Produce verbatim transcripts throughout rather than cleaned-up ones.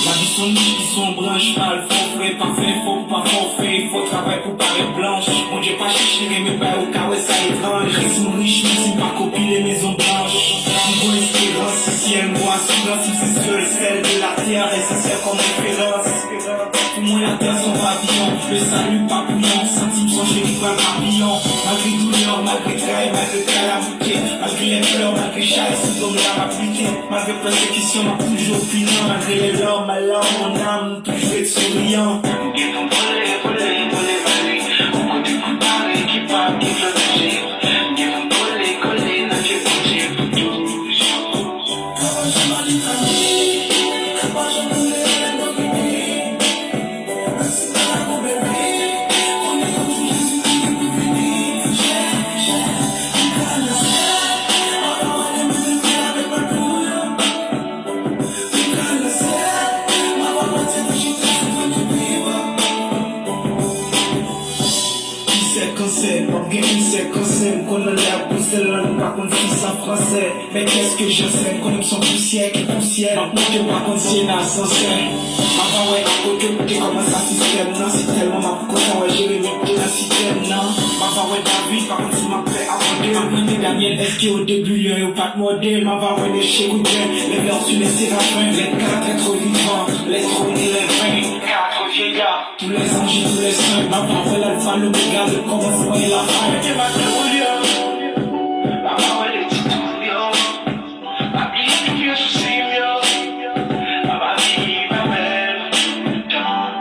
Lavi se yon nich ki se yon branch, pa al fòfre, pa fè fò pou pa fòfè, fò travay pou parèt blanch. Bondye pa chèche renmen bay ou ka wè sa etranj. Kris m rich, men si m pa kopile mezon blanch. M gon esperans, si syèl m gon asirans, m se sèl sèl de latè, esansyèl kòm referans. Pou mwen latè se yon paviyon, le sali pa pou yon, santi m sonje ki pran papiyon. Malgre doulè, malgre tray, malgre kalamoute, malgre lè plè, malgre chay, sou do m la m ap lite. Malgre pèsekisyon, m ap toujou opinan. Malgre les larmes, malheur, mon âme, toujou ret souriyan. M gen pou m vole, vole, vole ba li. Yon kote pou m pare ki pa gen lòt je. M gen pou m kole, kole nan je Bondye pou toujou. Ki sè kansè, m ap gen ki sè kansè, m konn anlè ak Brusèl, m pa konn si sa fransè. Men kèske jan sè, m konnen m son pousyè ki pousyè, m ap monte, m pa konn si e nan asansè. M ap pa wè akote pou te kòmanse a sistèm nan, si tèlman m ap kontan wè Jeremi te nan sistèm nan. M ap pa wè David, pa konn si m ap fè abandone. M ap mande Danyèl, èske o debi lyon yo pa t mòde l? M ap pa wè Neche kout grenn, les vers sur les séraphins, les quatre êtres vivants, les trônes et les vingt-quatre vieillards. Tous les anges et tous les saints, m ap avè l'alpha, l'oméga, le commencement et la fin. Ke maten ou lye, m ap avè le titre ou lye, m ap li tout vye sousi m yo, m ap abiye avè l tout tan.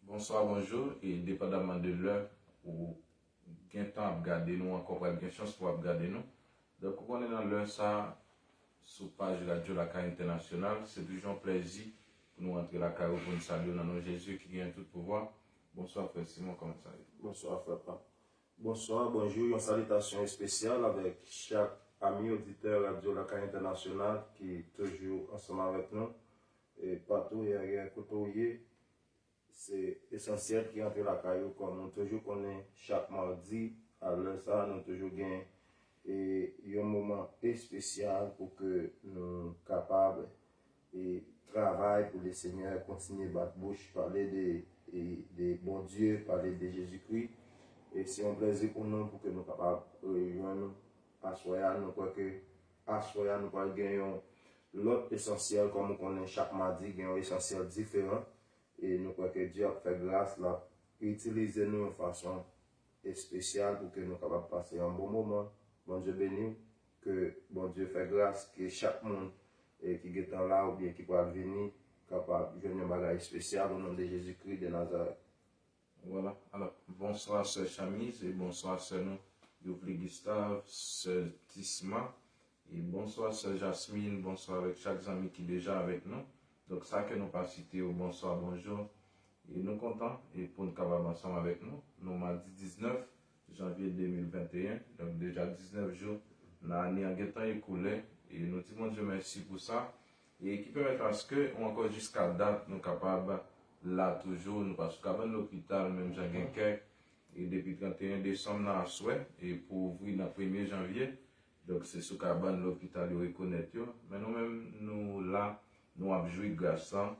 Bonswa, bonjou, e depandaman de lè ou gentan ap gade nou, ankò pral gen chans pou w ap gade nou. Donk, ou konnen nan lè sa, sou paj Radyo Lakay Entènasyonal, se toujou yon plèzi pou nou antre lakay ou pou n salye w nan non Jezi ki genyen tout pouvwa. Bonswa, frè Simon, kòman sa ye? Bonswa, frè Pam. Bonswa, bonjou, yon salitasyon espesyal avèk chak ami oditè Radyo Lakay Entènasyonal ki toujou ansanm avèk nou, e patou e ayè kote w ye. Se Esansyèl ki antre lakay ou, kòm nou toujou konnen, chak madi a lè sa a, nou toujou gen, e, yon moman espesyal pou ke nou kapab, e, travay pou Lesenyè, kontinye bat bouch, pale de, e, de Bondye, pale de Jezikri. E se yon plèzi pou nou pou ke nou kapab rejwenn nou aswè a. Nou kwè ke aswè a nou pral gen yon lòt esansyèl, kòm ou konnen, chak madi gen yon esansyèl diferan. E nou kwè ke Dye ap fè gras, l ap itilize nou yon fason espesyal pou ke nou kapab pase yon bon moman. Bondye beni w, ke Bondye fè gras, ke chak moun, e, ki gentan la oubyen ki pral vini kapab jwenn yon bagay espesyal, o non de Jezikri de Nazarèt. Vwala. Alò, bonswa sè Chamiz e bonswa sè nou Youvli Gustave, sè Tisma. E bonswa sè Jasmine, bonswa avèk chak zanmi ki deja avèk nou. Donk, sa ke nou pa site yo, bonswa, bonjou. E nou kontan, e pou n kapab ansanm avèk nou, nou madi diznèf janvye de mil venteyen, donk deja diznèf jou nan ane an gentan ekoule, e nou di Bondye mèsi pou sa, e ki pèmèt aske ou ankò jiska dat nou kapab la toujou, nou pa sou kabann lopital, menm jan gen kè, e depi trannteyen desanm nan aswè, e pou ouvri nan premye janvye. Donk, se sou kabann lopital yo rekonèt yo. Men nou menm, nou la, nou ap jwi gras lan.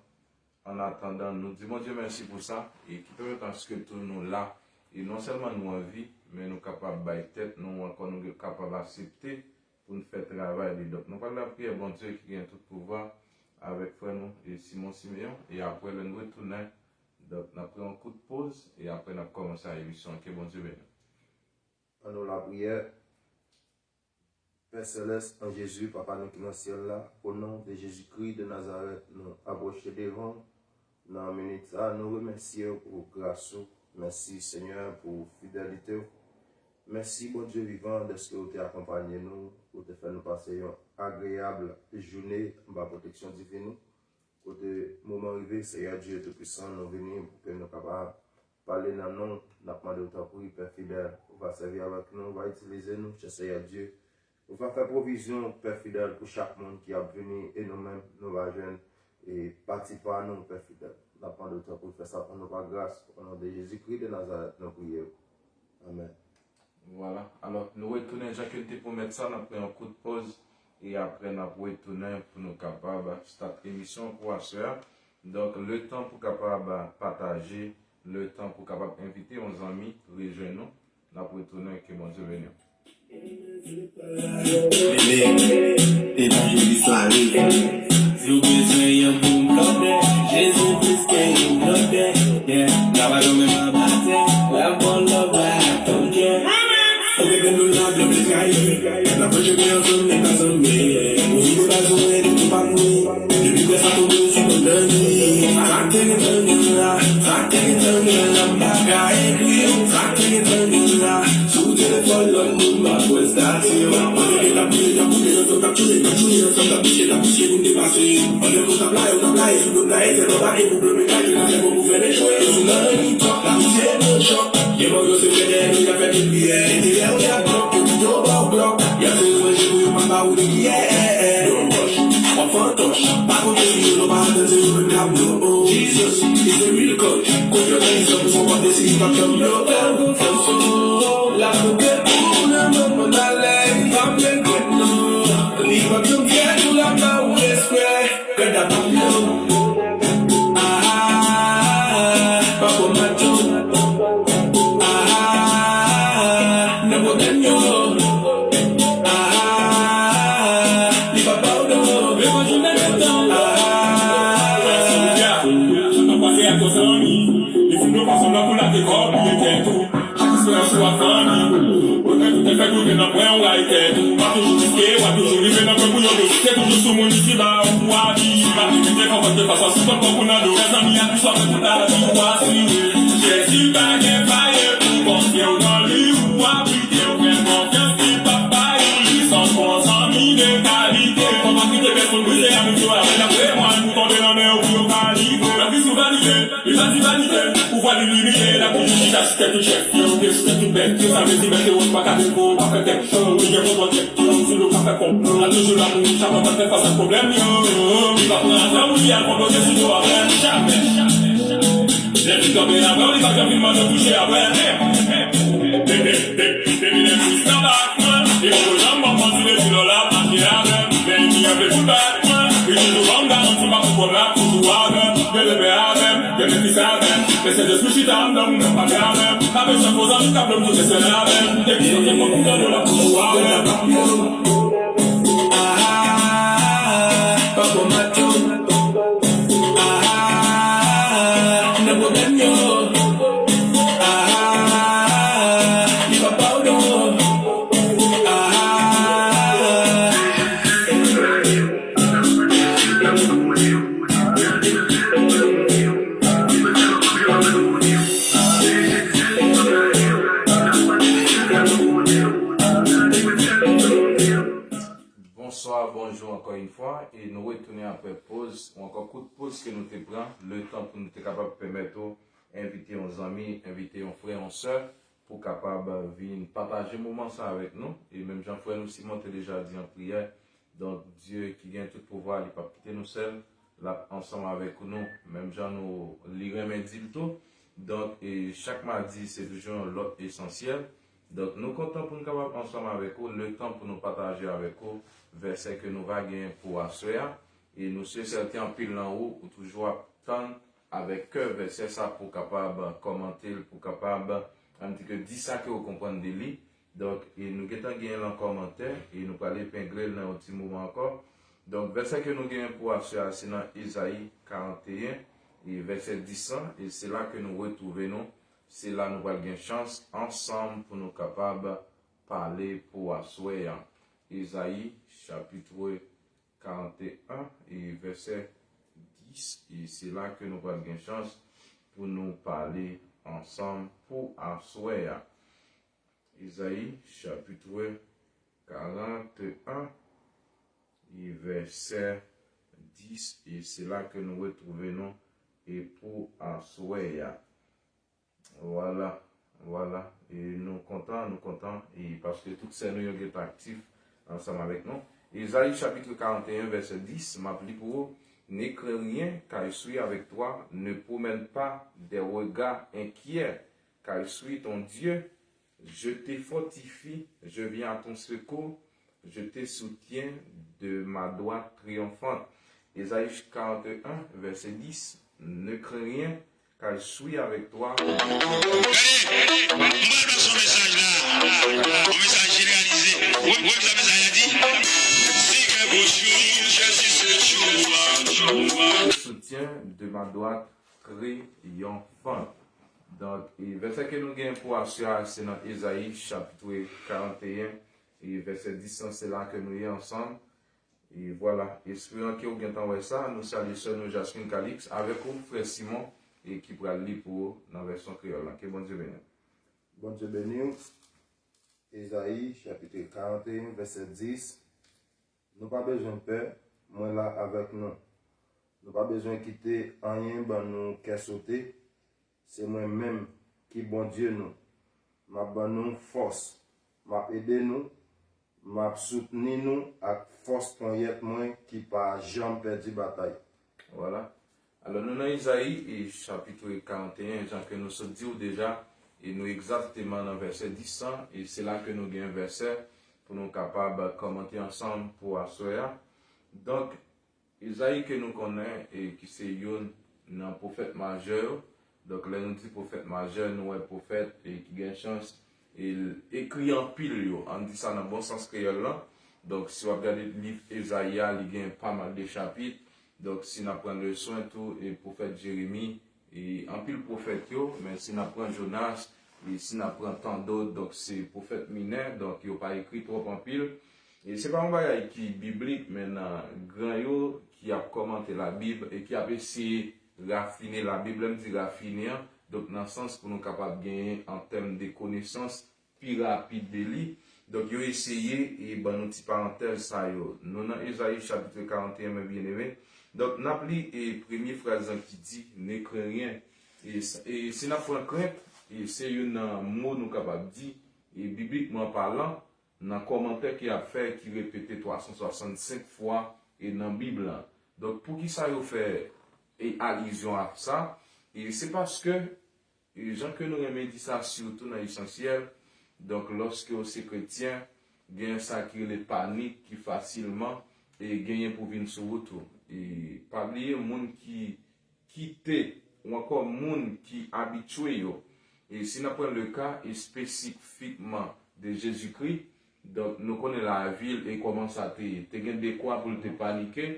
An atandan, nou di Bondye mèsi pou sa, e ki pèmèt aske tou nou la, e non sèlman nou an vi, men nou kapab bay tèt nou, ankò nou kapab aksepte pou n fè travay li. Donk, nou pral lapriyè Bondye ki gen tout pouvwa avèk frè nou e Simon Simeon, e apre lè n retounen, donk, n ap pran yon kout poz, e apre n ap kòmanse a emisyon. Ke Bondye beni w. An nou lapriyè. Pè Selès, an Jezi, Papa nou ki nan syèl la, o non de Jezikri de Nazarèt, nou apwoche devan w nan minit sa a, nou remèsye w pou gras ou. Mèsi, Senyè, pou fidelite w. Mèsi, Bondye vivan, dèske ou te akonpanye nou, ou te fè nou pase yon agreyab jounen anba pwoteksyon divin ou. Kote moman rive, Seyè Dye Toupisan, nou vini pou ke nou kapab pale nan non w. N ap mande w tanpri, Pè fidèl, ou va sèvi avèk nou, ou va itilize nou, chè Seyè Dye. Ou va fè pwovizyon, Pè fidèl, pou chak moun ki ap vini, e nou menm, nou va jwenn e pati pa nou, Pè fidèl. N ap mande w tanpri, fè sa pou nou pa gras, o non de Jezikri de Nazarèt, nou priye w. Amèn. Vwala. Alò, nou retounen jan ke n te pwomèt sa, n ap pran yon kout poz, e apre n ap retounen pou nou kapab stat emisyon pou aswè a. Donk, letan pou kapab pataje, letan pou kapab envite yon zanmi rejwenn nou, n ap retounen, ke Bondye beni w. Evanjelis Larue. Si w bezwen yon bon blòdè, Jezi plis ke yon blòdè. Yeah, travay ou menm anba tè, lè bon love la ap tonbe. Ou gen nou la byen bezwen. N ap manje byen ansanm, men pa zanmi. Ou vide baz ou ede pou pa mouri. Depi lè sa tonbe sou kont Dani. Sa te gen Dani la, sa te gen Dani la, m pa ka ekri. Sa te gen Dani la. Sou telefòn lòt moun m ap wè estati yo. Pandan ke n ap boule, n ap boule ansanm, n ap tchoule, n ap tchoule ansanm, n ap bouche, n ap bouche pou n depase. Pandan ke w t ap blaye, w t ap blaye sou do m, blaye tèt anba e pou blope kay ke n ap fè bon pou fè n echwe. E sou nan yon top, la vi se yon chòk. Gen mò yo se fè dèyè nou y ap fè depliyè. E dèyè w y ap blòk, yo tout yo ba w blòk. Y ap sere manje pou yo pa ba ou de kiyè. Yon pòch, w ap fantoch. Pa konte sou yo, non pa atann se yo menm k ap blo. Oh, Jesus, is a real coach. Kote yo nan lizan pou son pap desi, li p ap janm blo. Fè m konfyans, oh, l ap konte pou ou nan moman malè. Li p ap regrèt non. Li p ap janm fè tou la pa ou eksprè. Gad a Pablo. Ah, ah, ah, ah, pa pran maton. Ah, ah, ah, ah, nan pwoblèm yo. Ah, ah, ah, ah, li pa ba w do. Revanj ou menm tan. Ah, ah, ah, ah. An pase ak yon zanmi. Li fin yon fason nan pou lage kò, bliye tèt ou. Ak esperans ou ap fann. Poutèt ou te fè koute nan pwen ou rayi tèt ou. W ap toujou riske, w ap toujou rive nan pwen pou yo dosi. Se toujou sou moun isi ba ou avi. Si pa te kite konpòte fas a sou kòk ou nan do. Fè zanmi ak li sòt tout lavi ou asire. Jezi pa gen faye pou konfye w nan li ou abrite w fè konfyans li p ap bay ou li san fon zanmi de kalite. Fò pa kite pèsonn brize amitié w avè l apre mwa nou tonbe nan men yo pou yo kalite. Lavi sou vanite. Li pa di vanite, pouvwa li limite, l ap toujou chita sou tèt tout chèf yo, oubyen sou tèt tout bèt yo, sa vle di mèt yo pa ka depo, pa fè tèt cho, li gen konpò tèt yo, sou nou pa fè konplo, l ap toujou la pou nou, chak fwa n ap fè fas ak pwoblèm yo. Li pa pran zam, li al konplote sou do avè m, jamè. Lè ti tonbe avè w, li pa janm vin mande w touche avè m. Depi lè Kris nan bak mwen, li poko janm ban m manti depi lò l ap mache avè m. Men li anpe pou bat mwen, li toujou ban m garanti pa pou pwoblèm, toujou avè m. Gen bebe avè m, gen befis avè m. Men Sentespri chita anndan m, mwen pa gen avè m. Pa bezwen fo zanmi k ap lòm tout se sèl avè m. Depi sante mwen pou gade w la toujou avè m. Ah, ah, ah, ah, pa pran maton. Ah, ah, ah, ah, nan pwoblèm yo. Ah, ah, ah, ah, li pa ba w do. Ah, ah, ah, ah. Bonswa, bonjou ankò yon fwa, e nou retounen apre poz, ou ankò kout poz ke nou te pran, letan pou nou te kapab pèmèt ou envite yon zanmi, envite yon frè, yon sè, pou kapab vin pataje moman sa avèk nou. E menm jan frè nou Simon te deja di an priyè, donk, Dye ki gen tout pouvwa, li p ap kite nou sèl, l ap ansanm avèk nou, menm jan nou, li renmen di l tou. Donk, e chak madi, se toujou yon lòt esansyèl. Donk, nou kontan pou nou kapab ansanm avèk ou, letan pou nou pataje avèk ou vèsè ke nou va genyen pou aswè a. E nou si e sèten anpil nan ou, ou toujou ap tann avèk kè vèsè sa pou kapab kòmante l, pou kapab, ann di ke di sa ke ou konprann de li. Donk, e nou gentan genyen l an kòmantè, e nou pral epengle l nan yon ti moman ankò. Donk, vèsè ke nou genyen pou aswè a, se nan Ezayi karanteyen, e vèsè dis lan, e se la ke nou retwouve nou. Se la nou pral gen chans ansanm pou nou kapab pale pou aswè a. Ezayi, chapit karanteyen, e vèsè dis, e se la ke nou pral gen chans pou nou pale ansanm pou aswè a. Ezayi, chapit karanteyen, e vèsè dis, e se la ke nou retwouve nou, e pou aswè a. Vwala, vwala. E nou kontan, nou kontan, e paske tout sè nou yo gentan aktif ansanm avèk nou. Ezayi, chapit karanteyen, vèsè dis, m ap li pou ou. Ne crains rien, car je suis avec toi. Ne promène pas des regards inquiets, car je suis ton Dieu. Je te fortifie, je viens à ton secours, je te soutiens de ma droite triomphante. Ezayi karanteyen, vèsè dis, ne crains rien, car je suis avec toi. Gade, m pral pase yon mesaj la, yon mesaj jeneralize. Ou, ou wè sa mesaj la di? Si gen gwo jou, Jezi se jou a. Soutien de ma droite triyonfante. Donk, e vèsè ke nou gen pou aswè a, se nan Ezayi, chapit karanteyen, e vèsè dis lan, se la ke nou ye ansanm. E vwala, esperan ke ou gentan wè sa, nou salye sè nou Jasmine Calix, avèk ou, frè Simon, e ki pral li pou ou nan vèsyon kreyòl la. Ke Bondye beni w. Bondye beni w. Ezayi, chapit karanteyen, vèsè dis. Nou pa bezwen pè, mwen la avèk nou. Nou pa bezwen kite anyen ban nou kè sote. Se mwen menm ki Bondye nou. M ap ban nou fòs. M ap ede nou. M ap soutni nou ak fòs ponyèt mwen ki pa janm pèdi batay. Vwala. Alò, nou nan Ezayi, e chapit karanteyen, jan ke nou sot di w deja, e nou egzakteman nan vèsè dis lan, e se la ke nou gen vèsè pou nou kapab kòmante ansanm pou aswè a. Donk, Ezayi ke nou konnen, e ki se youn nan pwofèt majè yo. Donk, lè nou di pwofèt majè, nou wè pwofèt, e ki gen chans, e l ekri anpil yo. Ann di sa nan bon sans kreyòl lan. Donk, si w ap gade liv Ezayi a, li gen pa mal de chapit. Donk, si n ap pran leswen tou, e pwofèt Jeremi, e anpil pwofèt yo, men si n ap pran Jonas, e si n ap pran tandòt, donk se pwofèt minè, donk yo pa ekri twòp anpil. E se pa yon bagay ki biblik, men nan gran yo ki ap kòmante Labib e ki ap eseye rafine Labib. Lè m di rafine an, donk nan sans pou nou kapab genyen an tèm de konesans pi rapid de li. Donk, yo eseye e ban nou ti parantèz sa yo. Nou nan Ezayi chapit karanteyen, men byeneme. Donk, n ap li e premye fraz lan ki di, ne crains rien. E, s- e si n ap pran krent, e se youn nan mo nou kapab di, e biblikman palan, nan kòmantè ke y ap fè, ki repete twa san swasannsenk fwa e nan Bib lan. Donk, poukisa yo fè e alizyon a sa? E se paske, e jan ke nou renmen di sa, sitou nan esansyèl, donk, lòske w se kretyen, gen sa ki rele panik ki fasilman e genyen pou vin sou wout ou. E pa bliye, moun ki kite, ou ankò moun ki abitye yo. E si n ap pran le ka espesifikman de Jezikri, donk, nou konnen lavi l e kòman sa te ye. Te gen dekwa pou l te panike,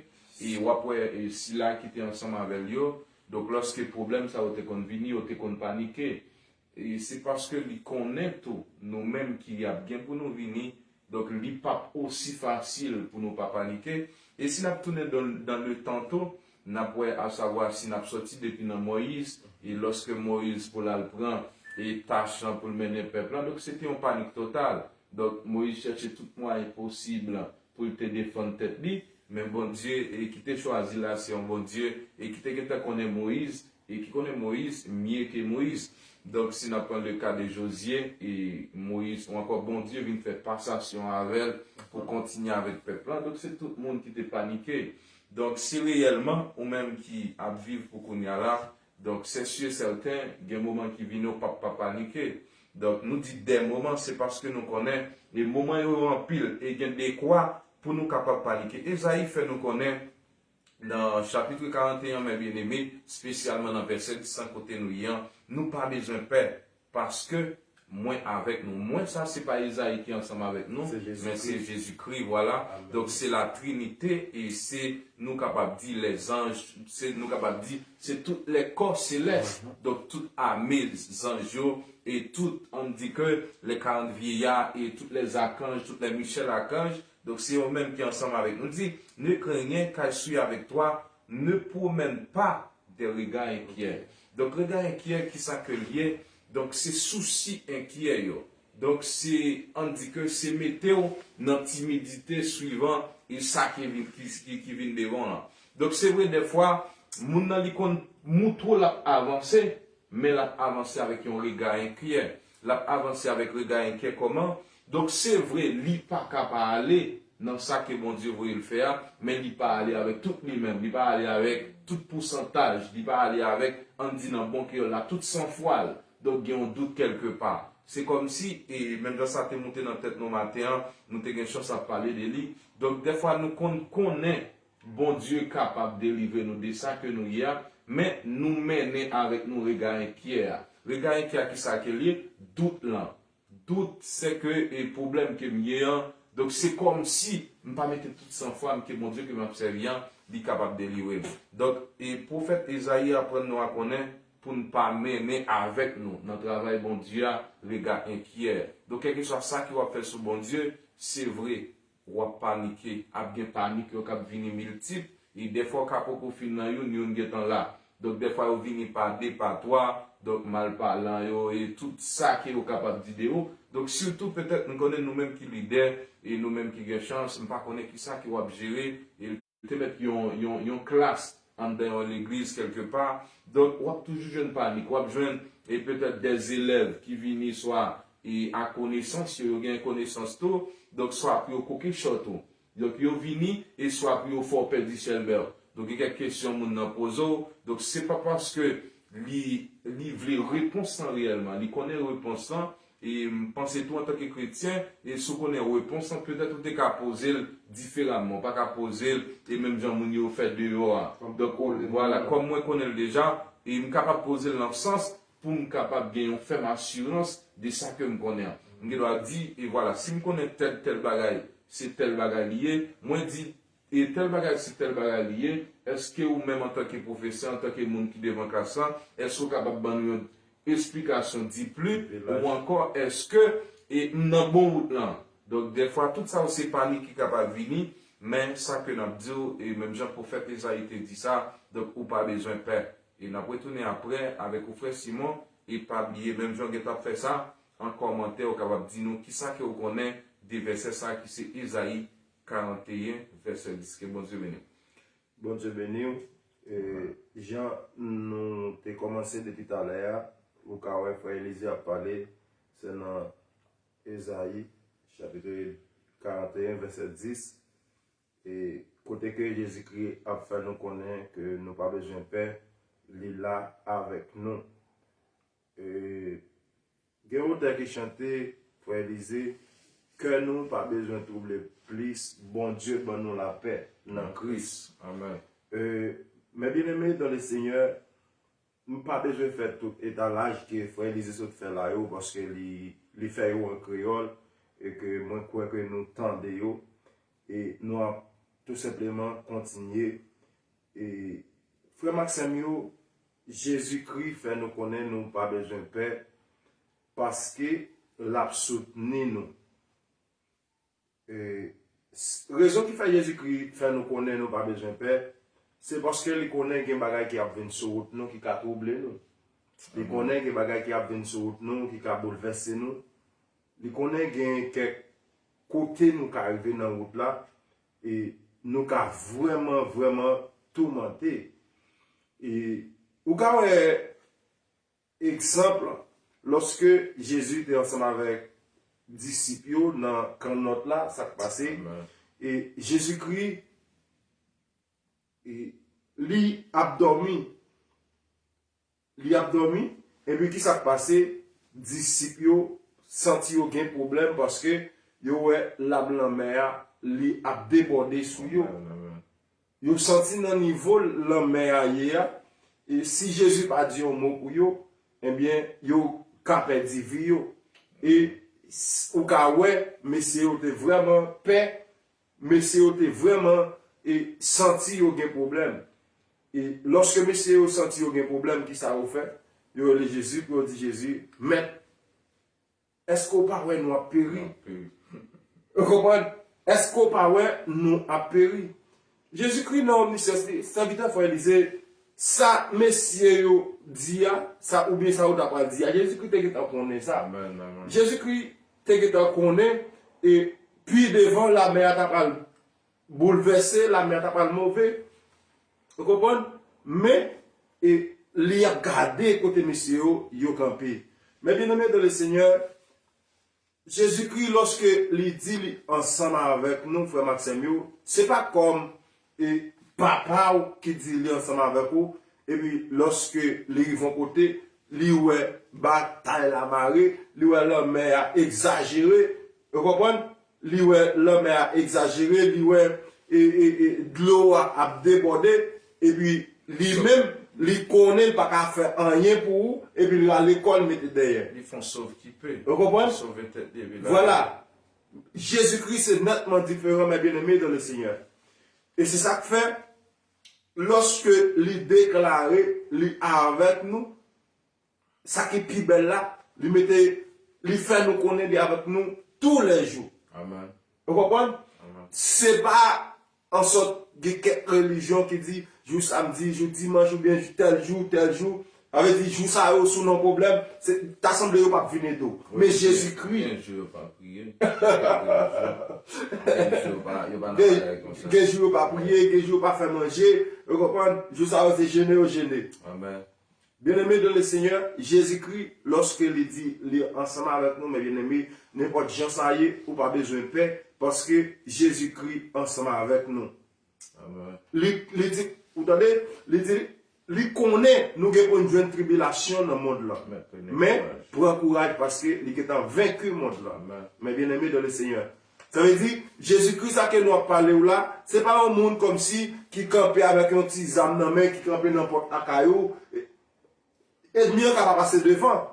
e w ap wè, e sila ki te ansanm avè l yo, donk, lòske pwoblèm sa yo te konn vini, yo te konn panike. E se paske li konnen tou, nou menm ki ap gen pou nou vini, donk, li p ap osi fasil pou nou pa panike. E si n ap tounen dan, dan le tan tou, n ap wè, asavwa, si n ap sòti depi nan Moyiz, e lòske Moyiz pou l al pran e tach lan pou l mennen pèp lan, donk, se te yon panik total. Donk, Moyiz chèche tout mwayen posib pou l te defann tèt li, men Bondye, e ki te chwazi l la, se yon Bondye, e ki te gentan konnen Moyiz, e ki konnen Moyiz mye ke Moyiz. Donk, si n ap pran le ka de Jozye, e Moyiz, ou ankò Bondye vin fè pasasyon avè l pou kontinye avèk pèp lan. Donk, se tout moun ki te panike. Donk, si reyèlman, ou menm ki ap viv pou kounye a la, Donk, se si e sèten, gen moman ki vini ou p ap pa panike. Donk, nou di dè moman, se paske nou konnen e moman yo anpil e gen dekwa pou nou kapab panike. Ezayi fè nou konnen nan chapit karannteyen, men byeneme, espesyalman nan vèsè dis lan kote nou ye an, nou pa bezwen pè, paske mwen avèk nou. Mwen sa, se pa Ezayi ki ansanm avèk nou, men se Jezikri, vwala. Donk, se la Trinite, e se, nou kapab di, lèzanj, se, nou kapab di, se tout lè kò selès. Donk, tout ame zanj yo, e tout, ann di ke lè karant vyeya, e tout lè zakanj, tout lè Michèl akanj, donk, se yo menm ki ansanm avèk nou. Di, ne crains rien, car je suis avec toi, ne promène pas de rega enkyè. Donk, rega enkyè, kisa ke l ye? Donk, se sousi enkyè yo. Donk, se, ann di ke se mete w nan timidite swivan e sa ki vin, ki, ki, ki vin devan an. Donk, se vre, dèfwa, moun nan li konn moutre w l ap avanse, men l ap avanse avèk yon rega enkyè. L ap avanse avèk rega enkyè kòman? Donk, se vre, li pa ka pa ale nan sa ke Bondye voye l fè a, men li pa ale avèk tout li menm, li pa ale avèk tout pousantaj, li pa ale avèk, ann di nan bon kreyòl la, tout sanfwa l. Donk, gen yon dout kèlkepa. Se kòmsi, e menm jan sa te moute nan tèt nou maten an, nou te gen chans ap pale de li. Donk, dèfwa, nou konn konnen Bondye kapab delivre nou de sa ke nou ye a, men nou mennen avèk nou rega enkyè a. Rega enkyè a, kisa ke l ye? Dout lan. Dout, se ke, e pwoblèm ke m ye an, donk, se kòmsi m pa mete tout sanfwa m ke Bondye ke m ap sèvi an, li kapab delivre m. Donk, e pwofèt Ezayi aprann nou a konnen pou n pa mennen avèk nou nan travay Bondye a rega enkyè. Donk, kèlkeswa sa ke w ap fè sou Bondye, se vre, w ap panike, ap gen panik yo k ap vini miltip, e dèfwa w ka poko fin nan youn, youn gentan la. Donk, dèfwa yo vini pa de, pa twa, donk, malpalan yo, e tout sa ke yo kapab di de ou. Donk, sitou, petèt, m konnen nou menm ki lidè, e nou menm ki gen chans, m pa konnen kisa ke w ap jere, e te mèt yon, yon, yon klas anndan yon legliz kèlkepa. Donk, w ap toujou jwenn panik. W ap jwenn, e petèt, dè elèv ki vini swa, e a konesans yo, yo gen konesans tou. Donk, swa pou yo koke chòt ou. Donk, yo vini, e swa pou yo fè w pèdi chèlbè w. Donk, gen kèk kesyon moun nan poze w. Donk, se pa paske li, li vle repons lan reyèlman. Li konnen repons lan, e m panse tou antanke kretyen, e si w konnen repons lan, petèt ou te ka poze l diferaman. Ou pa ka poze l, e menm jan moun yo fè deyò a. Donk, vwala, kòm mwen konnen l deja, e m kapab poze l nan sans pou m kapab gen yon fèm asirans de sa ke m konnen an. M gen dwa di, e vwala, si m konnen tèl, tèl bagay, se tèl bagay li ye, mwen di, e tèl bagay, se tèl bagay li ye, èske ou menm antanke pwofesè, antanke moun ki devan klas lan, èske w kapab ban nou yon esplikasyon dipli, ou ankò, èske, e, m nan bon wout lan? Donk, dèfwa, tout sa yo se panik ki kapab vini, men sa ke n ap di w, e menm jan pwofèt Ezayi te di sa, donk, ou pa bezwen pè. E n ap retounen apre avèk ou, frè Simon, e pa bliye, menm jan w gentan ap fè sa, an kòmantè, ou kapab di nou kisa ke w konnen de vèsè sa ki se Ezayi karanteyen, vèsè dis. Ke Bondye beni w. Bondye beni w. E, jan nou te kòmanse depi talè a, ou ka wè frè Elize ap pale, se nan Ezayi, chapit karanteyen, vèsè dis, e kote ke Jezikri ap fè nou konnen ke nou pa bezwen pè, li la avèk nou. E, gen otè ki chante, frè Elize, kè nou pa bezwen twouble plis, Bondye ban nou lapè nan Kris. Amèn. E, mes bien-aimés dans le Seigneur, m pa bezwen fè tout etalaj ke frè Elize sot fè la yo, paske li, li fè yo an kreyòl, e ke mwen kwè ke nou tande yo, e nou ap tou senpleman kontinye. E, frè m ak sè m yo, Jezikri fè nou konnen nou pa bezwen pè, paske l ap soutni nou. E, s-, rezon ki fè Jezikri fè nou konnen nou pa bezwen pè, se paske li konnen gen bagay ki ap vin sou wout nou ki ka twouble nou. Li konnen gen bagay ki ap vin sou wout nou ki ka boulvèse nou. Li konnen gen kèk kote nou ka rive nan wout la, e nou ka vrèman, vrèman toumante. E ou ka wè egzanp, lòske Jezi te ansanm avèk disip yo nan kannòt la, sa k pase? Amèn. E Jezikri, e, li ap dòmi. li ap dòmi, epi ki sa k pase? Disip yo santi yo gen pwoblèm paske yo wè lab lanmè a, li ap debòde sou yo. Yo santi nan nivo lanmè a ye a, e si Jezi pa di yon mo pou yo, ebyen, yo ka pèdi vi yo. E s- ou ka wè, mesye yo te vrèman pè, mesye yo te vrèman e santi yo gen pwoblèm. E lòske mesye yo santi yo gen pwoblèm, ki sa yo fè? Yo rele Jezi pou yo di Jezi, Mèt, èske w pa wè nou ap peri? Ou konprann? Èske w pa wè nou ap peri? Jezikri nan omnisens li, sèvitè frè Elize, sa mesye yo di a, sa oubyen sa yo ta pral di a, Jezikri te gentan konnen sa. Jezikri te gentan konnen, e pi devan, lamè a ta pral boulvèse, lamè a ta pral move. Ou konprann? Men, e li ap gade kote mesye yo, yo kanpe. Men byeneme dan le Senyè, Jezikri, lòske li di li ansanm avèk nou, frè m ak sè m yo, se pa kòm e papa w ki di li ansanm avèk ou, epi lòske li rive yon kote, li wè batay la mare, li wè lanmè a egzajere, ou konprann? Li wè lanmè a egzajere, li wè e, e, e, dlo a ap debòde, epi li menm, li konnen li pa ka fè anyen pou ou, epi li al lekòl mete dèyè. Li fè yon sov ki pe. Ou konprann? Sove tèt li, epi l ale. Vwala. Jezikri se nètman diferan, men byeneme dan le Senyè. E se sa k fè, lòske li deklare li avèk nou, sa ki pi bèl la, li mete, li fè nou konnen li avèk nou toulèjou. Ou konprann? Se pa ansòt gen kèk relijyon ki di jou samdi, jou dimanch, oubyen tèl jou, tèl jou. Sa vle di jou sa yo si w nan pwoblèm, se ta sanble yo p ap vin ede w. Men Jezikri. Gen jou yo pa priye. Gen jou yo pa, yo pa nan bagay konsa. Gen jou yo pa priye, gen jou yo pa fè manje. Ou konprann? Jou sa yo se jene yo jene. Byeneme dan le Senyè, Jezikri, lòske li di li ansanm avèk nou, men byeneme, nenpòt jan sa ye, ou pa bezwen pè, paske Jezikri ansanm avèk nou. Li, li di, ou tande, li di, li konnen nou gen pou n jwenn tribilasyon nan mond lan. Men, pran kouraj paske li gentan venki mond lan. Men byeneme dan le Senyè. Sa vle di, Jezikri sa ke nou ap pale w la, se pa yon moun kòmsi ki kanpe avèk yon ti zam nan men, ki kanpe nan pòt lakay ou. Ènmi an ka pa pase devan.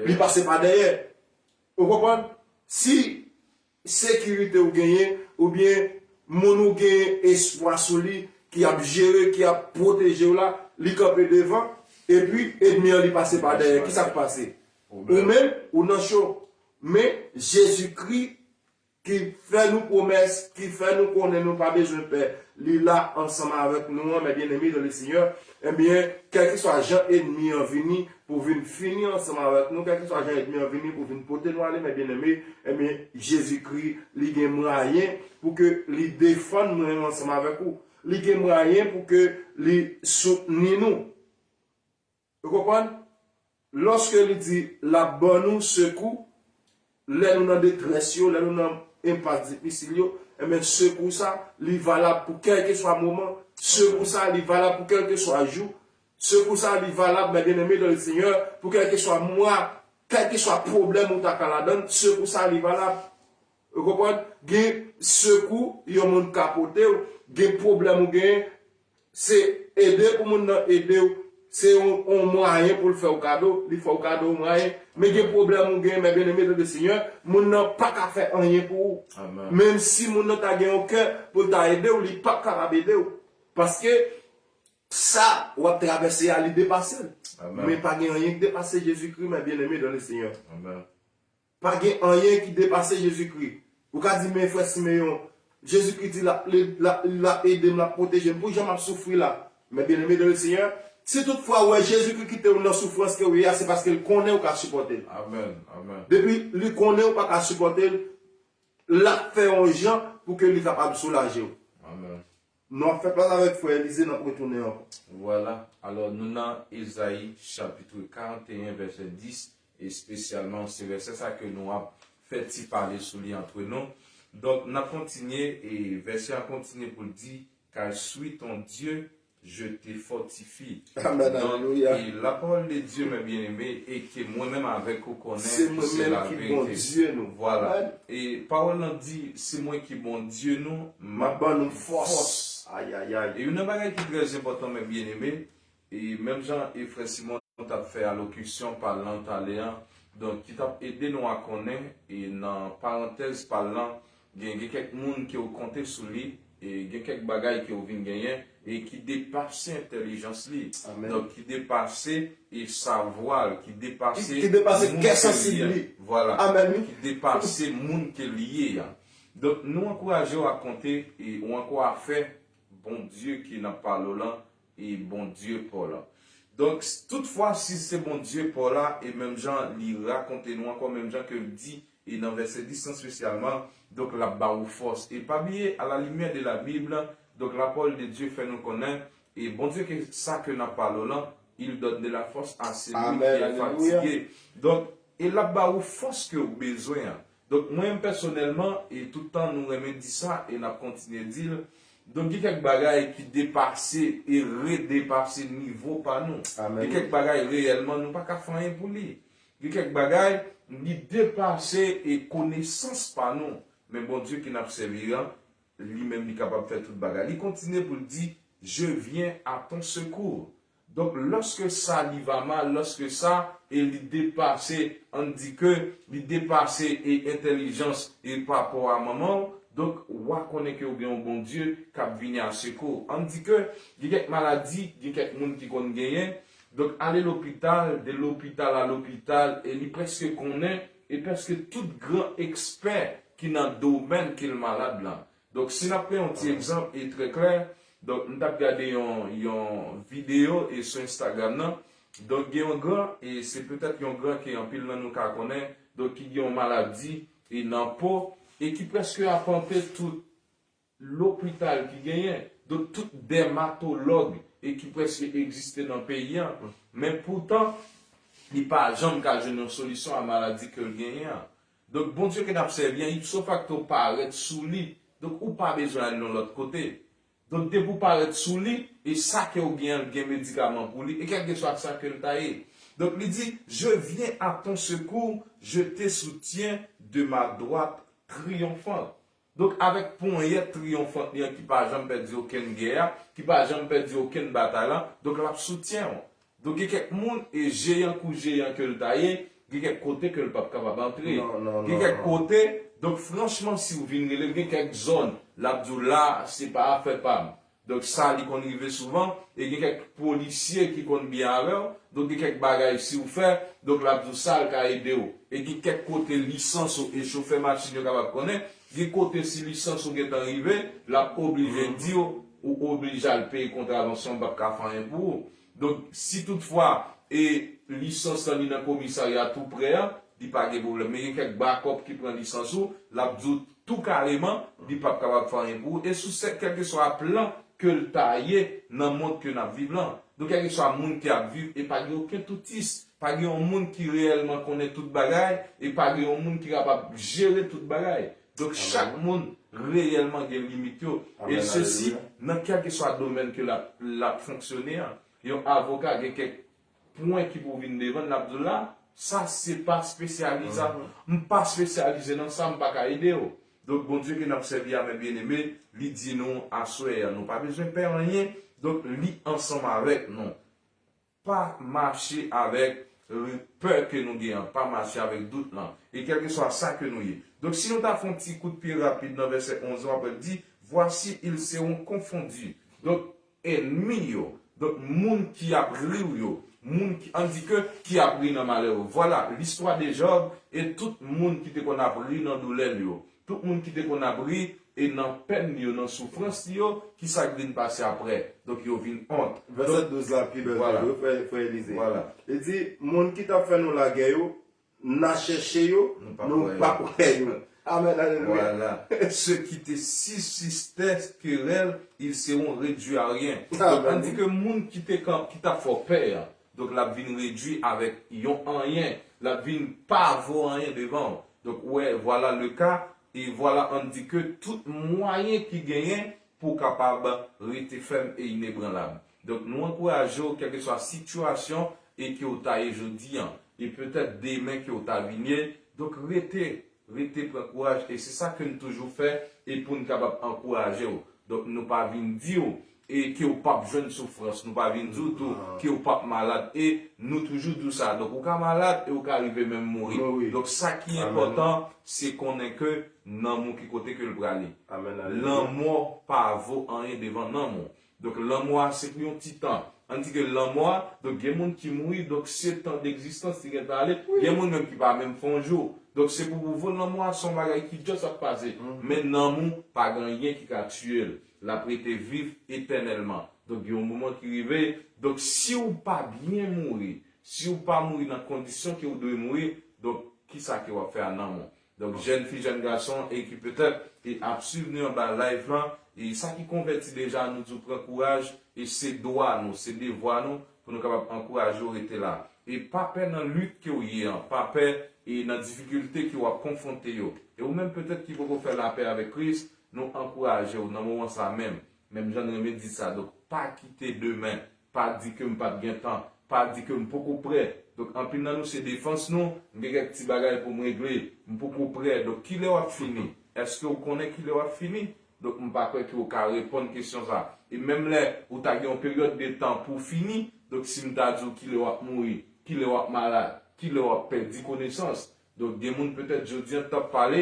Li pase pa dèyè. Ou konprann? Si sekirite w genyen, oubyen moun ou gen espwa sou li, ki ap jere, ki ap pwoteje w la, li kanpe devan, epi ènmi an li pase pa dèyè. Kisa k pase? Ou menm, ou nan cho. Men, Jezikri ki fè nou pwomès, ki fè nou konnen nou pa bezwen pè, li la ansanm avèk nou an, men byeneme dan le Senyè, ebyen, kèlkeswa jan ènmi an vini pou vin fini ansanm avèk nou, kèlkeswa jan ènmi an vini pou vin pote nou ale, men byeneme, ebyen, Jezikri, li gen mwayen pou ke li defann mwen ansanm avèk ou. Li gen mwayen pou ke li soutni nou. Ou konprann? Lòske li di l ap ban nou sekou, lè nou nan detrès yo, lè nou nan enpas difisil yo, enben, sekou sa, li valab pou kèlkeswa moman. Sekou sa, li valab pou kèlkeswa jou. Sekou sa, li valab, men byeneme dan le Senyè, pou kèlkeswa mwa, kèlkeswa pwoblèm ou ta ka ladan, sekou sa, li valab. Ou konprann? Gen sekou yon moun ka pote w, gen pwoblèm ou genyen, se ede pou moun nan ede w, se yon, yon mwayen pou l fè w kado, li fè w kado yon mwayen. Men gen pwoblèm ou genyen, men byeneme dan le Senyè, moun nan pa ka fè anyen pou ou. Menm si moun nan ta gen yon kè pou l ta ede w, li p ap kapab ede w. Paske sa w ap travèse a, li depase l. Men pa gen anyen ki depase Jezikri, men byeneme dan le Senyè. Pa gen anyen ki depase Jezikri. Ou ka di, men frè Simeyon, Jezikri di l ap, l ap, l ap ede m, l ap pwoteje m. Pou jan m ap soufri la. Men byeneme dan le Senyè, si toutfwa ou wè Jezikri kite w nan soufrans ke w ye a, se paske l konnen ou ka sipòte l. Depi li konnen ou pa ka sipòte l, l ap fè yon jan pou ke li kapab soulaje w. Nou ap fè plas avèk frè Elize, n ap retounen ankò. Vwala. Alò, nou nan Ezayi, chapit karanteyen, vèsè dis, espesyalman, se vèsè sa ke nou ap fè ti pale sou li antre nou. Donk, n ap kontinye, e vèsè a kontinye pou l di, Car je suis ton Dieu, je te fortifie. Amen, alelouya. Et la parole de Dieu, mes bien-aimés, et que moi-même avec ou connaît que c'est la vérité. Se mwen menm ki Bondye nou. Voilà. Amen. Et parole nan di, c'est moi qui Bondye nou, m ap ban nou fòs. Ayayay. E youn nan bagay ki trè enpòtan, mes bien-aimés, e menm jan e frè Simon t ap fè alokisyon pa l lan talè an, donk ki t ap ede nou a konnen, e nan parantèz pa l lan, gen, gen kèk moun ke w konte sou li, e gen kèk bagay ke w vin genyen, e ki depase entèlijans li. Amen. Donk, ki depase, e savwa l, ki depase, ki depase kè sansib li. Vwala. Amen, wi. Ki depase moun ke li ye a. Donk, nou ankouraje w a konte, e ou ankò a fè Bondye ke n ap pale w lan, e Bondye pa w lan. Donk, toutfwa, si se Bondye pa w la, e menm jan li rakonte nou ankò, menm jan ke l di, e nan vèsè dis lan espesyalman, donk, l ap ba ou fòs. E pa bliye, à la lumière de la Bible, donk, la parole de Dieu fè nou konnen, e Bondye ke sa ke n ap pale w lan, il donne de la force à celui qui est fatigué. Donk, e l ap ba ou fòs ke w bezwen an. Donk, mwen menm pèsonèlman, e tout tan nou renmen di sa, e n ap kontinye di l, donk, gen kèk bagay ki depase e redepase nivo pa nou. Amen. Gen kèk bagay reyèlman nou pa ka fè anyen pou li. Gen kèk bagay, li depase e konesans pa nou. Men Bondye ke n ap sèvi an, li menm li kapab fè tout bagay. Li kontinye pou l di, je viens à ton secours. Donk, lòske sa li va mal, lòske sa, e li depase, ann di ke li depase e entèlijans e pa rapò a manman w, donk, w a konnen ke w gen yon Bondye k ap vini a sekou w. Ann di ke gen kèk maladi, gen kèk moun ki konn genyen, donk, ale lopital, de lopital a lopital, e li prèske konnen, e prèske tout gran ekspè ki nan domèn ke l malad lan. Donk, si n ap pran yon ti egzanp, e trè klè, donk, m t ap gade yon, yon videyo, e sou Instagram nan. Donk, gen yon gran, e se petèt yon gran ke anpil nan nou ka konnen, donk, ki gen yon maladi, e nan po, e ki prèske apante tout lopital ki genyen, donk, tout dèmatològ, e ki prèske egziste nan peyi an. Men poutan, li pa janm ka jwenn yon solisyon a maladi ke l genyen an. Donk, Bondye ke n ap sèvi an, ipso facto parèt sou li. Donk, ou pa bezwen al yon lòt kote. Donk, depi w parèt sou li, e sa ke w gen an, l gen medikaman pou li, e kèlkeswa sa ke l ta ye. Donk, li di, je viens à ton secours, je te soutiens de ma droite triomphante. Donk, avèk ponyèt triyonfant li an ki pa janm pèdi okenn gè a, ki pa janm pèdi okenn batay la, donk, l ap soutyen w. Donk, gen kèk moun, e jeyan kou jeyan ke l ta ye, gen kèk kote ke l p ap kapab antre. Non, non, non, non. Gen kèk kote, donk, franchman, si w vin rele l, gen kèk zòn, l ap di w la, se pa afè pa m. Donk, sa, li konn rive souvan, e gen kèk polisye ki konn byen avè w, donk, gen kèk bagay, si w fè, donk, l ap di w sa, l ka ede w. E gen kèk kote, lisans ou e chofè machin yo kapab konnen, gen kote, si lisans ou gentan rive, l ap oblije di w, ou oblije al peye kontravansyon, m p ap ka fè anyen pou ou. Donk, si toutfwa, e lisans lan li nan komisarya tou prè an, li pa gen pwoblèm. Men gen kèk bakòp ki pran lisans ou, l ap di w tou kareman, li p ap kapab fè anyen pou ou. E sou sèt, kèlkeswa plan ke l ta ye nan mond ke n ap viv lan. Donk, kèlkeswa moun ki ap viv, e pa gen okenn toutis, pa gen yon moun ki reyèlman konnen tout bagay, e pa gen yon moun ki kapab jere tout bagay. Donk, chak moun reyèlman gen limit yo. E sesi, nan kèlkeswa domèn ke l ap, l ap fonksyone an. Yon avoka gen kèk pwen ki pou vin devan l, l ap di w la, sa se pa espesyalize, m pa espesyalize nan sa, m pa ka ede w. Donk, Bondye ke n ap sèvi a, men byeneme, li di nou aswè a, nou pa bezwen pè anyen. Donk, li ansanm avèk nou. Pa mache avèk, euh, pè ke nou gen an, pa mache avèk dout lan. E kèlkeswa sa ke nou ye. Donk, si nou ta fè yon ti kout pye rapid nan vèsè onz lan, apre l di, voici, ils seront confondus. Donk, ènmi yo, donk, moun ki ap ri w yo, moun ki, ann di ke, ki ap ri nan malè w. Vwala, listwa de Jòb e tout moun ki te konn ap ri nan doulè l yo. Tout moun ki te konn ap ri e nan pèn li yo, nan soufrans li yo, ki sa k vin pase apre? Donk, yo vin ont. Vèsè douz la pi bèl toujou, frè, frè Elize. Vwala. Li di, moun ki t ap fè nou lagè yo, n a chèche yo, nou p ap wè yo. Amèn, alelouya. Vwala. Ceux qui te suscitaient querelle, ils seront réduits à rien. Donk, ann di ke moun ki te kan-, ki t ap fè w pè a, donk, l ap vin redui avèk yon anyen, l ap vin pa vo anyen devan w. Donk, ou wè, vwala le ka, e vwala, ann di ke tout mwayen ki genyen pou w kapab rete fèm e inebranlab. Donk, nou ankouraje w, kèlkeswa sitiyasyon e ke w ta ye jodi an, e petèt demen ke w ta vin ye. Donk, rete, rete pran kouraj, e se sa ke n toujou fè, e pou n kapab ankouraje w. Donk, nou pa vin di w, e ke w p ap jwenn soufrans, nou pa vin di w tou ke w p ap malad, e nou toujou di w sa. Donk, ou ka malad, e ou ka rive menm mouri. Donk, sa ki enpòtan, se konnen ke nanm ou ki kote ke l prale. Lanmò pa vo anyen devan nanm ou. Donk, lanmò a se pou yon ti tan. Ann di ke lanmò a, donk, gen moun ki mouri, donk, se tan degzistans li gentan ale. Gen moun menm ki pa menm fè yon jou. Donk, se pou, pou vo lanmò a, se yon bagay ki just ap pase. Men nanm ou, pa gen anyen ki ka tiye l. L ap rete viv etènèlman. Donk, gen yon moman ki rive. Donk, si w pa byen mouri, si w pa mouri nan kondisyon ke w dwe mouri, donk, kisa ke w ap fè a nanm ou? Donk, jèn fi, jèn gason, e ki petèt e ap swiv nou anba live lan, e sa ki konvèti deja, nou di w pran kouraj, e se dwa nou, se devwa nou, pou nou kapab ankouraje w rete la. E pa pè nan lit ke w ye an, pa pè e nan difikilte ke w ap konfwonte yo. E ou menm petèt ki poko fè lapè avèk Kris, nou ankouraje w nan moman sa menm. Menm jan n renmen di sa, donk pa kite demen. Pa di ke m p ap gen tan. Pa di ke m poko prè. Donk, anpil nan nou, se defans nou. M gen kèk ti bagay pou m regle. M poko prè. Donk, kilè w ap fini? Èske w konnen kilè w ap fini? Donk, m pa kwè ke w ka reponn kesyon sa. E menm lè ou ta gen yon peryòd de tan pou w fini, donk, si m ta di w kilè w ap mouri, kilè w ap malad, kilè w ap pèdi konesans. Donk, gen moun petèt jodi an t ap pale,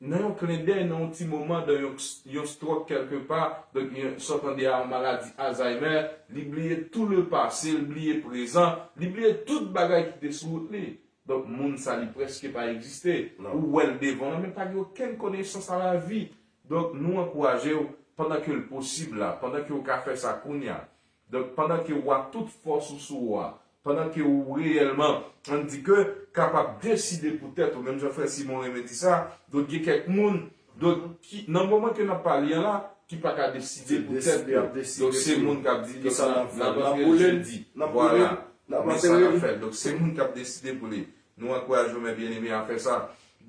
nan yon klendèy, nan yon ti moman, nan yon, yon stroke kèlkepa, donk, yon, sa w tande a, yon maladi Alzheimer, li bliye tout le passé, li bliye prezan, li bliye tout bagay ki te sou wout li. Donk, moun sa, li prèske pa egziste. Ou wè l devan w, men pa gen okenn konesans a lavi. Donk, nou ankouraje w, pandan ke l posib la, pandan ke w ka fè sa kounye a, donk, pandan ke w a tout fòs ou sou ou a, pandan ke ou reyèlman, ann di ke, kapab deside pou tèt ou, menm jan frè Simon renmen di sa, donk, gen kèk moun, donk, ki, nan moman ke n ap pale an la, ki pa ka deside pou tèt yo. Donk, se moun k ap di, donk, n ap, n ap antre jedi. Vwala. Men sa n ap fè. Donk, se moun k ap deside pou li. Nou ankouraje w, men byeneme, a fè sa.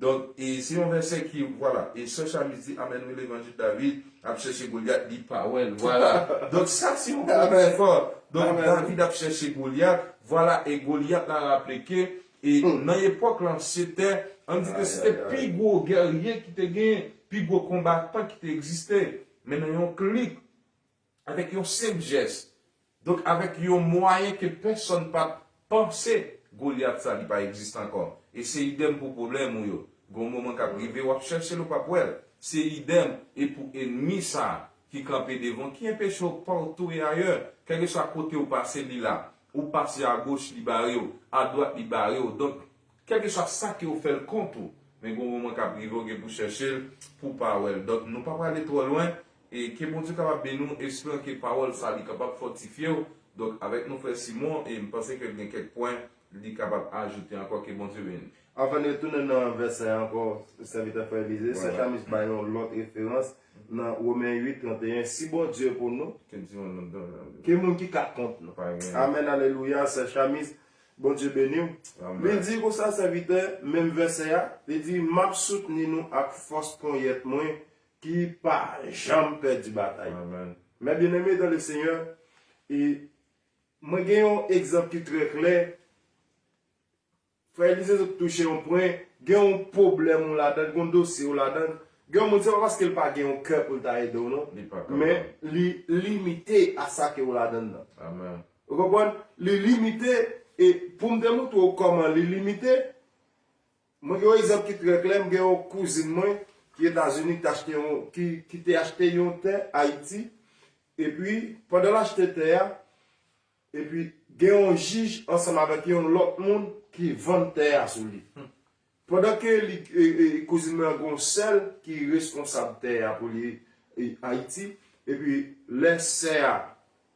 Donk, e se yon vèsè ki, vwala, e sè Chamis di, amèn, wi, levanjil David ap chèche Golyat, li pa wè l, vwala. Donk, sa se yon bagay fò. Donk, David ap chèche Golyat, vwala, e Golyat la raple ke, e nan epòk lan, se te, ann di ke se te pi gwo gèrye ki te genyen, pi gwo konbatan ki te egziste. Men nan yon klik, avèk yon senp jès, donk, avèk yon mwayen ke pèsonn pa t panse, Golyat sa, li pa egziste ankò. E se idèm pou pwoblèm ou yo. Gon moman k ap rive, w ap chèche l, ou p ap wè l. Se idèm e pou ènmi sa ki kanpe devan, ki enpeche w partou e ayè, kèlkeswa kote w pase, li la. Ou pase agoch, li bare w, adwat, li bare w. Donk, kèlkeswa sa ke w fè l kont ou, men gon moman k ap rive, w gen pou chèche l, pou w pa wè l. Donk, nou pa prale twò lwen, e ke Bondye kapab beni w, esperan ke pawòl sa li kapab fòtifye w. Donk, avèk nou, frè Simon, e m panse ke l gen kèk pwen li kapab ajoute ankò, ke Bondye beni. Anvan n retounen nan vèsè a ankò, sèvitè frè Elize, sè Chamis bay yon lòt referans nan Women uit, trannteyen, si Bondye pou nou, ki moun ki ka kont nou? Amèn, alelouya, sè Chamis, Bondye beni w. Li di konsa, sèvitè, menm vèsè a, li di, m ap soutni nou ak fòs ponyèt mwen ki pa janm pèdi batay. Mes bien-aimés dans le Seigneur, e mwen gen yon egzanp ki trè klè. Frè Elize sot touche yon pwen, gen yon pwoblèm ou ladan, gen yon dosye ou ladan. Gen yon moun, se pa paske l pa gen yon kè pou l ta ede w, non. Men li limite a sa ke ou ladan nan. Ou konprann? Li limite, e pou m te montre w kòman li limite, mwen gen yon egzanp ki trè klè, m gen yon kouzin mwen ki Etazini, ki te achte yon, ki, ki te achte yon tè Ayiti, epi pandan l achte tè a, epi gen yon jij ansanm avèk yon lòt moun ki vann tè a sou li. Pandan ke li, e, e, kouzin mwen an gen yon sè l ki responsab tè a pou li, e, Ayiti, epi lè sè a,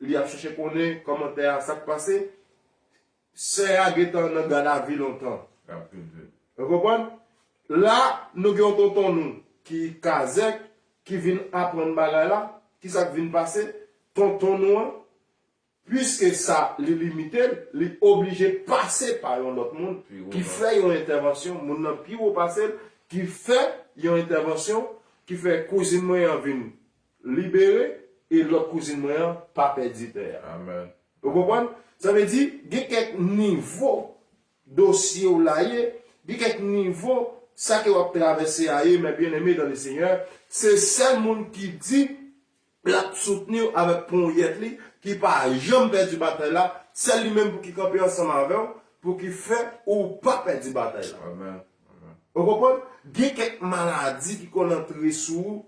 li ap chèche konnen kòman tè a, sa k pase, sè a gentan nan gadavi lontan. Ou konprann? La, nou gen yon tonton nou ki kazèk, ki vin aprann bagay la. Kisa k vin pase? Tonton nou an, piske sa li limite l, li oblije pase pa yon lòt moun ki fè yon entèvansyon, moun nan pi wo pase l, ki fè yon entèvansyon, ki fè kouzin mwen an vin libere, e lòt kouzin mwen an pa pèdi tè a. Amèn. Ou konprann? Sa vle di, gen kèk nivo dosye w la ye, gen kèk nivo sa ke w ap travèse a ye, mes bien-aimés dans le Seigneur, se sèl moun ki di l ap soutni w avèk ponyèt li, ki pa janm pèdi batay la, sèl li menm pou ki kanpe ansanm avè w, pou ki fè ou pa pèdi batay la. Amèn. Amèn. Ou konprann? Gen kèk maladi ki konn antre sou ou,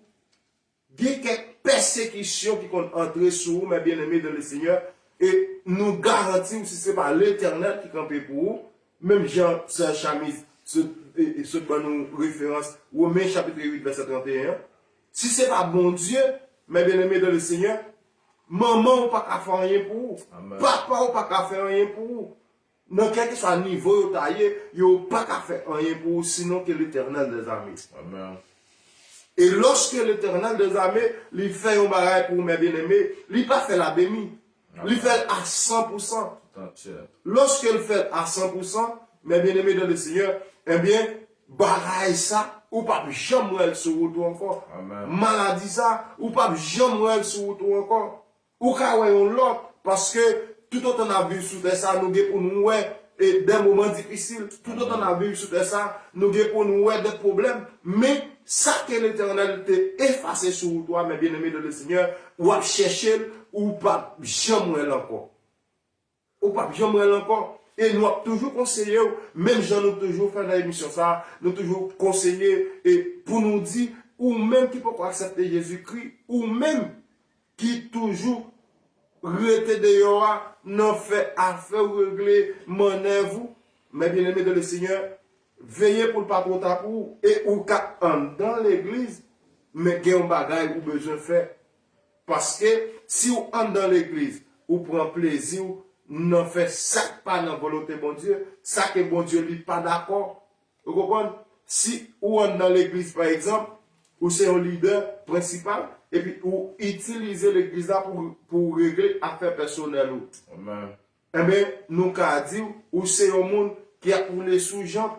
gen kèk pèsekisyon ki konn antre sou ou, mes bien-aimés dans le Seigneur, e nou garanti w, si se pa Letènèl ki kanpe pou ou, menm jan sè Chamis sot, e, e sot ban nou referans, Women chapit uit, vèsè trannteyen an, si se pa Bondye, mes bien-aimés dans le Seigneur, manman w pa ka fè anyen pou ou, amèn, papa w pa ka fè anyen pou ou. Nan kèlkeswa nivo yo ta ye, yo pa ka fè anyen pou ou, sinon ke Letènèl dèzame. Amèn. E lòske Letènèl dèzame, li fè yon bagay pou ou, mes bien-aimés, li pa fè l a demi. Li fè l a san pou san. Tout antye. Lòske l fè l a san pou san, mes bien-aimés dans le Seigneur, ebyen, bagay sa, ou p ap janm wè l sou wout ou ankò. Amèn. Maladi sa, ou p ap janm wè l sou wout ou ankò. Ou ka wè yon lòt, paske toutotan n ap viv sou tè sa, nou gen pou nou wè, e, de moman difisil. Toutotan n ap viv sou tè sa, nou gen pou nou wè de pwoblèm. Men, sa ke Letènèl te efase sou wout ou a, mes bien-aimés dans le Seigneur, w ap chèche l, ou p ap janm wè l ankò. Ou p ap janm wè l ankò. E nou ap toujou konseye w, menm jan nou toujou fè nan emisyon sa a, nou toujou konseye, e pou nou di, ou menm ki poko aksepte Jezikri, ou menm ki toujou rete deyò a, nan fè afè w, regle mannèv ou, mes bien-aimés dans le Seigneur, veye pou l pa twò ta pou ou, e ou ka anndan legliz, men gen yon bagay ou bezwen fè. Paske si w anndan legliz, ou pran plezi w nan fè sa k pa nan volonte Bondye, sa ke Bondye li pa dakò. Ou konprann? Si ou anndan legliz, pa egzanp, ou se yon lidè prensipal, epi ou itilize legliz la pou, pou w regle afè pèsonèl ou. Amèn. Enben, nou ka di w, ou se yon moun ki ap woule sou janb.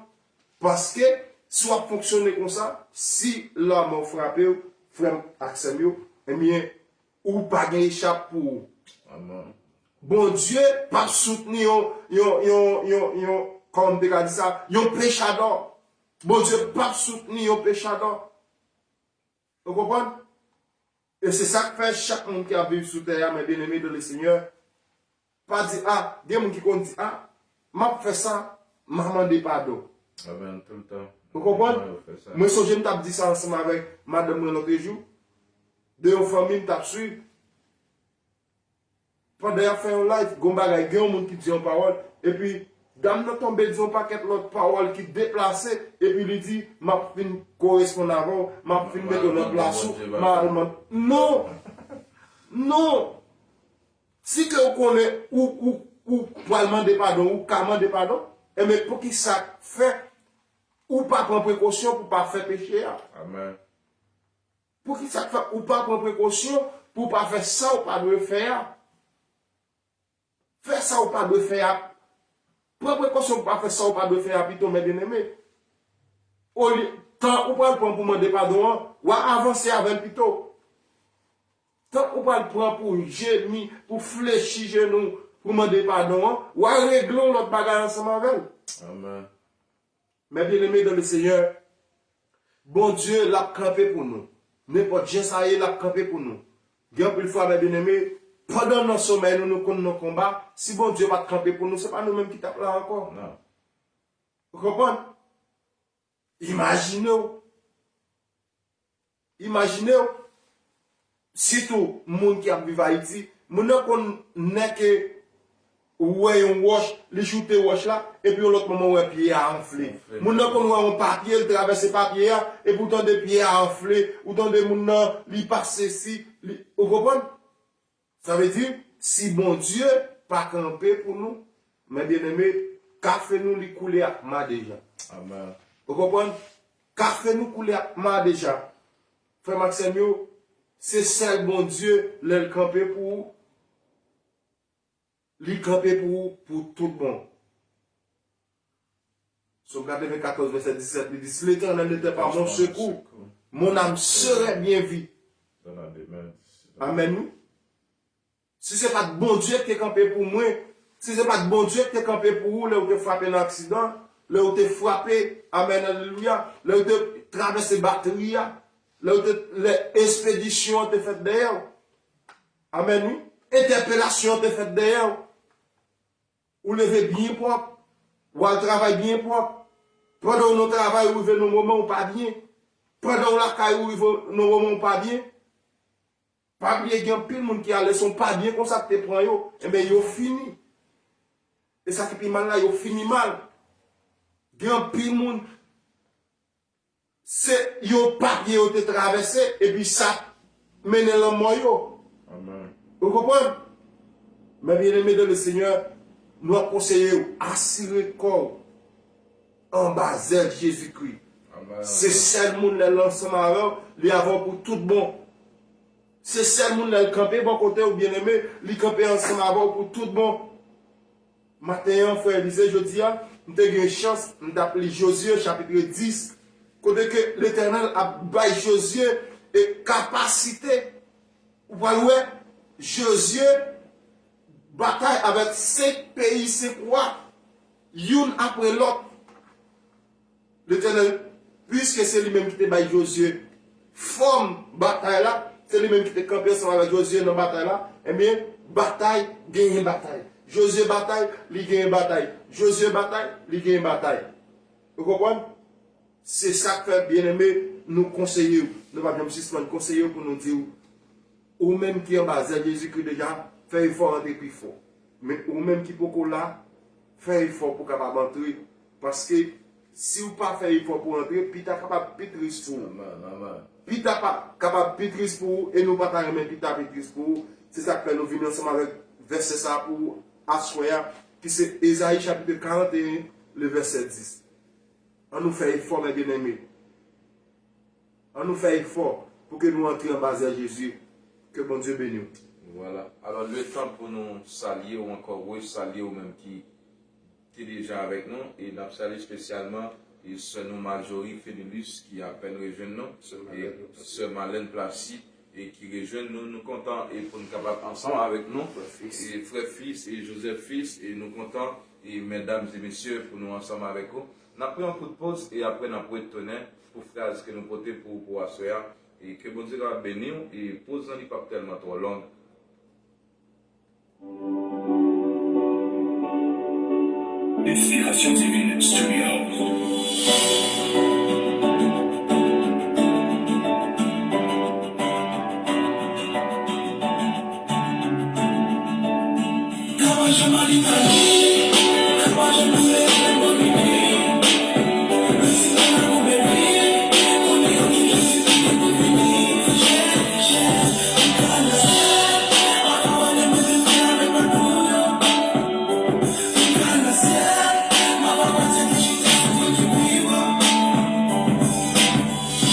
Paske, si w ap fonksyone konsa, si lanmò frape w, frè m ak sè m yo, enben, ou pa gen echap pou ou. Amèn. Bondye p ap soutni yon, yon, yon, yon, yon, kòman m te ka di sa, yon pechadò. Bondye p ap soutni yon pechadò. Ou konprann? E se sa k fè chak moun ki ap viv sou tè a, mes bien-aimés dans le Seigneur, pa di, a, gen moun ki konn di, a, m ap fè sa, m a mande padon. Amèn, tout le tan. Ou konprann? Mwen, yo fè sa. Mwen sonje m t ap di sa ansanm avèk madanm mwen lòt jou, de yon fanmi m t ap swiv. Pandan y ap fè yon live, gon bagay, gen yon moun ki di yon pawòl, epi dam nan tonbe di yon pakèt lòt pawòl ki deplase, epi li di, m ap fin koresponn avè w, m ap fin mete w nan plas ou, m a al man-, non! Non! Si ke ou konnen ou, ou, ou pral mande padon, ou ka mande padon, enben poukisa fè ou pa pran prekosyon pou pa fè peche a? Amèn. Poukisa k fè ou pa pran prekosyon pou w pa fè sa w pa dwe fè a? Fè sa w pa dwe fè a. Pran prekosyon pou w pa fè sa w pa dwe fè a pito, mes bien-aimés. Olye, tan ou pral pran pou mande padon an, w a avanse avè l pito. Tan ou pral pran pou jemi, pou flechi jenou, pou mande padon an, w a regle yon lòt bagay ansanm avè l. Amèn. Mes bien-aimés dans le Seigneur, Bondye, l ap kanpe pou nou. Nenpòt jan sa ye, l ap kanpe pou nou. Gen anpil fwa, mes bien-aimés, pandan nan somèy nou, nou konn nan konba, si Bondye pa t kanpe pou nou, se pa nou menm ki t ap la ankò. Non. Ou konprann? Imajine w. Imajine w, sitou moun ki ap viv Ayiti, moun nan konn nèke ou wè yon wòch, li choute wòch la, epi yon lòt moman ou wè pye a anfle. Anfle. Moun nan konn wè yon papye, li travèse papye a, epi ou tande pye a anfle, ou tande moun nan, li pa sesi, li, ou konprann? Sa vle di, si Bondye pa kanpe pou nou, mes bien-aimés, kafe nou li koule ak ma deja. Amèn. Ou konprann? Kafe nou koule ak ma deja. Frè m ak sè m yo, se sèl Bondye, lè l kanpe pou ou, li kanpe pou ou pou tout bon. Sòm katrevenkatòz, vèsè disèt, li di, si Letènèl n'était pas mon secours, mon âme serait bien vite. Dans la demeure du Amèn, wi. Si se pa t Bondye ki te kanpe pou mwen, si se pa t Bondye ki te kanpe pou ou lè ou te frape nan aksidan, lè ou te frape, amèn, alelouya, lè ou te travèse batri a, lè ou te, lè espedisyon an te fèt dèyè w, amèn, wi, entèpelasyon an te fèt dèyè w, ou leve byen pwòp, w al travay byen pwòp, pandan w nan travay ou rive nan moman ou pa byen, pandan w lakay ou rive nan moman ou pa byen, pa bliye, gen anpil moun ki ale, se yon pa byen konsa k te pran yo. Enben, yo fini. E sa ki pi mal la, yo fini mal. Gen anpil moun, se yon pa byen yo te travèse, epi sa mennen lanmò yo. Amèn. Ou konprann? Men byeneme dan le Senyè, nou ap konseye w, asire kò w anba zèl Jezikri. Amèn. Se sèl moun lè l ansanm avè w, li avè w pou tout bon. Se sèl moun lè l kanpe bò kote w, byeneme, li kanpe ansanm avè w pou tout bon. Maten an, frè Elize, jodi a, m te gen chans, m t ap li Jozye, chapit dis, kote ke Letènèl ap bay Jozye e kapasite. Ou pral wè, Jozye batay avèk senk peyi, senk wa, youn apre lòt. Letènèl, piske se li menm ki te bay Jozye fòm batay la, se li menm ki te kanpe ansanm avèk Jozye nan batay la, ebyen, batay, genyen batay. Jozye batay, li genyen batay. Jozye batay, li genyen batay. Ou konprann? Se sa k fè, byeneme, nou konseye w. Nou p ap janm sispann konseye w pou nou di w, ou menm ki anba zèl Jezikri deja, fè efò antre pi fò. Men ou menm ki poko la, fè efò pou w kapab antre. Paske si w pa fè efò pou w antre, pita kapab pi tris pou ou. Amèn, amèn. Pita pa, kapab pi tris pou ou, e nou pa ta renmen pita pi tris pou ou. Se sa k fè nou vin ansanm avèk vèsè sa a pou ou aswè a, ki se Ezayi chapit karanteyen, le vèsè dis. An nou fè efò, men byeneme. An nou fè efò pou ke nou antre anba zèl Jezi. Ke Bondye beni w. Vwala. Alò, letan pou nou salye w ankò, resalye w menm ki te deja avèk nou, e n ap salye espesyalman e sè nou Marjorie Fenelus ki apèn rejwenn nou, sè Marlène Placide, e ki rejwenn nou. Nou kontan e pou n kapab ansanm avèk nou. Frè Fils. E frè Fils e Joseph Fils, e nou kontan, e medam e mesye, pou nou ansanm avèk ou. N ap pran yon kout poz e apre n ap retounen pou fraz ke nou pote pou ou pou aswè a. E ke Bondye kapab beni w, e poz lan li p ap tèlman twò long. Inspiration Divine Studio.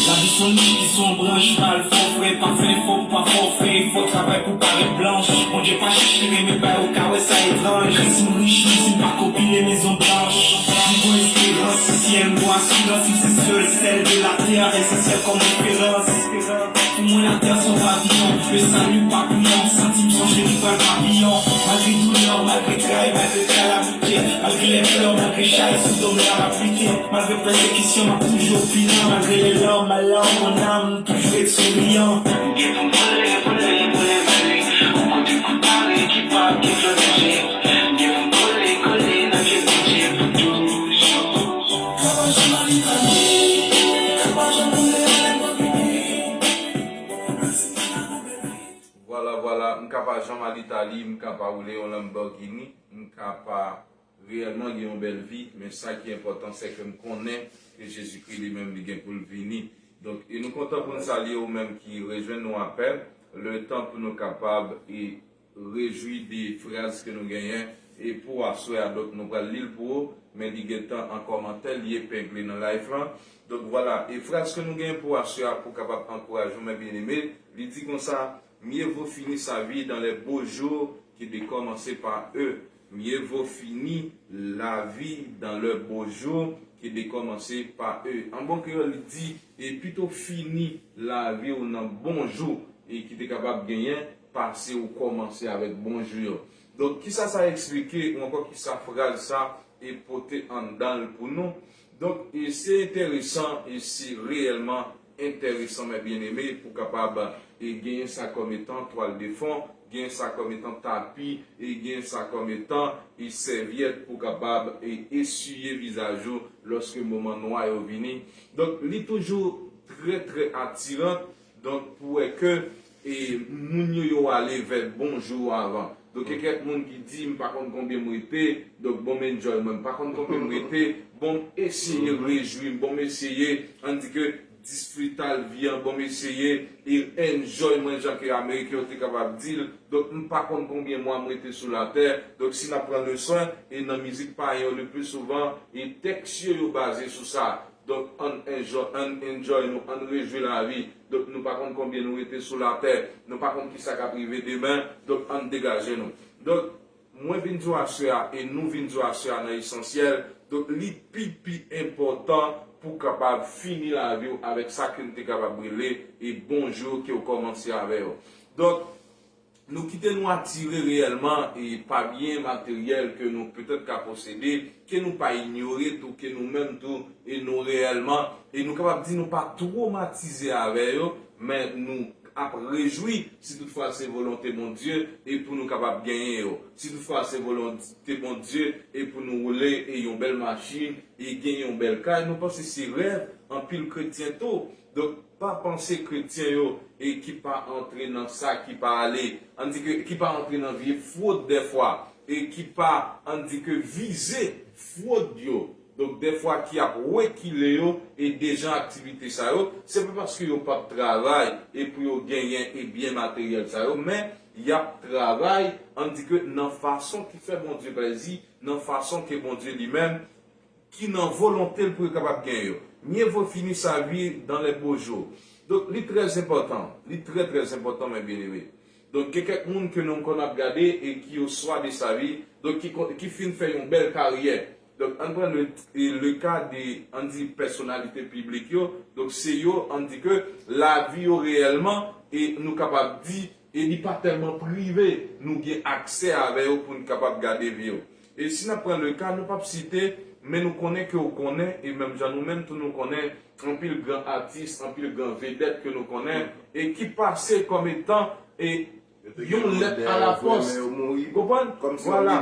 Lavi se yon nich ki se yon branch, pa al fò frè, pa fè efò pou pa fò, fè efò travay pou parèt blanch. Bondye pa chèche, li renmen bay ou ka wè sa etranj. Kris m rich, li di m pa kopile mezon blanch. M gon esperans, si syèl m gon asirans, li se sèl sèl de latè, esansyèl kòm referans. Pou mwen latè se yon paviyon, le salut pa bouyon, santi m sonje li pral papiyon. Malgre doulè, malgre tray, malgre kalamite, malgre lè plè, malgre chay sou do m la m ap lite. Malgre pèsekisyon, m ap toujou opilyan. Malgre les larmes, malheur, mon âme, toujou ret souriyan. M gen pou m vole, vole, vole, vole. Yon kote pou m pare ki pa ap gen flò nèje. M gen pou m kole, kole nan pye Bondye pou toujou. Kaba Jan Malitali, kaba Jan Malitali. Vwala, vwala, m ka pa Jan Malitali, m ka pa woule yon Lamborghini, m ka pa reyèlman gen yon bèl vi, men sa ki enpòtan, se ke m konnen ke Jezikri li menm, li gen pou l vini. Donk, e nou kontan pou n salye ou menm ki rejwenn nou apèn, le tan pou nou kapab e rejwi de fraz ke nou genyen, e pou aswè a, donk, nou pral li l pou ou, men li gentan an kòmantè, li epengle nan live lan. Donk, vwala, e fraz ke nou genyen pou aswè a, pou kapab ankouraje w, men byeneme, li di konsa, Mieux vaut finir sa vie dans les beaux jours que de commencer par eux. Mieux vaut finir la vie dans leurs beaux jours que de commencer par eux. An bon kreyòl, li di, e pito fini lavi w nan bon jou, e ki te kapab genyen pase ou kòmanse avèk bonjou yo. Donk, kisa sa eksplike ou ankò kisa fraz sa e pote anndan l pou nou? Donk, e se enteresan e se reyèlman enteresan, mè byeneme, pou kapab e genyen sa kòm etan twal de fon, genyen sa kòm etan tapi, e genyen sa kòm etan e sèvyèt pou kapab e esiye vizaj ou lòske moman nwa yo vini. Donk, li toujou trè, trè atiran. Donk, pou wè ke e moun yo, yo ale vè bonjou avan. Donk, gen kèk moun ki di, "M pa konn konbyen m rete, donk, bon, m enjoy mwen. M pa konn konbyen m rete, bon, m eseye rejwi m, bon, m eseye, ann di ke disfruta l vi an, bon, m eseye e enjoy mwen," jan ke Ameriken yo te kapab di l. Donk, m pa konn konbyen mwa m rete sou latè. Donk, si n ap pran leson, e nan mizik payen yo, le pli souvan, e tèks yo, yo baze sou sa. Donk, ann enjoy, ann enjoy nou, ann rejwi lavi. Donk, nou pa konn konbyen nou rete sou latè. Nou pa konn kisa k ap rive demen. Donk, ann degaje nou. Donk, mwen vin di w aswè a, e nou vin di w aswè a nan esansyèl. Donk, li pi, pi enpòtan pou w kapab fini lavi w avèk sa ke n te kapab rele e bonjou ke w kòmanse avè yo. Donk, nou kite nou atire reyèlman e pa byen materyèl ke nou petèt ka posede, ke nou pa inyore tou, ke nou menm tou, e nou reyèlman, e nou kapab di nou pa twomatize avè yo, men nou ap rejwi, si toutfwa se volonte Bondye, e pou nou kapab genyen yo. Si toutfwa se volonte Bondye, e pou nou woule, e yon bèl machin, e genyen yon bèl kay, nou panse se rèv anpil kretyen tou. Donk, pa panse kretyen yo, e ki pa antre nan sa ki pa ale, ann di ke, ki pa antre nan vye fwod dèfwa, e ki pa, ann di ke, vize fwod yo. Donk, dèfwa ki ap rekile yo, e dejan aktivite sa yo, se pa paske yo p ap travay, e pou yo genyen, e byen materyèl sa yo, men y ap travay, ann di ke nan fason ki fè Bondye plezi, nan fason ke Bondye li menm, ki nan volonte l pou yo kapab gen yo. Mieux vaut finir sa vie dans les beaux jours. Donk, li trè enpòtan, li trè, trè enpòtan, mè byeneme. Donk, gen kèk moun ke nou konn ap gade e ki yo swa de sa vi, donk, ki, kon- ki fin fè yon bèl karyè. Donk, ann pran le, e le ka de, ann di, pèsonalite piblik yo. Donk, se yo, ann di ke lavi yo reyèlman, e nou kapab di, e li pa tèlman prive, nou gen aksè avè yo pou n kapab gade vi yo. E si n ap pran le ka, nou p ap site, men nou konnen ke w konnen, e menm jan nou menm tou nou konnen, anpil gran atis, anpil gran vedèt ke nou konnen, e ki pase kòm etan, e yon lèt a la pòs. Konprann? Vwala.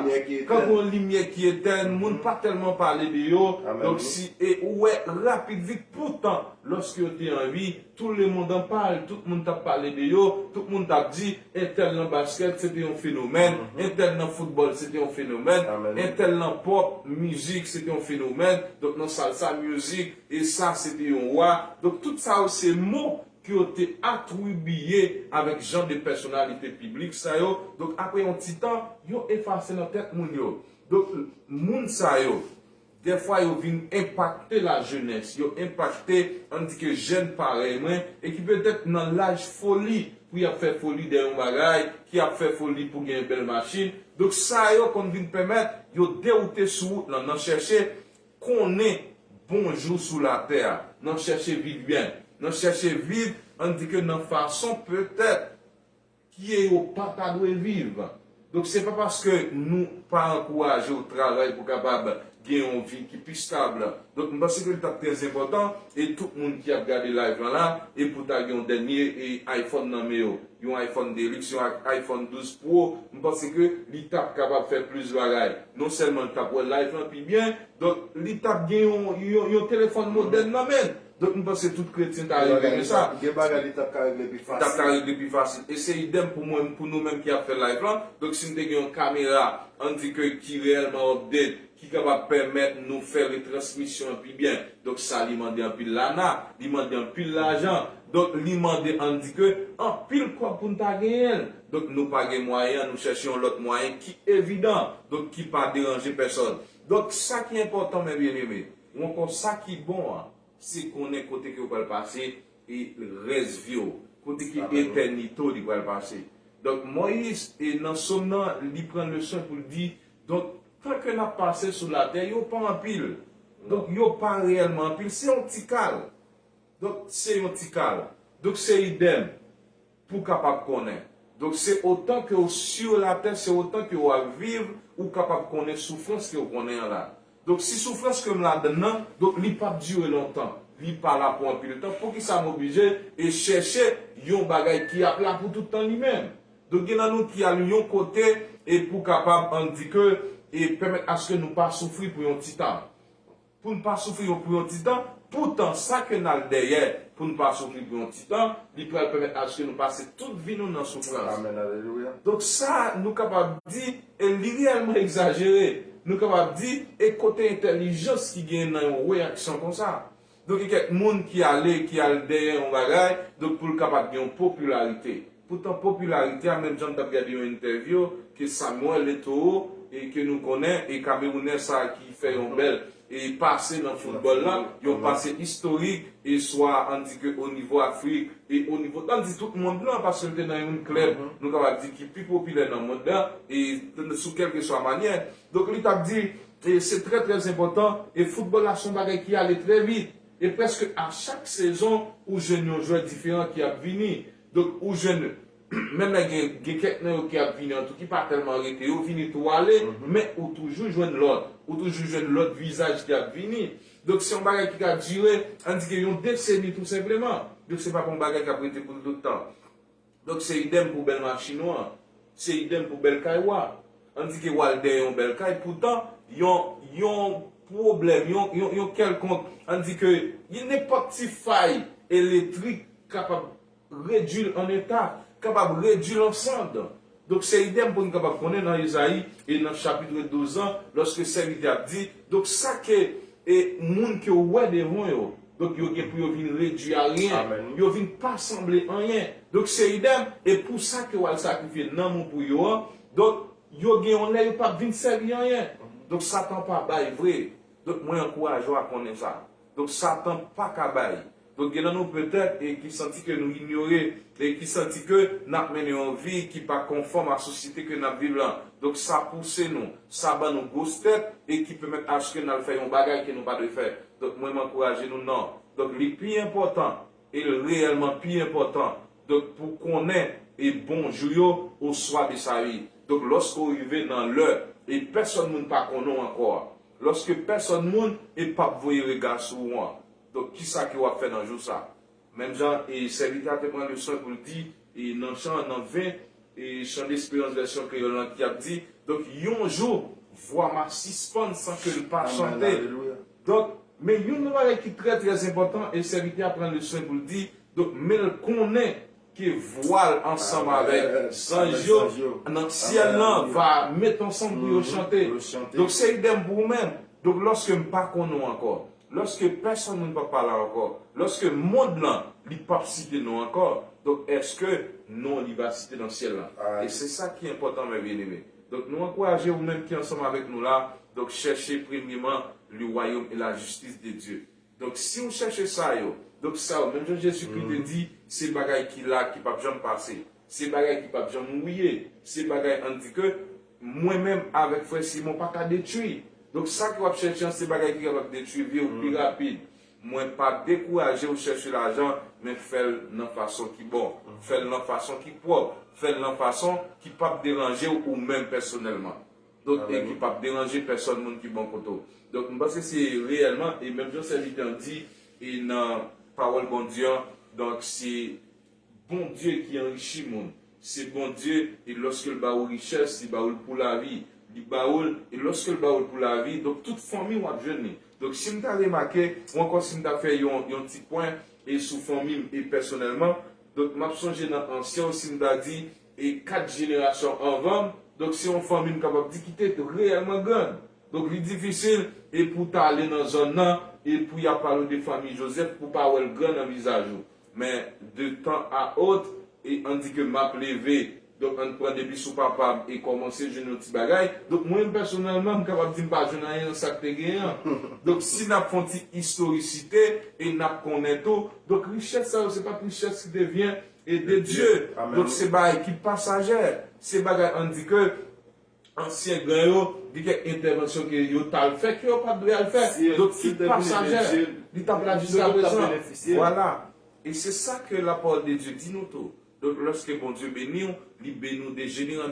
Kankou yon limyè ki etèn, moun pa tèlman pale de yo. Donk, si, e ou wè rapid vit, poutan, lòske yo te an vi, tout le monde en parle, tout moun t ap pale de yo, tout moun t ap di, entèl nan baskèt, se te yon fenomèn, entèl nan foutbòl, se te yon fenomèn, entèl nan pop mizik, se te yon fenomèn, donk nan salsa mizik, e sa, se te yon wa. Donk, tout sa yo, se mo ke yo te atribiye avèk jan de pèsonalite piblik sa yo. Donk, apre yon ti tan, yo efase nan tèt moun yo. Donk, moun sa yo, dèfwa yo vin enpakte lajenès, yo enpakte, ann di ke jèn parèy mwen, e ki petèt nan laj foli, pou y ap fè foli dèyè yon bagay, ki ap fè foli pou gen bèl machin. Donk, sa yo konn vin pèmèt yo dewoute sou wout lan, nan chèche konnen bonjou sou latè a, nan chèche viv byen, nan chèche viv, ann di ke nan fason petèt ke yo pa ta dwe viv. Donk, se pa paske nou pa ankouraje w travay pou kapab gen yon vi ki pi stab. Donk, m panse ke li t ap trè enpòtan, e tout moun ki ap gade live lan la, e pou ta gen yon dènye, e iPhone nan men yo, yon iPhone Deluxe, yon i-, iPhone douz Pro, m panse ke li t ap kapab fè plis bagay. Non sèlman li t ap wè live lan pi byen, donk, li t ap gen yon, yon, yon telefòn modèn nan men l. Donk, m panse tout kretyen ta renmen sa. Gen bagay li t ap ka regle pi fasil. Li t ap ka regle pi fasil. E se idèm pou mwen, pou nou menm ki ap fè live lan. Donk, si n te gen yon kamera, ann di ke ki reyèlman update, ki kapab pèmèt nou fè retransmisyon an pi byen. Donk, sa li mande anpil lana, li mande anpil lajan. Donk, li mande, ann di ke, anpil kòb pou n ta genyen l. Donk, nou pa gen mwayen an, nou chèche yon lòt mwayen ki evidan, donk, ki pa deranje pèsòn. Donk, sa ki enpòtan, mè byeneme, ou ankò sa ki bon an, se konnen kote ke w pral pase e rès vi w, kote ke etènite w li pral pase. Donk, Moyiz, e nan Sòm nan, li pran leson pou l di, donk, tan ke n ap pase sou latè, yo pa anpil. Donk, yo pa reyèlman anpil, se yon ti kal. Donk, se yon ti kal. Donk, se idèm. pou w kapab konnen. Donk, se otan ke w sur la tè, se otan ke w ap viv, ou kapab konnen soufrans ke w konnen an la. Donk, si soufrans ke m ladann nan, donk, li p ap dire lontan. Li pa la pou anpil tan. Poukisa m oblije e chèche yon bagay ki ap la pou tout tan li menm? Donk, gen nan nou ki al yon kote e pou kapab, ann di ke, e pèmèt aske nou pa soufri pou yon ti tan. Pou n pa soufri pou yon ti tan, poutan sa ke n al dèyè pou n pa soufri pou yon ti tan, li pral pèmèt aske nou pase tout vi nou nan soufrans. Amèn, alelouya. Donk sa, nou kapab di, e li reyèlman egzajere, nou kapab di, e kote entèlijans ki gen nan yon reyaksyon konsa? Donk, gen kèk moun ki ale, ki al dèyè yon bagay, donk pou l kapab gen yon popilarite. Poutan, popilarite a, menm jan m t ap gade yon entèvyou ke Samuel Eto'o, e ke nou konnen, e Kamerounè sa a ki fè yon bèl e pase nan foutbòl la, yon pase istorik, e swa ann di ke o nivo Afrik, e o nivo, ann di tout mond lan, paske l te nan yon klèb, nou kapab di ki pi popilè nan mond lan, e sou kèlkeswa manyè. Donk, li t ap di, e se trè, trè enpòtan, e foutbòl la se yon bagay ki ale trè vit. E prèske a chak sezon, ou jwenn yon jwè diferan ki ap vini. Donk, ou jwenn, menm lè gen, gen kèk nan yo ki ap vini an tou, ki pa tèlman rete, yo vini tou ale, men ou toujou jwenn lòt. Ou toujou jwenn lòt vizaj ki ap vini. Donk, se yon bagay ki ka dire, ann di ke yon deseni tou senpleman. Donk, se pa yon bagay k ap rete pou tout tan. Donk, se idèm pou bèl machin ou an. Se idèm pou bèl kay ou a. Ann di ke w al dèyè yon bèl kay, poutan, yon, yon pwoblèm, yon, yon, yon kèlkonk, ann di ke yon nenpòt ti fay elektrik kapab redui l an eta, kapab redui l an sand. Donk, se idèm pou n kapab konnen nan Ezayi e nan chapit douz lan, lòske sèvitè ap di, donk, sa ke, e moun ke w wè devan yo, donk, yo gen pou yo vin redui a ryen, yo vin pa sanble anyen. Donk, se idèm, e pou sa ke w al sakrifye nanm ou pou yo an, donk, yo gen yon lè yo p ap vin sèvi anyen. Donk, Satan pa bay vre. Donk, mwen ankouraje w a konnen sa. Donk, Satan pa ka bay. Donk, gen nan nou petèt e ki santi ke nou inyore, e ki santi ke n ap mennen yon vi ki pa konfòm a sosyete ke n ap viv lan. Donk, sa pouse nou, sa ban nou gwos tèt, e ki pèmèt aske n al fè yon bagay ke nou pa dwe fè. Donk, mwen, m ankouraje nou, non. Donk, li pi enpòtan, e l reyèlman pi enpòtan, donk, pou konnen e bon jou yo, oswa de sa yo. Donk, lòske w rive nan lè, e pèsòn moun pa konnen w ankò, lòske pèsòn moun e p ap voye rega sou ou an, donk, kisa ke w ap fè nan jou sa? Menm jan e sèvitè a te pran leson pou l di, e nan chan, nan ven, e chan desperans vèsyon kreyòl lan ki ap di, donk, yon jou, vwa m a sispann san ke l pa chante. Donk, men youn nan bagay ki trè, trè enpòtan, e sèvitè a pran leson pou l di, donk, men l konnen ke vwa l ansanm avèk zanj yo nan syèl lan va met ansanm pou yo chante. Donk, se idèm pou ou menm. Donk, lòske m pa konnen w ankò, lòske pèsòn moun p ap pale ankò, lòske mond lan, li p ap site non ankò, donk, èske non li va site nan syèl lan? E se sa ki enpòtan, mè byeneme. Donk, nou ankouraje ou menm ki ansanm avèk nou la, donk, chèche premyeman le royaume et la justice de Dieu. Donk, si w chèche sa yo, donk, sa yo, menm jan Jezikri te di, se bagay ki la, ki p ap janm pase, se bagay ki p ap janm oubliye, se bagay, ann di ke mwen menm avèk frè Simon pa ka detwi. Donk, sa ke w ap chèche an, se bagay ki kapab detwi vi w pi rapid. Mwen, pa dekouraje w chèche lajan, men fè l nan fason ki bon, fè l nan fason ki pwòp, fè l nan fason ki p ap deranje w ou menm pèsonèlman. Donk, e ki p ap deranje pèsòn moun ki bò kote w. Donk, m panse se reyèlman, e menm jan sèvitè an di, e nan pawòl Bondye an, donk, se Bondye ki anrichi moun. Se Bondye, e lòske l ba ou richès, li ba ou l pou lavi. Li ba ou l, e lòske l ba ou l pou lavi, donk, tout fanmi w ap jwenn li. Donk, si m ta remake, ou ankò si m ta fè yon, yon ti pwen, e sou fanmi m, e pèsonèlman, donk, m ap sonje nan ansyen, si m ta di, e kat jenerasyon anvan m, donk, se yon fanmi m kapab di ki te reyèlman grann. Donk, li difisil, e pou w ta ale nan zòn nan, e pou y ap pale w de fanmi Jozèf, pou w pa wè l grann nan vizaj ou. Men, de tan a ot, e ann di ke m ap leve, donk, ann pran depi sou papa m e kòmanse jwenn yon ti bagay. Donk, mwen menm pèsonèlman, m kapab di m pa jwenn anyen nan sa k te genyen an. Donk, si n ap fè yon ti istorisite, e n ap konnen tou, donk, richès sa yo, se pa t richès ki te vyen e de Dye. Donk, se bagay ki pasajè. Se bagay, ann di ke ansyen gran yo, gen kèk entèvansyon ke yo t al fè, ke yo pa t dwe al fè. Donk, ki pasajè, li t ap la jiskaprezan. Vwala. E se sa ke lapawòl de Dye di nou tou. Donk, lòske Bondye beni w, li beni w de jenera-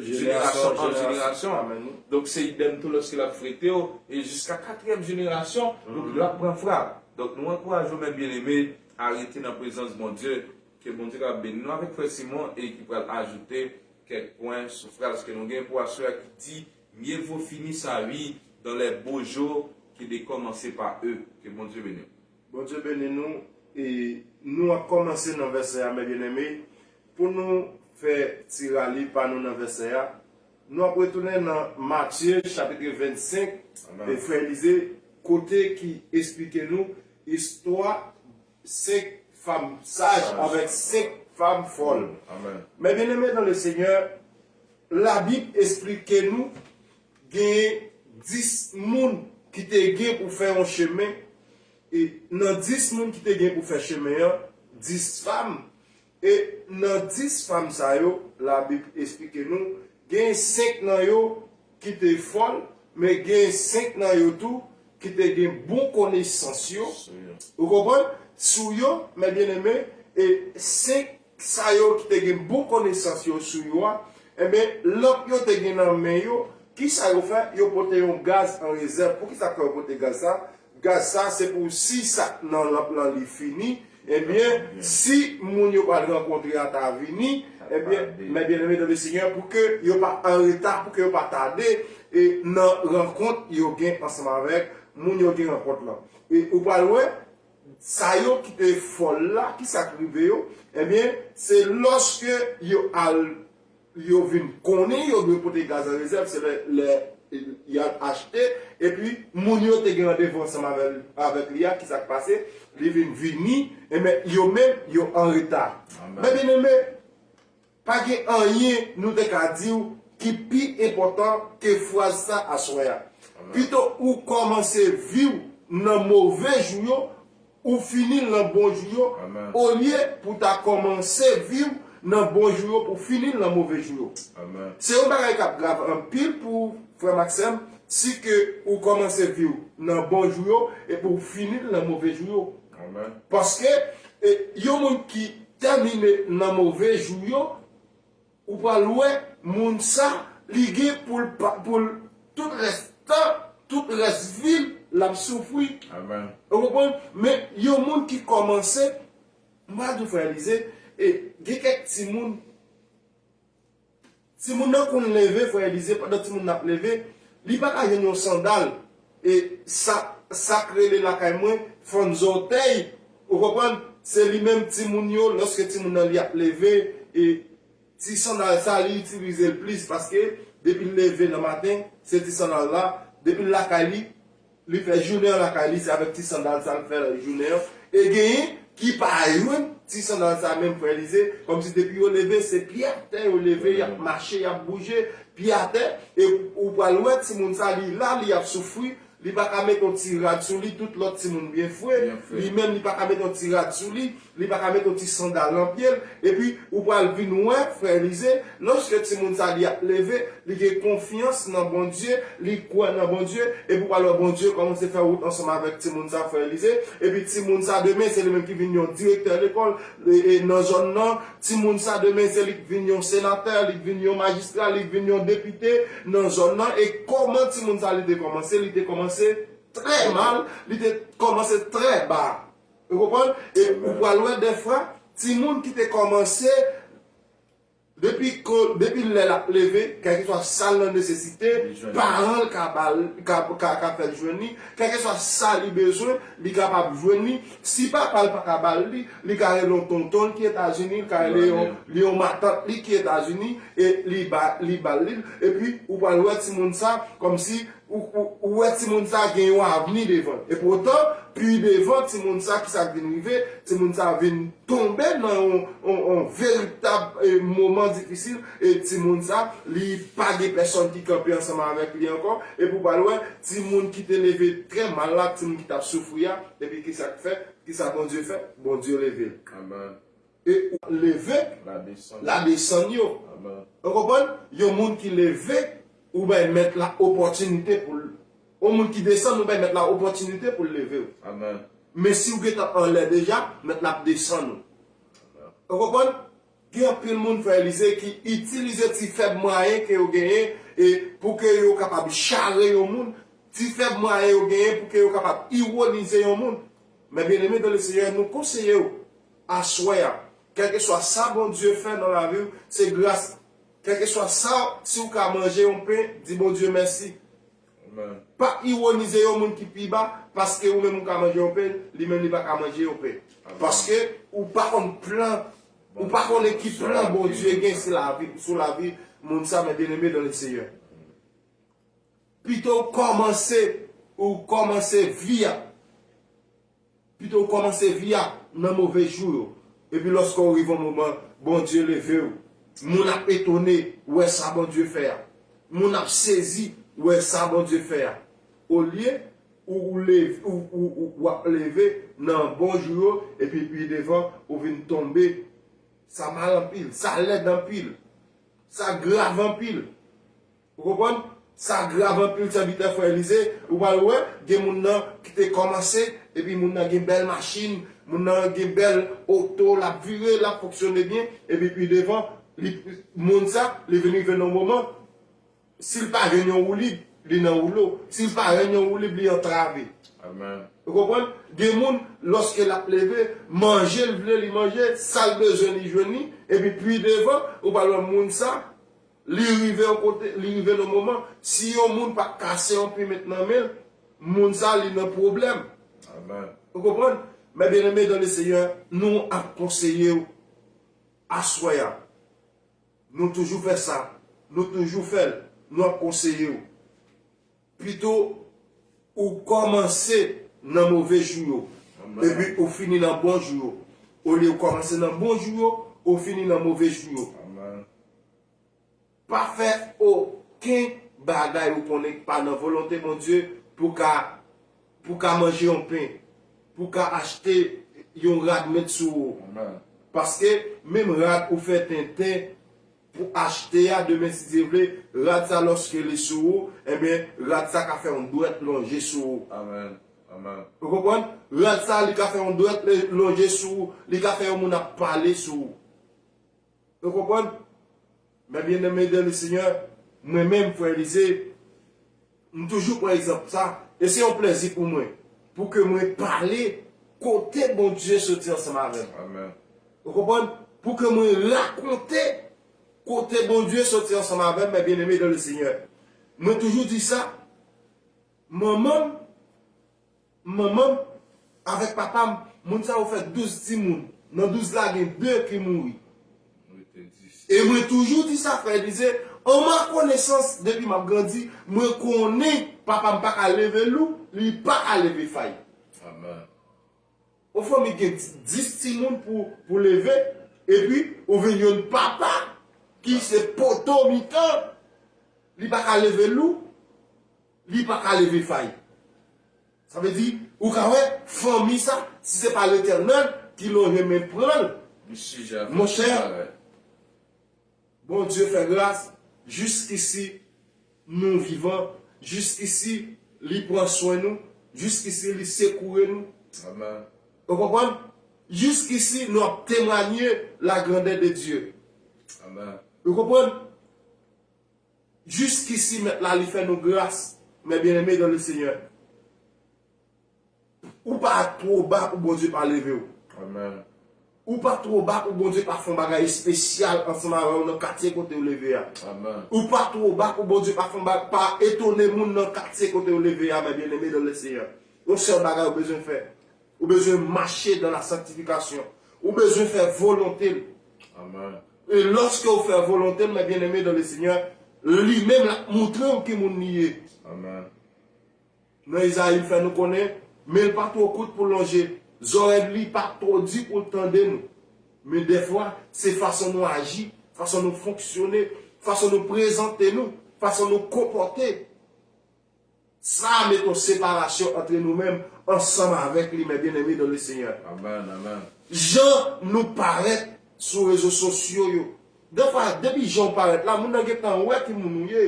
jenerasyon an jenerasyon. Donk, se idèm tou lòske l ap frete w, e jiska katriyèm jenerasyon, donk, l ap pran frap. Donk, nou ankouraje w, mè byeneme, a rete nan prezans Bondye. Ke Bondye ka beni nou avèk frè Simon e ki pral ajoute kèk pwen sou fraz ke nou gen pou aswè a ki di, Mieux vaut finir sa vie dans les beaux jours que de commencer par eux. Ke Bondye beni w. Bondye beni nou. E nou ap kòmanse nan vèsè a, mè byeneme. Pou nou fè ti rali pa nou nan vèsè a, nou ap retounen nan Matye chapit vennsenk, e frè Elize, kote ki esplike nou istwa senk fanm saj avèk senk fanm fòl. Mè byeneme dans le Seigneur, Labib esplike nou gen dis moun ki te gen pou fè yon chemen, e nan dis moun ki te gen pou fè chemen an, dis fanm, e nan dis fanm sa yo, Labib esplike nou, gen senk nan yo ki te fòl, men gen senk nan yo tou ki te gen bon konesans yo. Ou konprann? Sou yo, mè byeneme, e senk sa yo ki te gen bon konesans yo sou yo a, enben, lanp yo te gen nan men yo, kisa yo fè? Yo pote yon gaz an rezèv. Poukisa k fè yo pote gaz sa? Gaz sa, se pou si sa k nan lanp lan li fini, ebyen, si moun yo pral rankontre a ta vini, ebyen, mè byeneme dans le Seigneur, pou ke yo pa an reta, pou ke yo pa tade, e nan rankont yo gen ansanm avèk moun yo gen rankont lan. E ou pral wè, sa yo ki te fòl la, kisa k rive yo? Ebyen, se lòske yo al, yo vin konnen yo dwe pote gaz an rezèv, se lè, lè y al achte, epi moun yo te gen randevou ansanm avè, avèk li a, kisa k pase? Li vin vini, ebyen, yo menm, yo an reta. Mè byeneme, pa gen anyen nou te ka di w ki pi enpòtan ke fraz sa aswè a. Pito ou kòmanse vi w nan move jou yo, ou fini l nan bon jou yo, olye pou ta kòmanse vi w nan bon jou yo, pou fini l nan move jou yo. Se yon bagay k ap grav anpil pou frè m ak sè m, si ke ou kòmanse vi w nan bon jou yo, epi w fini l nan move jou yo. Paske, e, yon moun ki tèmine nan move jou yo, ou pral wè moun sa, li gen pou l pa, pou l tout rès tan, tout rès vi l, l ap soufri. Ou konprann? Men yon moun ki kòmanse, m pral di w, frè Elize, e gen kèk timoun, timoun nan konn leve, frè Elize, pandan timoun nan ap leve, li pa ka jwenn yon sandal. E sa, sa k rele lakay mwen, fann zòtèy. Ou konprann? Se li menm timoun yo, lòske timoun nan li ap leve, e ti sandal sa, li itilize l plis, paske depi l leve nan maten, se ti sandal la, depi l lakay li, li fè jounen an lakay li, se avèk ti sandal sa l fè jounen an. E genyen ki pa jwenn ti sandal sa menm, frè Elize, kòmsi depi yo leve, se pye atè yo leve, y ap mache, y ap bouje, pye atè, e ou pral wè timoun sa, li la, li ap soufri, li pa ka met yon ti rad sou li, tout lòt timoun byen fre, li menm li pa ka met yon ti rad sou li, li pa ka met yon ti sandal nan pye l, epi ou pral vin wè, frè Elize, lòske timoun sa li ap leve, li gen konfyans nan Bondye, li kwè nan Bondye, epi ou pral wè Bondye kòmanse fè wout ansanm avèk timoun sa, frè Elize, epi timoun sa demen, se li menm ki vin yon direktè lekòl, e, e nan zòn nan, timoun sa demen, se li k vin yon senatè, li k vin yon majistra, li k vin yon depite nan zòn nan, e kòman timoun sa li te kòmanse, li te kòmanse trè mal, li te kòmanse trè ba. Ou konprann? E ou pral wè dèfwa, timoun ki te kòmanse, depi ko, depi lè l ap leve, kèlkeswa sa l nan nesesite, paran l ka ba l, ka, ka, ka fè l jwenn li, kèlkeswa sa li bezwen, li kapab jwenn li. Si papa l pa ka ba l li, li ka rele yon tonton l ki Etazini, li ka rele yon, li yon matant li ki Etazini, e li ba, li ba l li. Epi, ou pral wè timoun sa, kòmsi, ou, ou, ou wè timoun sa gen yon avni devan l. Epi otan, pi devan, timoun sa, kisa k vin rive? Timoun sa vin tonbe nan yon, yon, yon veritab, e, moman difisil, e timoun sa, li pa gen pèsòn ki kanpe ansanm avèk li ankò, epi ou pral wè, timoun ki te leve trè mal la, timoun ki t ap soufri a, epi kisa k fè? Kisa Bondye fè? Bondye leve l. E ou leve, la desann yo. Ou konprann? Yon moun ki leve, ou bay mèt la opòtinite pou l. Yon moun ki desann, ou bay mèt la opòtinite pou l leve w. Men si w gentan anlè deja, mèt la ap desann ou. Ou konprann? Gen anpil moun, frè Elize, ki itilize ti fèb mwayen ke yo genyen e pou ke yo kapab chare yon moun, ti fèb mwayen yo genyen pou ke yo kapab iwonize yon moun. Men byeneme dan le Senyè, nou konseye w aswè a, kèlkeswa sa Bondye fè nan lavi w, se gras. Kèlkeswa sa, si w ka manje yon pen, di Bondye mèsi. Pa iwonize yon moun ki pi ba, paske ou menm ou ka manje yon pen, li menm li pa ka manje yon pen. Paske ou pa konn plan, ou pa konnen ki plan Bondye gen sou lavi, sou lavi moun sa, men byeneme dan le Senyè. Pito w kòmanse, ou kòmanse vi a. Pito w kòmanse vi a nan move jou yo. Epi lòske w rive yon moman, Bondye leve w. Moun ap etone wè sa Bondye fè a. Moun ap sezi wè sa Bondye fè a. Olye ou, ou leve, ou, ou, ou, w ap leve nan bon jou yo, epi pi devan, ou vin tonbe. Sa mal anpil, sa lèd anpil, sa grav anpil. Ou konprann? Sa grav anpil, sèvitè frè Elize. Ou pral wè, gen moun nan ki te kòmanse, epi moun nan gen bèl machin, moun nan gen bèl oto, l ap vire, l ap fonksyone byen, epi pi devan, li, moun sa, li vin rive nan moman, si l pa jwenn yon woulib, li nan woulo. Si l pa jwenn yon woulib, li antrave. Ou konprann? Gen moun, lòske l ap leve, manje l vle li manje, sa l bezwen li jwenn li, epi pi devan, ou pral wè moun sa, li rive yon kote, li rive nan moman, si yon moun pa kase yon pen met nan men l, moun sa li nan pwoblèm. Ou konprann? Men byeneme dan le Senyè, nou ap konseye w aswè a. Nou toujou fè sa. Nou toujou fè l. Nou ap konseye w. Pito ou kòmanse nan move jou yo, epi ou fini nan bon jou yo. Olye ou kòmanse nan bon jou yo, ou fini nan move jou yo. Pa fè okenn bagay ou konnen ki pa nan volonte Bondye pou ka, pou ka manje yon pen, pou ka achte yon rad met sou ou. Paske menm rad ou fè tenten pou achte a, demen si Dye vle, rad sa lòske li sou ou, ebyen, rad sa ka fè yon dwèt lonje sou ou. Ou konprann? Rad sa, li ka fè yon dwèt lonje sou ou, li ka fè yon moun ap pale sou ou. Ou konprann? Men byeneme dan le Senyè, mwen menm, frè Elize, m toujou pran egzanp sa, e se yon plèzi pou mwen, pou ke mwen pale kote Bondye soti ansanm avè m. Ou konprann? Pou ke mwen rakonte kote Bondye soti ansanm avè m, men byeneme dan le Senyè. Mwen toujou di sa, manman m, manman m avèk papa m, moun sa yo fè douz timoun. Nan douz la, gen de ki mouri. E mwen toujou di sa, frè Elize, an ma konesans, depi m ap grandi, mwen konnen papa m pa ka leve lou, li pa ka leve fay. Yon fanmi gen dis timoun pou, pou leve, epi ou vin jwenn papa ki se poto mitan, li pa ka leve lou, li pa ka leve fay. Sa vle di, ou ka wè, fanmi sa, si se pa Letènèl ki lonje men pran l, monchè, Bondye fè gras, jiskisi nou vivan, jiskisi li pran swen nou, jiskisi li sekoure nou. Ou konprann? Jiskisi nou ap temwanye la grandè de Dye. Ou konprann? Jiskisi Mèt la, li fè nou gras, mes bien-aimés dans le Seigneur. Ou pa two ba pou Bondye pa leve w. Ou pa two ba pou Bondye pa fè yon bagay espesyal ansanm avè w nan katye kote w leve a. Ou pa two ba pou Bondye pa fè yon ba-, pa etone moun nan katye kote w leve a, mes bien-aimés dans le Seigneur. Yon sèl bagay ou bezwen fè. Ou bezwen mache dans la sanctification. Ou bezwen fè volonte l. E lòske w fè volonte l, mes bien-aimés dans le Seigneur, li menm l ap montre w ki moun li ye. Nan Ezayi, l fè nou konnen, men l pa two kout pou l lonje, zòrèy li pa two di pou l tande nou. Men dèfwa, se fason nou aji, fason nou fonksyone, fason nou prezante nou, fason nou konpòte. Sa a met yon separasyon antre nou menm ansanm avèk li, mes bien-aimés dans le Seigneur. Jan nou parèt sou rezo sosyo yo. Dèfwa, depi jan w parèt la, moun nan gentan wè ki moun ou ye.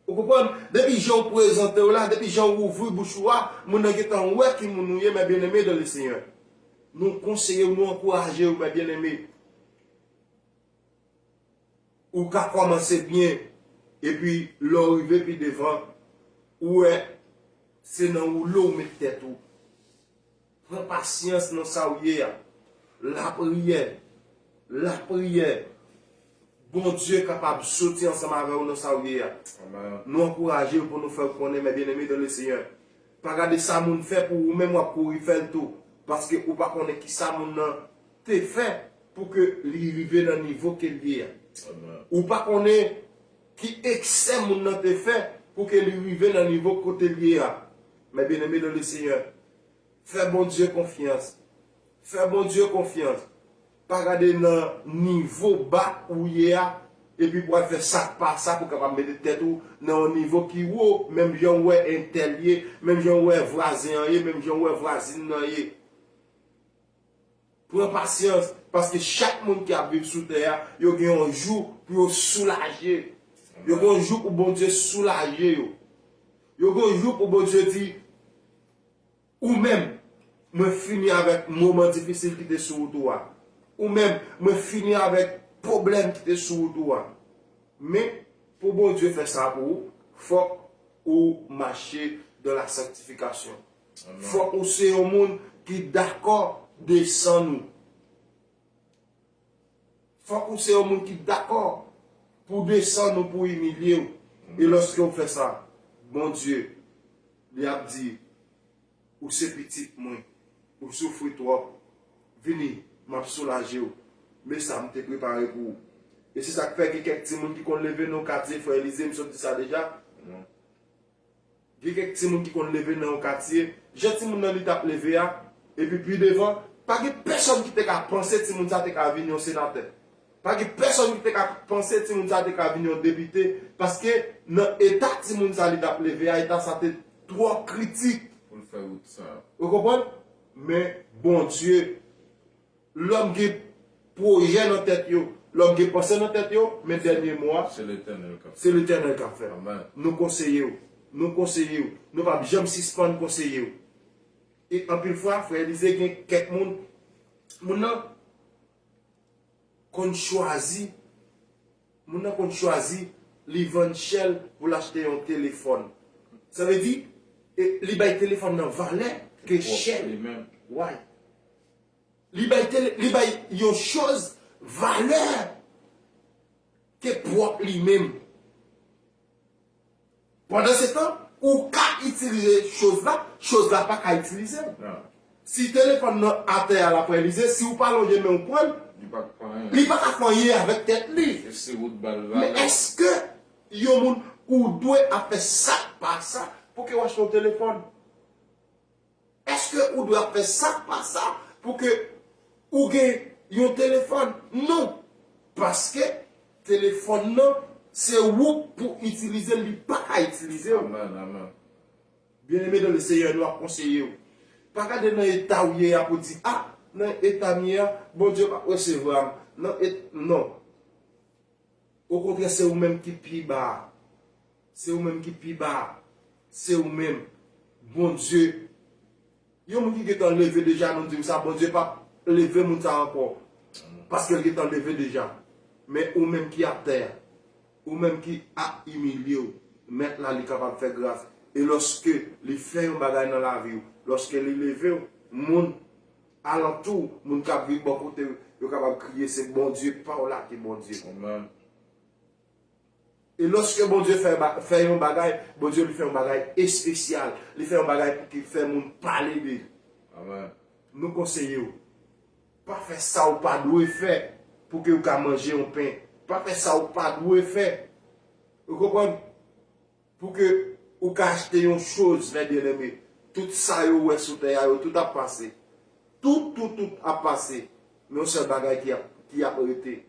Ou konprann? Depi jan w prezante w la, depi jan w ouvri bouch ou a, moun nan gentan wè ki moun ou ye, mes bien-aimés dans le Seigneur. Nou konseye w, nou ankouraje w, mes bien-aimés. Ou ka kòmanse byen, epi lè w rive pi devan, ou wè se nan woulo w met tèt ou. Pran pasyans nan sa w ye a. Lapriyè, lapriyè. Bondye kapab soti ansanm avè w nan sa w ye a. Nou ankouraje w pou nou fè w konnen, mè byenneme dan le Seyè, pa gade sa moun fè pou ou menm w ap kouri fè l tou. Paske ou pa konnen ki sa moun nan te fè pou ke li rive nan nivo ke l ye a. Ou pa konnen ki eksè moun nan te fè pou ke li rive nan nivo kote l ye a. Mè byenneme dan le Seyè, fè Bondye konfyans. Fè Bondye konfyans. Pa gade nan nivo ba ou ye a, epi pou al fè sa k pa sa pou kapab mete tèt ou nan yon nivo ki wo, menm jan w wè entèl ye, menm jan w wè vwazen an ye, menm jan w wè vwazin nan ye. Pran pasyans, paske chak moun ki ap viv sou tè a, yo gen yon jou pou yo soulaje. Yo gen yon jou pou Bondye soulaje yo. Yo gen yon jou pou Bondye di, ou menm, mwen fini avèk moman difisil ki te sou wout ou a. Ou menm, mwen fini avèk pwoblèm ki te sou wout ou a. Men, pou Bondye fè sa pou ou, fòk ou mache dans la sanctification. Fòk ou se yon moun ki dakò desann ou. Fòk ou se yon moun ki dakò pou desann ou, pou imilye w. E lòske w fè sa, Bondye, li ap di, ou se pitit mwen, ou soufri twòp, vini, m ap soulaje w. Men sa m te prepare pou ou. E se sa k fè gen kèk timoun ki konn leve nan katye, frè Elize, m sot di sa deja. Gen kèk timoun ki konn leve nan yon katye, jan timoun nan li t ap leve a, epi pi devan, pa gen pèsonn ki te ka panse timoun sa te ka vin yon senatè. Pa gen pèsonn ki te ka panse timoun sa te ka vin yon depite, paske nan eta timoun sa li t ap leve a, eta sa te twò kritik. Pou l fè wout sa. Ou konprann? Men Bondye, lòm gen pwojè nan tèt yo, lòm gen panse nan tèt yo, men dènye mo a, se Letènèl k ap fè. Se Letènèl k ap fè. Amèn. Nou konseye w. Nou konseye w. Nou p ap janm sispann konseye w. E anpil fwa, frè Elize, gen kèk moun, moun nan konn chwazi, moun nan konn chwazi li vann chè l pou l achte yon telefòn. Sa vle di, e, li bay telefòn nan valè ke chè l. Why? Li bay tele, li bay yon choz valè ke pwòp li menm. Pandan se tan, ou ka itilize choz la, choz la pa ka itilize l. Si telefòn nan atè a, l ap reyalize, si ou pa lonje men ou pran l, li pa ka fè anyen avèk tèt li. Men èske yon moun ou dwe ap fè sa k pa sa pou ke w achte yon telefòn? Èske ou dwe ap fè sa k pa sa pou ke ou gen yon telefòn? Non. Paske telefòn nan, se ou pou itilize l, li pa ka itilize w. Amèn, amèn. Byeneme dan le Seyè, nou ap konseye w. Pa gade nan eta w ye a pou di, a, nan eta m ye a, Bondye p ap resevwa m. Nan et-, non. Okontrè, se ou menm ki pi ba. Se ou menm ki pi ba. Se ou menm. Bondye. Yon moun ki gentan leve deja, nou di m sa, Bondye p ap leve moun sa ankò. Paske l gentan leve deja. Men ou menm ki atè a, ou menm ki ap imilye w, Mèt la, li kapab fè gras. E lòske li fè yon bagay nan lavi w, lòske li leve w, moun alantou, moun k ap viv bò kote w, yo kapab kriye, se Bondye pa w la ki Bondye. Amèn. E lòske Bondye fè ba-, fè yon bagay, Bondye li fè yon bagay espesyal. Li fè yon bagay pou ki fè moun pale de li. Amèn. Nou konseye w. Pa fè sa w pa dwe fè pou ke w ka manje yon pen. Pa fè sa w pa dwe fè. Ou konprann? Pou ke ou ka achte yon choz, mè byeneme. Tout sa yo wè sou tè a, yo tout ap pase. Tout, tout, tout ap pase. Men yon sèl bagay ki ap, ki ap rete.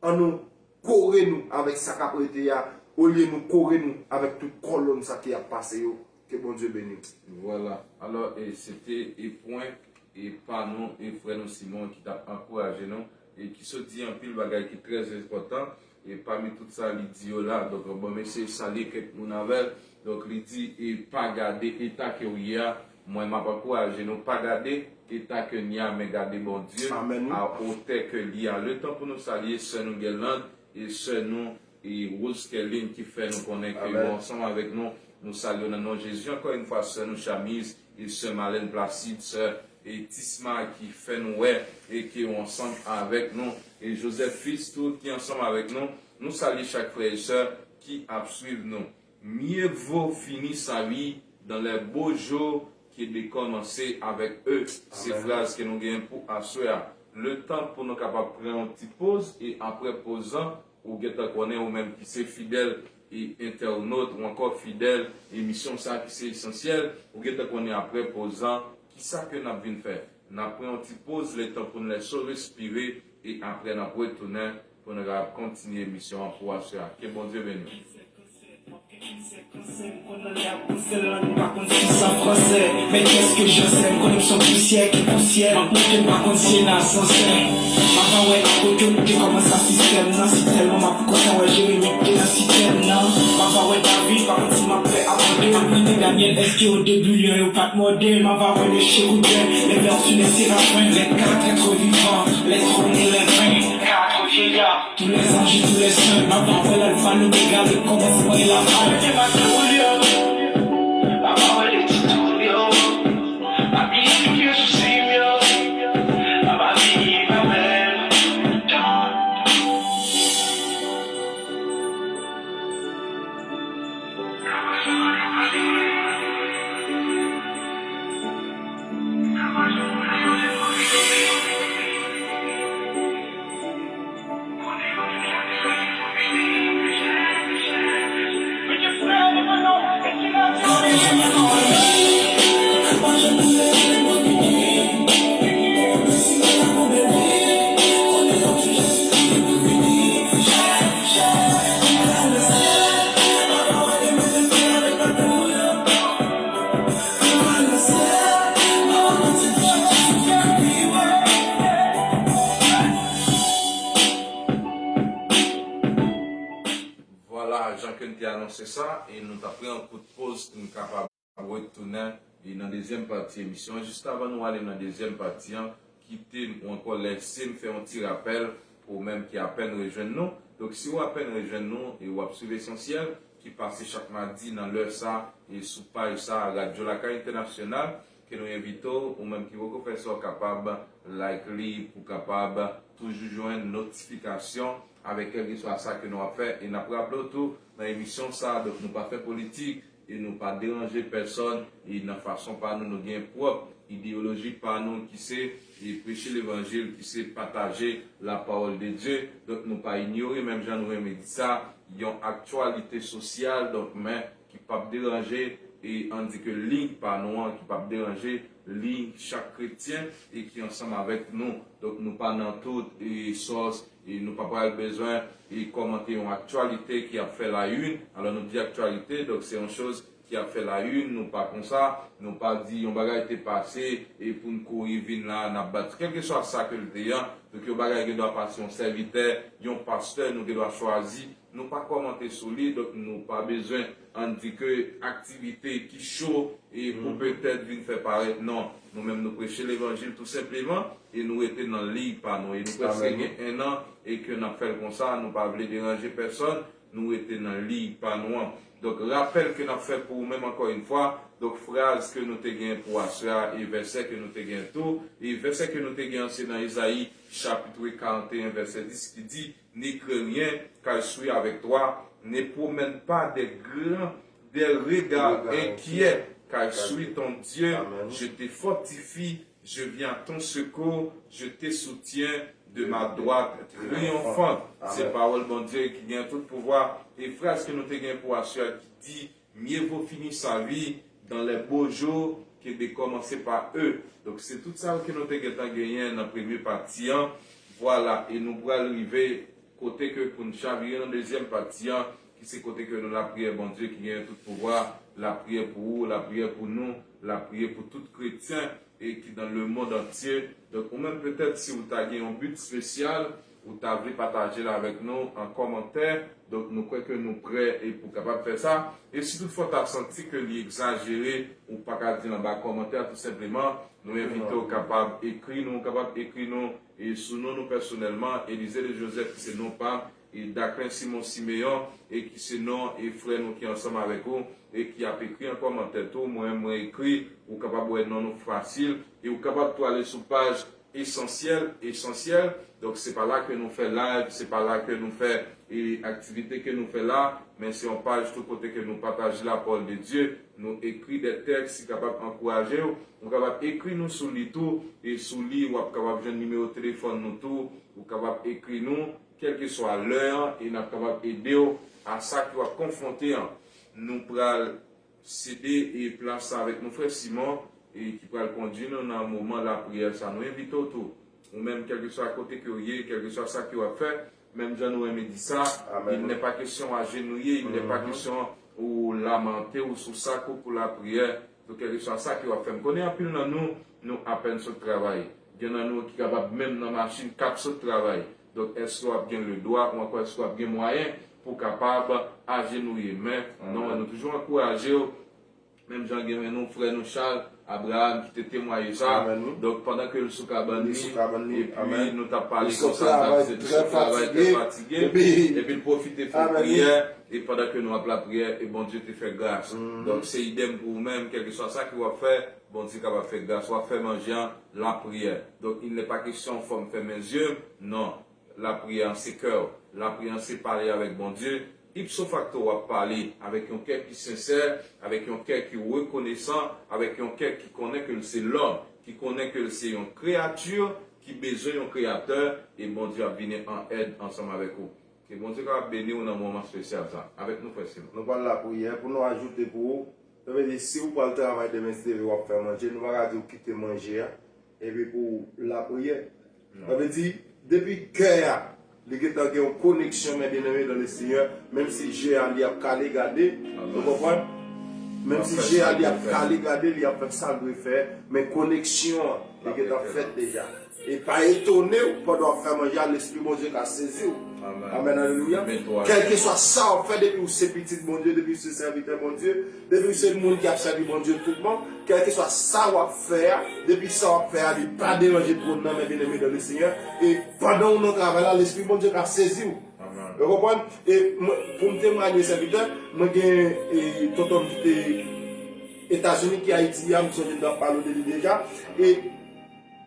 Ann nou kore nou avèk sa k ap rete a, olye nou kore nou avèk tout kòlonn sa ki ap pase yo. Ke Bondye beni w. Vwala. Alò, e, se te, e, pwen, e, pa nou, e, frè nou Simon ki t ap ankouraje nou, e ki sot di anpil bagay ki trè enpòtan, e pami tout sa li di yo la. Donk, bon, m eseye salye kèk moun avè l. Donk, li di, e pa gade eta ke w ye a, mwen m ap ankouraje nou, pa gade eta ke n ye a, men gade Bondye a otè ke li a. Letan pou nou salye sè nou Guerlande, e sè nou, e Rose Kerline ki fè nou konnen ke yo ansanm avèk nou. Nou salye w nan non Jezi. Ankò yon fwa, sè nou Chamise, e sè Marlène Placide, sè e Tisma ki fè nou wè e ke yo ansanm avèk nou. E Joseph Fils tou ki ansanm avèk nou. Nou salye chak frè e sè ki ap swiv nou. Mieux vaut finir sa vie dans les beaux jours que de commencer avec eux. Se fraz ke nou gen pou aswè a. Le tan pou nou kapab pran yon ti poz e apre poz lan, ou gentan konnen ou menm ki se fidèl e entènot ou ankò fidèl emisyon sa ki se esansyèl, ou gentan konnen apre poz lan, kisa ke n ap vin fè? N ap pran yon ti poz, le tan pou n lèse respire, e apre n ap retounen pou n kapab kontinye emisyon an pou aswè a. Ke Bondye beni w. Men kès ke jan sè m konnen m son pousyè ki pousyè. M ap monte m pa konn si e nan asansè. M ap pa wè akote ou te kòmanse a sistèm nan. Si tèlman m ap kontan wè Jeremi k te nan sistèm nan. M ap pa wè David pa konn si m ap fè abandone. M ap mande Danyèl èske o debi lyon yo pa t mòde. M ap pa wè le chek ou dè. Les vers sur les séraphins, les quatre êtres vivants, les trônes et les vingt-quatre vieillards. Tous les anges et tous les saints, m ap avè l alfa loméga, le kòmansman e lafen. Mete m ak ou yo, m ap avè le titou yo, m ap bliye tout yo sou sim yo, m ap abiye avè l. Vwala, jan ke n te anonse sa, e nou t ap pran yon kout poz pou n kapab retounen e nan dezyèm pati emisyon an. Jis avan nou ale nan dezyèm pati an, kite m ou ankò lèse m fè yon ti rapèl pou ou menm ki apèn rejwenn nou. Donk, si w apèn rejwenn nou e w ap swiv Esansyèl ki pase chak madi nan lè sa e sou paj sa Radyo Lakay Entènasyonal, ke nou envite w, ou menm ki poko fè sa, w kapab like li pou w kapab toujou jwenn notifikasyon avèk kèlkeswa sa ke nou ap fè. E n ap raple w tou, nan emisyon sa, donk, nou pa fè politik e nou pa deranje pèsòn, e nan fason pa nou, nou gen pwòp ideyoloji pa nou ki se e preche levanjil, ki se pataje la parole de Dieu. Donk, nou pa inyore, menm jan nou renmen di sa, yon aktyalite sosyal, donk, men ki p ap deranje, e ann di ke liy pa nou an, ki p ap deranje liy chak kretyen e ki ansanm avèk nou. Donk, nou pa nan tout e sòs, e nou pa pral bezwen e kòmante yon aktyalite ki ap fè la une. Alò, nou di aktyalite, donk se yon choz ki ap fè la une, nou pa konsa, nou pa di yon bagay te pase e pou n kouri vin la, n ap bat. Kèlkeswa sa ke l te ye, donk yon bagay gen dwa pase yon sèvitè, yon pastè, nou gen dwa chwazi nou pa kòmante sou li, donk nou pa bezwen, ann di ke aktivite ki cho e pou petèt vin fè parèt. Non, nou menm nou preche levanjil tou senpleman e nou rete nan liy pa nou. E nou prèske gen enn an e ke n ap fè l konsa, nou pa vle deranje pèsòn, nou rete nan liy pa nou an. Donk, rapèl ke n ap fè pou ou menm ankò yon fwa, donk fraz ke nou te gen pou aswè a e vèsè ke nou te gen tou, e vèsè ke nou te gen an se nan Ezayi chapit karannteyen vèsè dis ki di, Ne crains rien, car je suis avec toi. Ne promène pas des grands, des regards inquiets, car je suis ton Dieu. Je te fortifie, je viens à ton secours, je te soutiens de ma droite triomphante. Se pawòl Bondye ki gen tout pouvwa. E fraz ke nou te gen pou aswè a ki di, Mieux vaut finir sa vie dans les beaux jours que de commencer par eux. Donk, se tout sa ke nou te gentan genyen nan premye pati an. Vwala, e nou pral rive kote ke pou n chavire nan dezyèm pati an, ki se kote ke nou lapriyè Bondye ki genyen tout pouvwa, lapriyè pou ou, lapriyè pou nou, lapriyè pou tout kretyen e ki dans le monde entier. Donk, ou menm petèt, si ou ta gen yon but espesyal, ou ta vle pataje l avèk nou an kòmantè, donk nou kwè ke nou prè e pou kapab fè sa. E si toutfwa w ta santi ke li egzajere, ou pa ka di l anba kòmantè a, tou senpleman, nou envite w kapab ekri nou, ou kapab ekri nou e sou non nou pèsonèlman, Elysée de Joseph, ki se non pa m, e Daklen Simon Simeyon, e ki se non e frè nou ki ansanm avèk ou, e ki ap ekri an kòmantè tou. Mwen, mwen ekri, ou kapab wè non nou fasil, e ou kapab tou ale sou paj Esansyèl, Esansyèl. Donk, se pa la ke nou fè live, se pa la ke nou fè e aktivite ke nou fè la, men se yon paj tou kote ke nou pataje la parole de Dieu, nou ekri de tèks ki kapab ankouraje w. Ou kapab ekri nou sou li tou, e sou li, w ap kapab jwenn nimewo telefòn nou tou, ou kapab ekri nou, kèlkeswa lè an, e n ap kapab ede w a sa ke w ap konfwonte an. Nou pral sede e plas sa avèk nou frè Simon, e ki pral kondui nou nan moman lapriyè sa. Nou envite w tou, ou menm, kèlkeswa kote ke w ye, kèlkeswa sa ke w ap fè, menm jan nou renmen di sa, il n'est pas question ajenouye, il n'est pas question ou lamante ou sou sa ke w pou lapriyè. Donk, kèlkeswa sa ke w ap fè, m konnen anpil nan nou, nou apèn sot travay. Gen nan nou ki kapab menm nan machin k ap sot travay. Donk, èske w ap gen ledwa ou ankò èske w ap gen mwayen pou w kapab ajenouye? Men, non, nou toujou ankouraje w. Menm jan gen nou frè nou Charles Abraham ki te temwaye sa. Donk, pandan ke l sou kabann li, epi nou t ap pale konsa, l t ap di l sou travay trè fatige, epi l pwofite fè yon priyè, e pandan ke nou ap lapriyè, e Bondye te fè gras. Donk, se idèm pou ou menm, kèlkeswa sa ke w ap fè, Bondye kapab fè gras. W ap fè manje an, lapriyè. Donk, il n'est pas question fò m fèmen zye m, non. Lapriyè an se kè w. Lapriyè an se pale avèk Bondye. Ipso facto, w ap pale avèk yon kè ki sensè, avèk yon kè ki rekonesan, avèk yon kè ki konnen ke l se lòm, ki konnen ke l se yon kreyati ki bezwen yon kreyatè, e Bondye ap vini an èd ansanm avèk ou. Ke Bondye kapab beni w nan moman espesyal sa. Avèk nou, frè Simon. Nou pral lapriyè pou nou ajoute pou ou. Sa vle di, si ou pral travay demen, se leve w ap fè manje, nou pa ka di w kite manje a, epi pou w lapriyè. Sa vle di, depi kè a, li gentan gen yon koneksyon, men byeneme dan le Senyè, menm si je a li ap kale gade, ou konprann? Menm si je a li ap kale gade, li ap fè sa l dwe fè, men koneksyon an, li gentan fèt deja. E pa etone w, pandan w ap fè manje a, Lespri Bondye ka sezi w. Amèn, alelouya. Kèlkeswa sa w ap fè, depi w se pitit Bondye, depi w se sèvitè Bondye, depi w se moun ki ap sèvi Bondye tout bon, kèlkeswa sa w ap fè a, depi sa w ap fè a, li pa deranje twòn nan, men byeneme dan le Senyè. E pandan w nan travay la, Lespri Bondye ka sezi w. Ou konprann? E mwen, pou m temwaye sèvitè, mwen gen, e, tonton m ki te Etazini, ki Ayiti a, m sonje m t ap pale w de li deja. E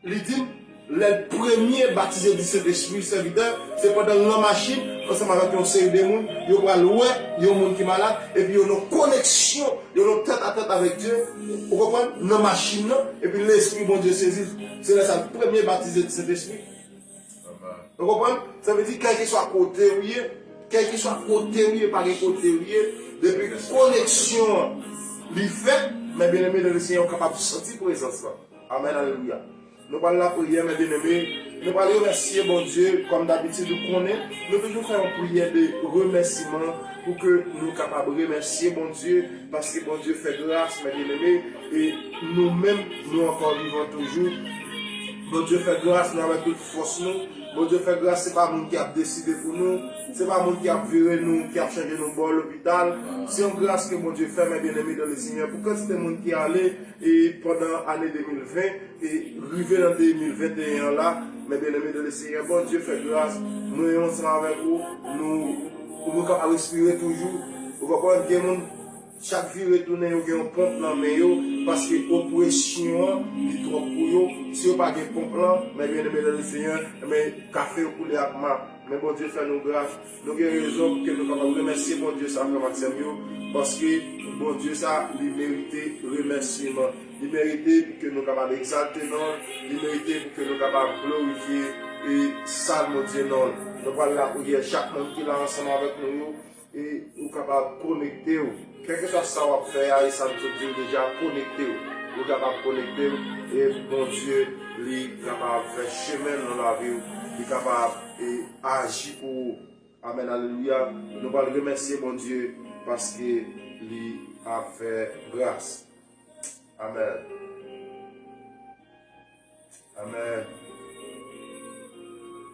li di m, lè l premye batize di Sentespri, sèvitè, se pandan l nan machin, ansanm avèk yon seri de moun, yo pral wè yon moun ki malad, epi yo nan koneksyon, yo nan tèt a tèt avèk Dye, ou konprann, nan machin nan, epi Lespri Bondye sezi l. Se lè sa l premye batize di Sentespri. Ou konprann? Sa vle di, kèlkeswa kote w ye, kèlkeswa kote w ye, pa gen kote w ye, depi koneksyon an li fèt, men byeneme dan le Senyè, ou kapab santi prezans lan. Amèn, alelouya. Nou pral lapriyè, men byeneme, nou pral remèsye Bondye, kòm dabitid, ou konnen, nou toujou fè yon priyè de remèsiman pou ke nou kapab remèsye Bondye, paske Bondye fè gras, men byeneme, e nou menm, nou ankò vivan toujou. Bondye fè gras, nou avèk tout fòs nou. Bondye fè gras, se pa moun ki ap deside pou nou, se pa moun ki ap vire nou, ki ap chanje nou bò lopital. Se yon gras ke Bondye fè, men byeneme dan le Senyè, pou kantite moun ki ale, e pandan ane de mil ven, e rive nan de mil venteyen an la, men byeneme dan le Senyè, Bondye fè gras, mwen ansanm avèk ou, nou, nou kapab respire toujou. Ou konprann, gen moun, chak vire tounen, yo gen yon ponp nan men yo, paske opresyon an, li twòp pou yo. Si yo pa gen ponp lan, men byeneme dan le Senyè, men kafe yo koule ak ma. Men Bondye fè nou gras. Nou gen rezon pou ke nou kapab remèsye Bondye sa, frè m ak sè m yo, paske Bondye sa, li merite remèsiman. Li merite pou ke nou kapab egzalte non l, li merite pou ke nou kapab glorifye e salmodye non l. Nou pral lapriyè, chak moun ki la ansanm avèk nou yo, e ou kapab konekte w. Kèlkeswa sa w ap fè a, e sa m sot di w deja, konekte w. Ou kapab konekte w, e Bondye, li kapab fè chemen nan lavi w, li kapab, e, aji pou ou. Amèn, alelouya. Nou pral remèsye Bondye paske li ap fè gras. Amèn. Amèn.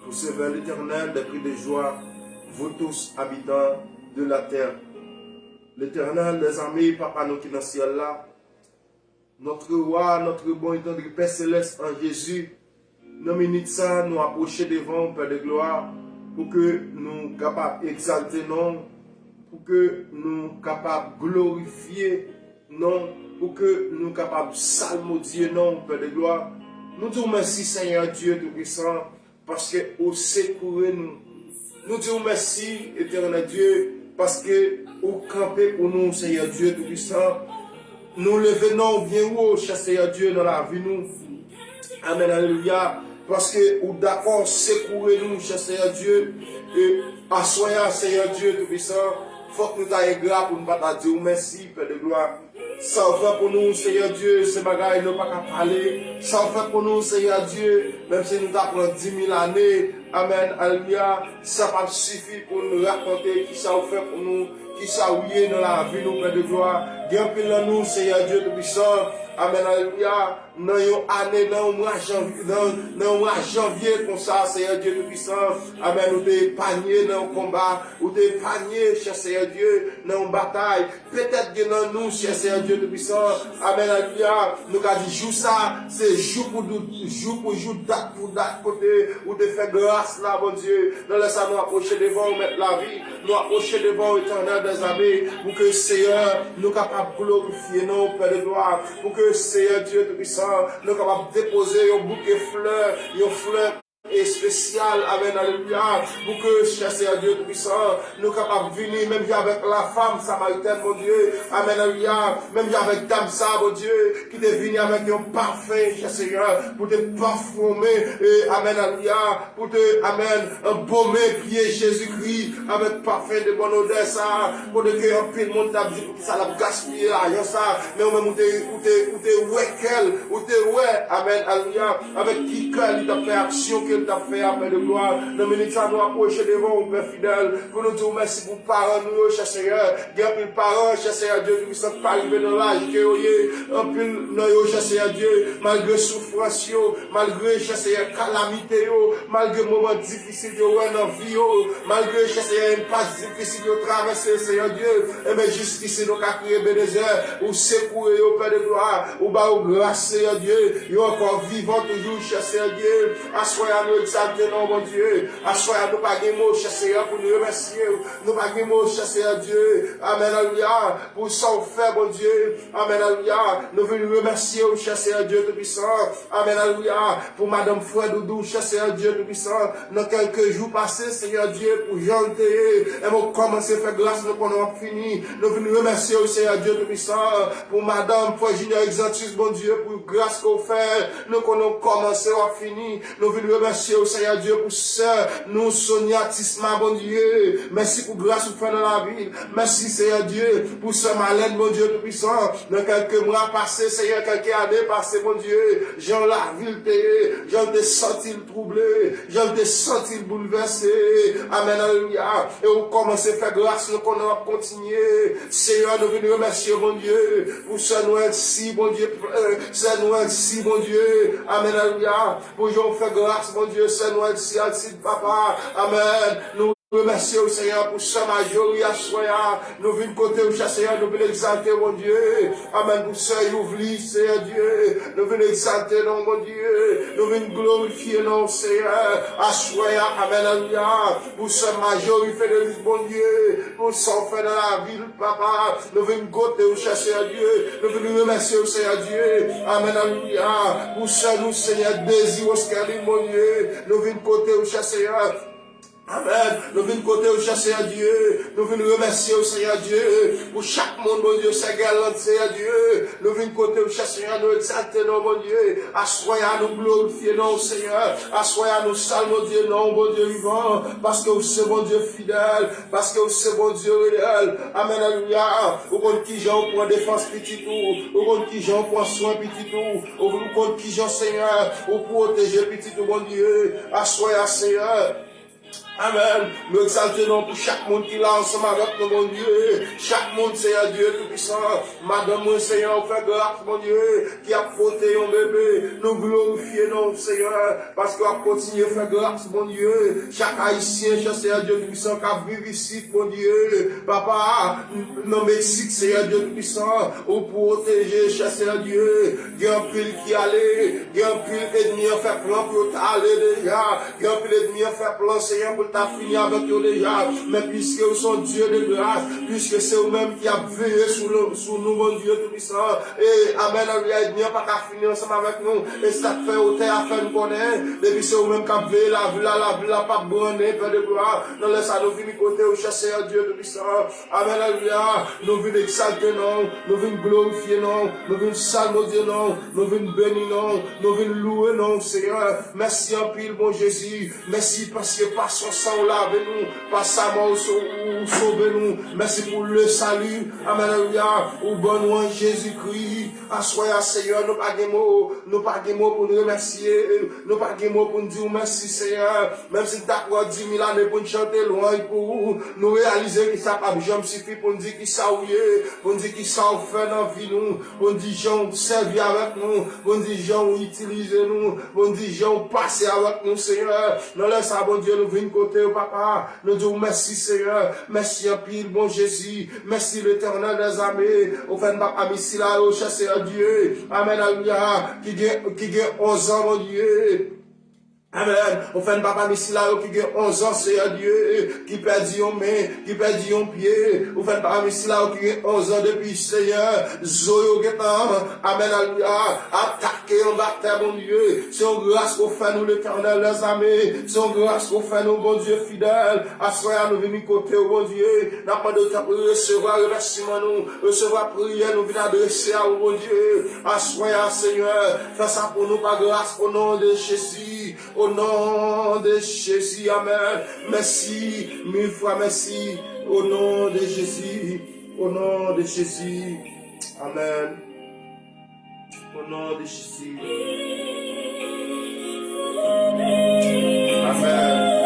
Poussez vers l'Éternel des cris de joie, vous tous habitants de la terre. L'Éternel des armées, Papa nou ki nan syèl la, notre roi, notre bon et tendre Père céleste en Jésus, nan minit sa, nou apwoche devan w, Père de gloire, Pou ke nou kapab egzalte non w, pou ke nou kapab glorifye non w, pou ke nou kapab salmodye non w, Pè de glwa. Nou di w mèsi, Senyè Dye Toupisan, paske ou sekoure nou. Nou di w mèsi, Etènèl Dye, paske ou kanpe pou nou, Senyè Dye Toupisan. Nou leve non w byen wo, chè Senyè Dye, nan lavi nou. Amèn, alelouya. Paske ou dakò sekoure nou, chè Senyè Dye. E aswè a, Senyè Dye Toupisan, fòk nou ta engra pou nou pa ta di w mèsi, Pè de glwa. Sa w fè pou nou, Senyè Dye, se bagay nou pa ka pale. Sa w fè pou nou, Senyè Dye, menm si nou ta pran dimil ane, amèn, alelouya, sa p ap sifi pou nou rakonte kisa w fè pou nou, kisa w ye nan lavi nou, Pè de glwa. Gen anpil nan nou, Senyè Dye Toupisan, amèn, alelouya, nan yon ane, nan yon mwa janvye, nan, nan yon mwa janvye konsa, Senyè Dye Toupisan, amèn, ou te epanye nan yon konba, ou te epanye, chè Senyè Dye, nan yon batay. Petèt gen nan nou, chè Senyè Dye Toupisan, amèn, alelouya, nou ka di jou sa, se jou pou jou, jou pou jou, dat pou dat, kote ou te fè gras la, Bondye. Nan lè sa, nou apwoche devan w, Mèt lavi, nou apwoche devan w, Etènèl dèzame, pou ke, Seyè, nou kapab glorifye non w, Pè de glwa, pou ke, Seyè Dye Toupisan, nou kapab depoze yon bouke flè, yon flè espesyal, amèn, alelouya, pou ke, chè Seyè Dye Toupisan, nou kapab vini, menm jan avèk lafanm samaritèn, Bondye, amèn, alelouya, menm jan avèk dam sa, Bondye, ki te vini avèk yon pafen, chè Seyè, pou te pafime, e, amèn, alelouya, pou te, amèn, anbome pye Jezikri avèk pafen de bòn odè sa, kote ke anpil moun t ap di, "Poukisa l ap gaspiye lajan sa?" Men ou menm, ou te, ou te, ou te wè kè l, ou te wè, amèn, alelouya, avèk ki kè li t ap fè aksyon ke li t ap fè a, Pè de glwa. Nan minit sa, nou apwoche devan w, Pè fidèl, pou nou di w mèsi pou paran nou yo, chè Seyè. Gen anpil paran, chè Seyè Dye Toupisan, ki pa rive nan laj ke yo ye. Anpil nan yo, chè Seyè Dye, malgre soufrans yo, malgre, chè Seyè, kalamite yo, malgre moman difisil yo wè nan vi yo, malgre, chè Seyè, enpas difisil yo travèse, Seyè Dye, enben, jiskisi nou ka kriye Ebenezè, ou sekoure yo, Pè de glwa, ou ba yo gras, Seyè Dye, yo ankò vivan toujou, chè Seyè Dye. Aswè a, nou egzalte non w, Bondye. Aswè a, nou pa gen mo, chè Seyè, pou nou remèsye w. Nou pa gen mo, chè Seyè Dye. Amèn, alelouya, pou sa w fè, Bondye. Amèn, alelouya. Nou vin remèsye w, chè Seyè Dye Toupisan. Amèn, alelouya. Pou madanm frè Doudou, chè Seyè Dye Toupisan. Nan kèlke jou pase, Seyè Dye, pou jan l te ye. Enben, ou kòmanse fè gras, nou konnen w ap fini. Nou vin remèsye w, Seyè Dye Toupisan, pou madanm frè Junior Exantus, Bondye, pou gras ke w fè. Nou konnen w kòmanse, w ap fini. Nou vin remèsye w, Seyè Dye, pou sè nou, Sonia Tisma, Bondye. Mèsi pou gras ou fè nan lavi l. Mèsi, Seyè Dye, pou sè Malèn, Bondye Toupisan. Nan kèlke mwa pase, Seyè, kèlke ane pase, Bondye, jan lavi l te ye, jan l te santi l twouble, jan l te santi l boulvèse. Amèn, alelouya. E ou kòmanse fè gras, nou konnen w ap kontinye. Seyè, nou vin remèsye w, Bondye, pou sè nou Elsie, Bondye, sè nou Elsie, Bondye. Amèn, alelouya. Pou jan w fè gras, Bondye, sè nou Elsie, Alcide, papa. Amèn. Nou remèsye w, Seyè, pou sè Marjorie aswè a. Nou vin kote w, chè Seyè, nou vin egzalte w, Bondye. Amèn. Pou sè Youvli, Seyè Dye, nou vin egzalte non w, Bondye. Nou vin glorifye non w, Seyè. Aswè a, amèn, alelouya. Pou sè Marjorie Frédéric, Bondye, pou sa w fè nan lavi l, papa. Nou vin kote w, chè Seyè Dye. Nou vin remèsye w, Seyè Dye. Amèn, alelouya. Pou sè nou, Seyè, Désiré Oskerline, Bondye. Nou vin kote w, chè Seyè. Amèn. Nou vin kote w, chè Seyè Dye. Nou vin remèsye w, Seyè Dye, pou chak moun, Bondye, sè Guerlande, Seyè Dye. Nou vin kote w, chè Seyè, nou egzalte non w, Bondye. Aswè a, nou glorifye non w, Seyè. Aswè a, nou salmodye non w, Bondye vivan, paske w se Bondye fidèl, paske w se Bondye reyèl. Amèn, alelouya. Ou konn kijan ou pran defans pitit ou. Ou konn kijan ou pran swen pitit ou. Ou, ou konn kijan, Seyè, ou pwoteje pitit ou, Bondye. Aswè a, Seyè. Amèn. Nou egzalte non w pou chak moun ki la ansanm avèk nou, Bondye. Chak moun, Seyè Dye Toupisan. Madanm mwen, Seyè, ou fè gras, Bondye, ki ap pote yon bebe. Nou glorifye non w, Seyè, paske w ap kontinye fè gras, Bondye. Chak Ayisyen, chè Seyè Dye Toupisan, k ap viv isit, Bondye. Papa, nan Meksik, Seyè Dye Toupisan, ou pwoteje, chè Seyè Dye. Gen anpil ki ale, gen anpil ènmi an fè plan pou yo ta ale deja. Gen anpil ènmi an fè plan, Seyè, pou ta fini avèk yo deja. Men piske ou se yon Dye de gras, piske se ou menm ki ap veye sou nou, sou nou, Bondye Toupisan. E, amèn, alelouya, ènmi an pa ka fini ansanm avèk nou. E se sa k fè otè a fè n konnen, depi se ou menm k ap veye lavil la, lavil la p ap brannen, Pè de glwa. Nan lè sa, nou vini kote ou, chè Seyè Dye Toupisan. Amèn, alelouya. Nou vin egzalte non w, nou vin glorifye non w, nou vin salmodye non w, nou vin beni non w, nou vin louwe non w, Seyè. Mèsi anpil, bon Jezi. Mèsi paske pa san san w lave nou, pa sa mò w so-, ou sove nou. Mèsi pou le sali. Amèn, alelouya. Ou ban nou an Jezikri. Aswè a, Seyè, nou pa gen mo, nou pa gen mo pou n remèsye, nou pa gen mo pou n di w mèsi, Seyè. Menm si n ta pran di mil ane pou n chante lwanj pou ou, nou reyalize ke sa p ap janm sifi pou n di kisa w ye, pou n di kisa w fè nan vi nou, pou n di jan w sèvi avèk nou, pou n di jan w itilize nou, pou n di jan w pase avèk nou, Seyè. Nan lè sa, Bondye, nou vin kote w, papa. Nou di w mèsi, Seyè. Mèsi anpil, bon Jezi. Mèsi, Letènèl dèzame. Ou fè n pa pami sila yo, chè Seyè Dye. Amèn, alelouya. Ki gen, ki gen onz an, Bondye. Amèn. Ou fè n pa pami sila yo ki gen onz an, Seyè Dye, ki pèdi yon men, ki pèdi yon pye. Ou fè n pa pami sila yo ki gen onz an depi, Seyè, zo yo gentan, amèn, alelouya, atake anba tè, Bondye. Se yon gras ke w fè nou, Letènèl dèzame. Se yon gras ke w fè nou, Bondye fidèl. Aswè a, nou vini kote w, Bondye. N ap mande w tanpri resevwa remèsiman nou, resevwa priyè nou vin adrese a ou, Bondye. Aswè a, Seyè, fè sa pou nou pa gras, o non de Jezi. O non de Jezi, amèn. Mèsi, mil fwa mèsi. O non de Jezi, o non de Jezi. Amèn. O non de Jezi. Amèn.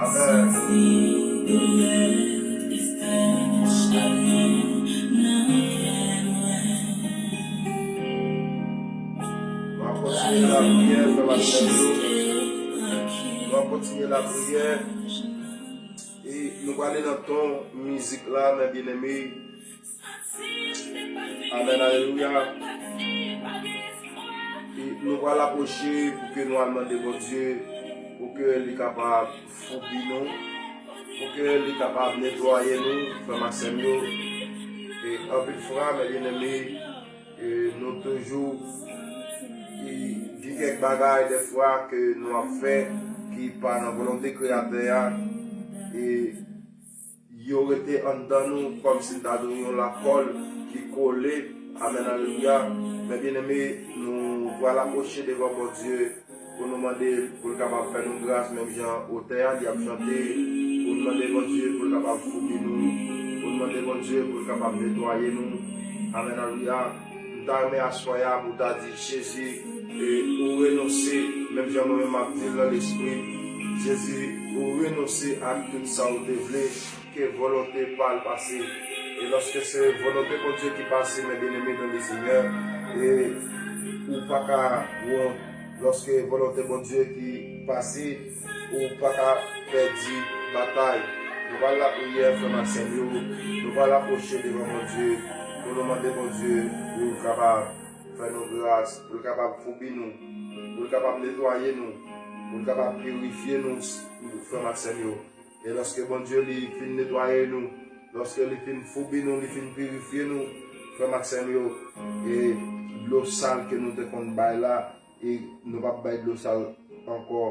Amèn. Nou ap kontinye lapriyè, frè m ak sè m yo. Nou ap kontinye lapriyè. E nou prale nan ton mizik la, mè byeneme. Amèn, alelouya. E nou pral apwoche pou ke nou al mande Bondye, pou ke li kapab foubi nou, pou ke li kapab netwaye nou, frè m ak sè m yo. E anpil fwa, mè byeneme, e nou toujou, e gen kèk bagay dèfwa ke nou ap fè ki pa nan volonte Kreyatè a, e yo rete anndan nou kòmsi n ta dwe yon lakòl ki kole. Amèn, alelouya. Mè byeneme, nou pral apwoche devan Bondye pou nou mande l pou l kapab fè nou gras, menm jan otè a li ap chante, pou n mande Bondye pou l kapab foubi nou, pou n mande Bondye pou l kapab netwaye nou. Amèn, alelouya. M ta renmen aswè a pou w ta di, Jezi, e, ou renonse, menm jan mwen menm m ap di l nan lespri, Jezi, ou renonse ak tout sa w te vle, ke volonte pa l pase. E lòske se volonte Bondye ki pase, mè byeneme nan le Senyè, e ou pa ka wont. Lòske volonte Bondye ki pase, ou pa ka pèdi batay. Nou pral lapriyè, frè m ak sè m yo. Nou pral apwoche devan Bondye pou nou mande Bondye pou l kapab fè nou gras, pou l kapab foubi nou, pou l kapab netwaye nou, pou l kapab pirifye nou, frè m ak sè m yo. E lòske Bondye li fin netwaye nou, lòske li fin foubi nou, li fin pirifye nou, frè m ak sè m yo, e dlo sal ke nou te konn bay la, e nou p ap bay dlo sal ankò,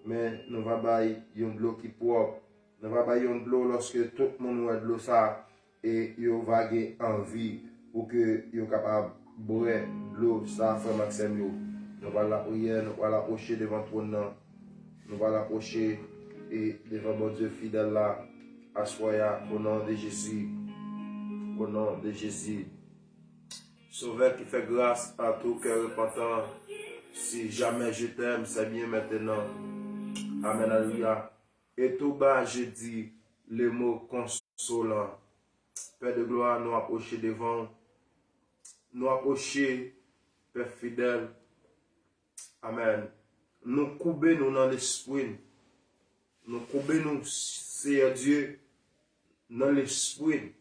men nou va bay yon dlo ki pwòp. Nou va bay yon dlo lòske tout moun wè dlo sa, e yo va gen anvi pou ke yo kapab bwè dlo sa, frè m ak sè m yo. Nou pral lapriyè, nou pral apwoche devan twòn nan. Nou pral apwoche e devan Bondye fidèl la aswè a, o non de Jezi. O non de Jezi. Sauveur qui fait grâce à tout cœur repentant, si jamais je t'aime, c'est bien maintenant. Amen, alelouya. Et tout bas, je dis le mot consolant. Pè de glwa, nou apwoche devan w. Nou apwoche, Pè fidèl. Amèn. Nou koube nou nan lespri n. Nou koube nou, Seyè Dye, nan lespri n,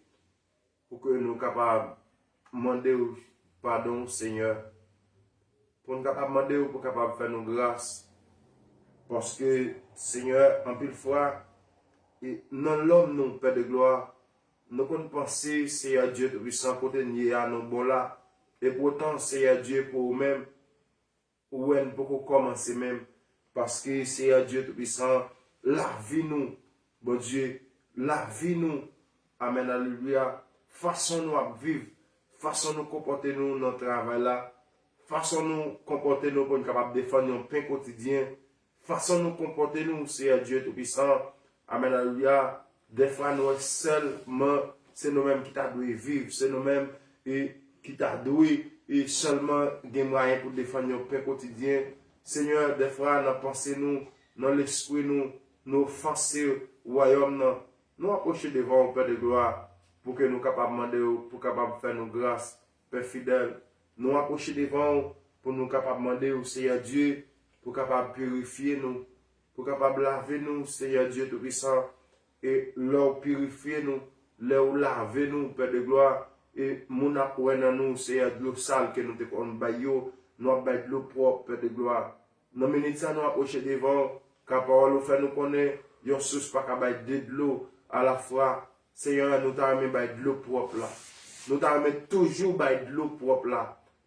pou ke nou kapab mande w padon, Senyè. pou n kapab mande w pou kapab fè nou gras. Paske, Senyè, anpil fwa, e nan lòm nou, Pè de glwa, nou konn panse, Seyè Dye Toupisan, kote n ye a, nou bon la. Epotan, Seyè Dye, pou ou menm, ou wè n poko kòmanse menm. Paske, Seyè Dye Toupisan, lavi nou, Bondye, lavi nou, amèn, alelouya, fason nou ap viv, fason nou konpòte nou nan travay la, fason nou konpòte nou pou n kapab defann yon pen kotidyen, fason nou konpòte nou, Seyè Dye Toupisan, amèn, alelouya, dèfwa nou wè sèlman se nou menm ki ta dwe viv, se nou menm e, ki ta dwe e, sèlman gen mwayen pou defann yon pen kotidyen. Senyè, dèfwa nan panse nou, nan lespri nou, nou ofanse wayòm nan. Nou apwoche devan w, Pè de glwa, pou ke nou kapab mande w, pou kapab fè nou gras, Pè fidèl. Nou apwoche devan w pou nou kapab mande w, Seyè Dye, pou kapab pirifye nou, pou kapab lave nou, Seyè Dye Toupisan. E lè w pirifye nou, lè w lave nou, Pè de glwa, e moun ap wè nan nou, Seyè, dlo sal ke nou te konn bay yo, nou ap bay dlo pwòp, Pè de glwa. Nan minit sa nou apwoche devan w, ka pawòl ou fè nou konnen yon sous pa ka bay de dlo alafwa. Seyè, nou ta renmen bay dlo pwòp la. Nou ta renmen toujou bay dlo pwòp la.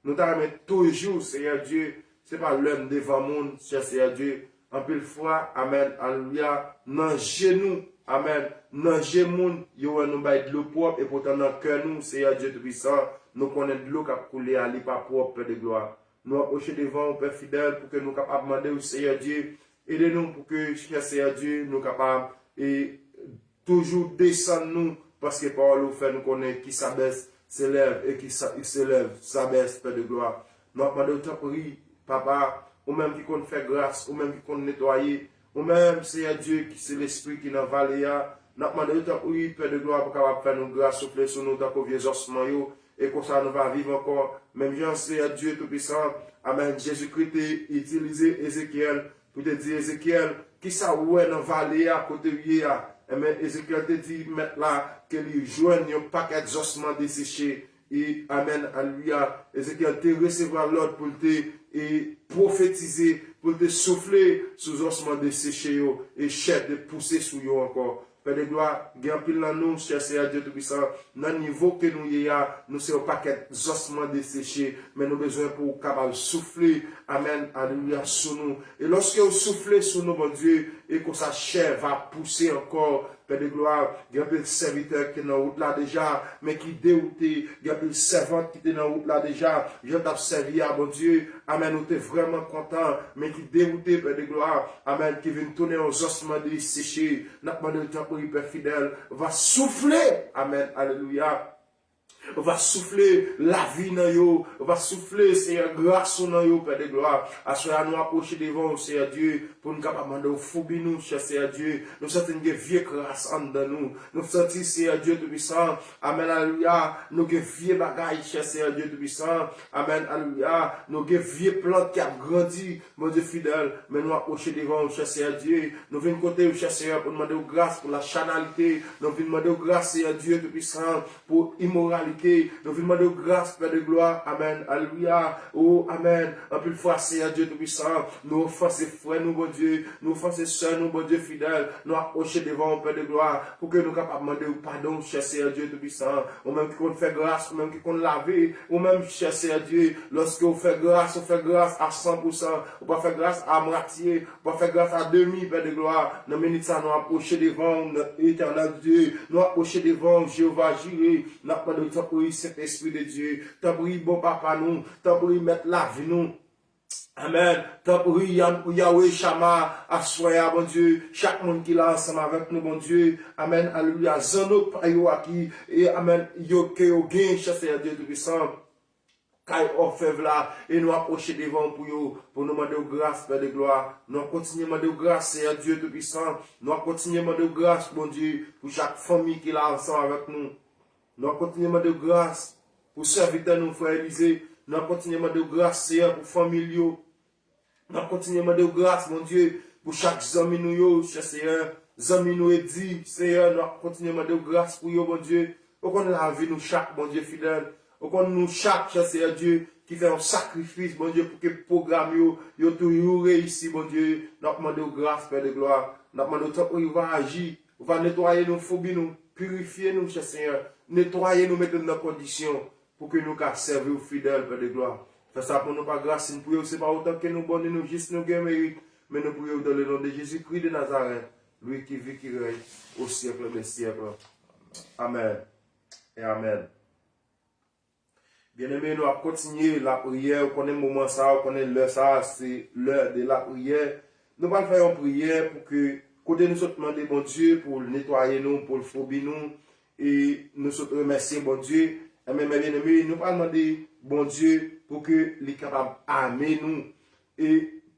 Nou ta renmen toujou, Seyè Dye, se pa lè n devan moun, chè Seyè Dye, anpil fwa, amèn, alelouya, nan je nou, amèn, nan je moun, yo wè nou bay dlo pwòp, epotan nan kè nou, Seyè Dye Toupisan, nou konnen dlo k ap koule a, li pa pwòp, Pè de glwa. Nou apwoche devan w, Pè fidèl, pou ke nou kapab mande w, Seyè Dye, ede nou pou ke, chè Seyè Dye, nou kapab, e, toujou desann nou, paske pawòl ou fè nou konnen ki sa bès se lèv, e ki sa, se lèv sa bès, Pè de glwa. Nou ap mande w, tanpri, Papa, ou menm ki konn fè gras, ou menm ki konn netwaye, ou menm, Seyè Dye, ki se Lespri ki nan vale a, n ap mande w, tanpri, Pè de glwa, pou kapab fè nou gras, soufle sou nou tankou vye zòsman yo, e konsa nou va viv ankò. Menm jan Seyè Dye Toupisan, amèn, Jezikri te itilize Ezekyèl pou te di Ezekyèl, kisa ou wè nan vale a kote w ye a? Enben, Ezekyèl te di mèt la ke li jwenn yon pakèt zòsman deseche. E, amèn, alelouya. Ezekyèl te resevwa lòd pou l te, e, pwofetize, pou l te soufle sou zòsman deseche yo, e chè te pouse sou yo ankò. Pè de glwa, gen anpil nan nou, chè Seyè Dye Toupisan, nan nivo ke nou ye a, nou se yon pakèt zòsman deseche, men nou bezwen pou w kapab soufle, amèn, alelouya, sou nou. E lòske w soufle sou nou, Bondye, e konsa chè va pouse ankò, Pè de glwa, gen anpil sèvitè ki te nan wout la deja, men ki dewoute, gen anpil sèvant ki te nan wout la deja, jan t ap sèvi a, Bondye, amèn, ou te vrèman kontan, men ki dewoute, Pè de glwa, amèn, ki vin tounen yon zòsman deseche. N ap mande w, tanpri, Pè fidèl, va soufle, amèn, alelouya. Va soufle lavi nan yo, va soufle, Seyè, gras ou nan yo, Pè de glwa. Aswè a, nou apwoche devan w, Seyè Dye, pou n kapab mande w foubi nou, chè Seyè Dye. Nou santi n gen vye kras anndan nou. Nou santi, Seyè Dye Toupisan, amèn, alelouya, nou gen vye bagay, chè Seyè Dye Toupisan, amèn, alelouya, nou gen vye plant ki ap grandi, Bondye fidèl, men nou apwoche devan w, chè Seyè Dye. Nou vin kote w, chè Seyè, pou n mande w gras pou lachanalite. Nou vin mande w gras, Seyè Dye Toupisan, pou imoralite. Nou vin mande w gras, Pè de glwa. Amèn. Alelouya. O, amèn. Anpil fwa, Seyè Dye Toupisan, nou ofanse frè nou, Bondye. Nou ofanse sè nou, Bondye fidèl. Nou apwoche devan w, Pè de glwa, pou ke nou kapab mande w padon, chè Seyè Dye Toupisan. Ou menm ki konn fè gras, ou menm ki konn lave, ou menm, chè Seyè Dye, lòske w fè gras, ou fè gras a san pou san, ou pa fè gras a mwatye, ou pa fè gras a demi, Pè de glwa. Nan minit sa, nou apwoche devan w, Etènèl Dye, nou apwoche devan w, Jewova Jire, n ap mande w, tanpri, Sentespri de Dye, tanpri, bon Papa nou, tanpri, Mèt lavi nou. Amèn. Tanpri, Yam-, Yahweh Shama, aswè a, Bondye, chak moun ki la ansanm avèk nou, Bondye. Amèn. Alelouya. Zanno pa yo a ki, e, amèn, yo, ke yo gen, chè Seyè Dye Toupisan, kay òfèv la, e nou apwoche devan w pou yo, pou nou mande w gras, Pè de glwa. Nou ap kontinye mande w gras, Seyè Dye Toupisan. Nou ap kontinye mande w gras, Bondye, pou chak fanmi ki la ansanm avèk nou. Nou ap kontinye mande w gras pou sèvitè nou, frè Elize. Nou ap kontinye mande w gras, Seyè, pou fanmi l yo. N ap kontinye mande w gras, Bondye, pou chak zanmi nou yo, chè Seyè. Zanmi nou Edi, Seyè, n ap kontinye mande w gras pou yo, Bondye. Ou konn lavi nou chak, Bondye fidèl. Ou konn nou chak, chè Seyè Dye, ki fè yon sakrifis, Bondye, pou ke pwogram yo, yo toujou reyisi, Bondye. N ap mande w gras, Pè de glwa. N ap mande w tanpri, ou va aji, ou va netwaye nou, foubi nou, pirifye nou, chè Senyè. Netwaye nou, mete n nan kondisyon pou ke nou ka sèvi w fidèl, Pè de glwa. Fè sa pou nou pa gras, nou priye w, se pa otan ke nou bon ni nou jis nou gen merit, men nou priye w dans le nom de Jésus-Christ de Nazareth, lui qui vit, qui règne au siècle des siècles. Amèn. E amèn. Byeneme, nou ap kontinye lapriyè. Ou konnen moman sa, ou konnen lè sa, se lè de lapriyè. Nou pral fè yon priyè pou ke kote nou sot mande Bondye pou l netwaye nou, pou l foubi nou, e nou sot remèsye Bondye. Enben, men byeneme, nou pral mande Bondye pou ke li kapab ame nou. E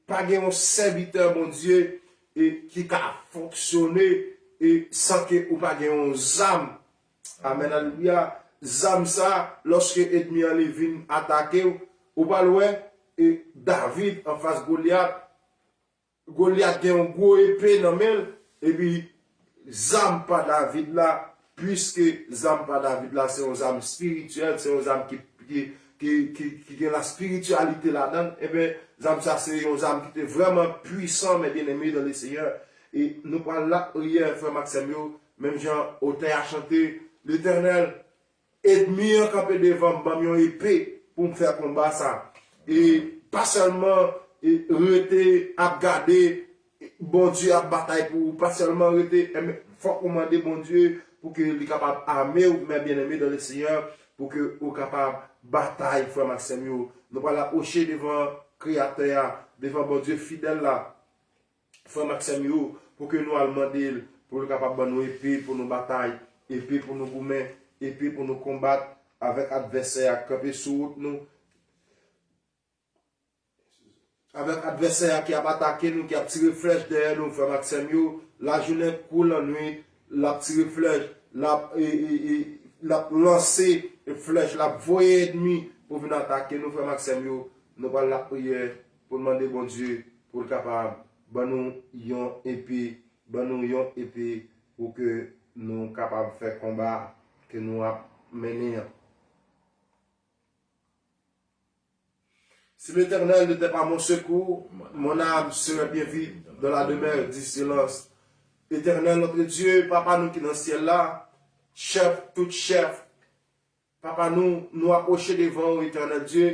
pa gen yon sèvitè Bondye e ki ka fonksyone e san ke ou pa gen yon zam. Amèn, alelouya. Zam sa, lòske ènmi an li vin atake w, ou pral wè, e David anfas Golyat. Golyat gen yon gwo epe nan men l, epi zam pa David la, piske zam pa David la, se yon zam espirityèl, se yon zam ki, ki, ki, ki, ki gen laspirityalite ladan l, enben, zam sa se yon zam ki te vrèman pwisan, men byeneme dans le Seigneur. E nou pral lapriyè, frè m ak sè m yo, menm jan otè a chante, Letènèl, ènmi an kanpe devan m, ban m yon epe pou m fè konba sa. E pa sèlman, e, rete ap gade, e, Bondye ap batay pou ou, pa sèlman rete, enben, fòk ou mande Bondye pou ke li kapab ame w, men byeneme dans le Seigneur, pou ke ou kapab batay, frè m ak sè m yo. Nou pral apwoche devan Kreyatè a, devan Bondye fidèl la, frè m ak sè m yo, pou ke nou al mande l, pou l kapab ban nou epe pou nou batay, epe pou nou goumen, epe pou nou konbat avèk advèsè a k kanpe sou wout nou, avèk advèsè a ki ap atake nou, ki ap tire flèch dèyè nou, frè m ak sè m yo, lajounen kou lannwit, l ap tire flèch, l ap, e, e, e, l ap lanse flèch, l ap voye ènmi pou vin atake nou, frè m ak sè m yo. Nou pral lapriyè pou n mande Bondye pou l kapab ban nou yon epe, ban nou yon epe pou ke nou kapab fè konba ke nou ap mennen an. Si l'Éternel n'était pas mon secours, mon âme serait bien vite dans la demeure du silence. Éternel notre Dieu, Papa nou ki nan syèl la, chèf tout chèf, Papa nou, nou apwoche devan w, Etènèl Dye,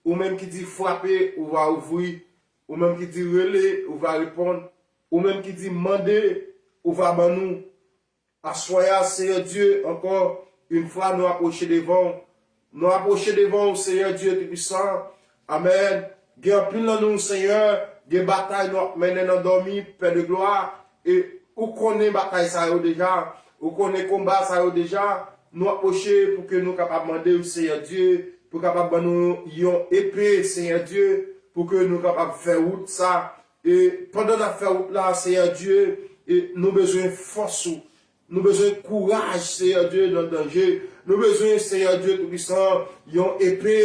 ou menm ki di frape, ou va ouvri, ou menm ki di rele, ou va reponn, ou menm ki di mande, ou va ban nou. Aswè a, Seyè Dye, ankò yon fwa nou apwoche devan w. Nou apwoche devan w, Seyè Dye Toupisan. Amèn. Gen anpil nan nou, Seyè, gen batay nou ap mennen nan dòmi, Pè de glwa. E ou konnen batay sa yo deja. Ou konnen konba sa yo deja. Nou apwoche pou ke nou kapab mande w, Seyè Dye, pou kapab ban nou yon epe, Seyè Dye, pou ke nou kapab fè wout sa. E pandan n ap fè wout la, Seyè Dye, e nou bezwen fòs ou. Nou bezwen kouraj, Seyè Dye, nan danje. Nou bezwen, Seyè Dye Toupisan, yon epe.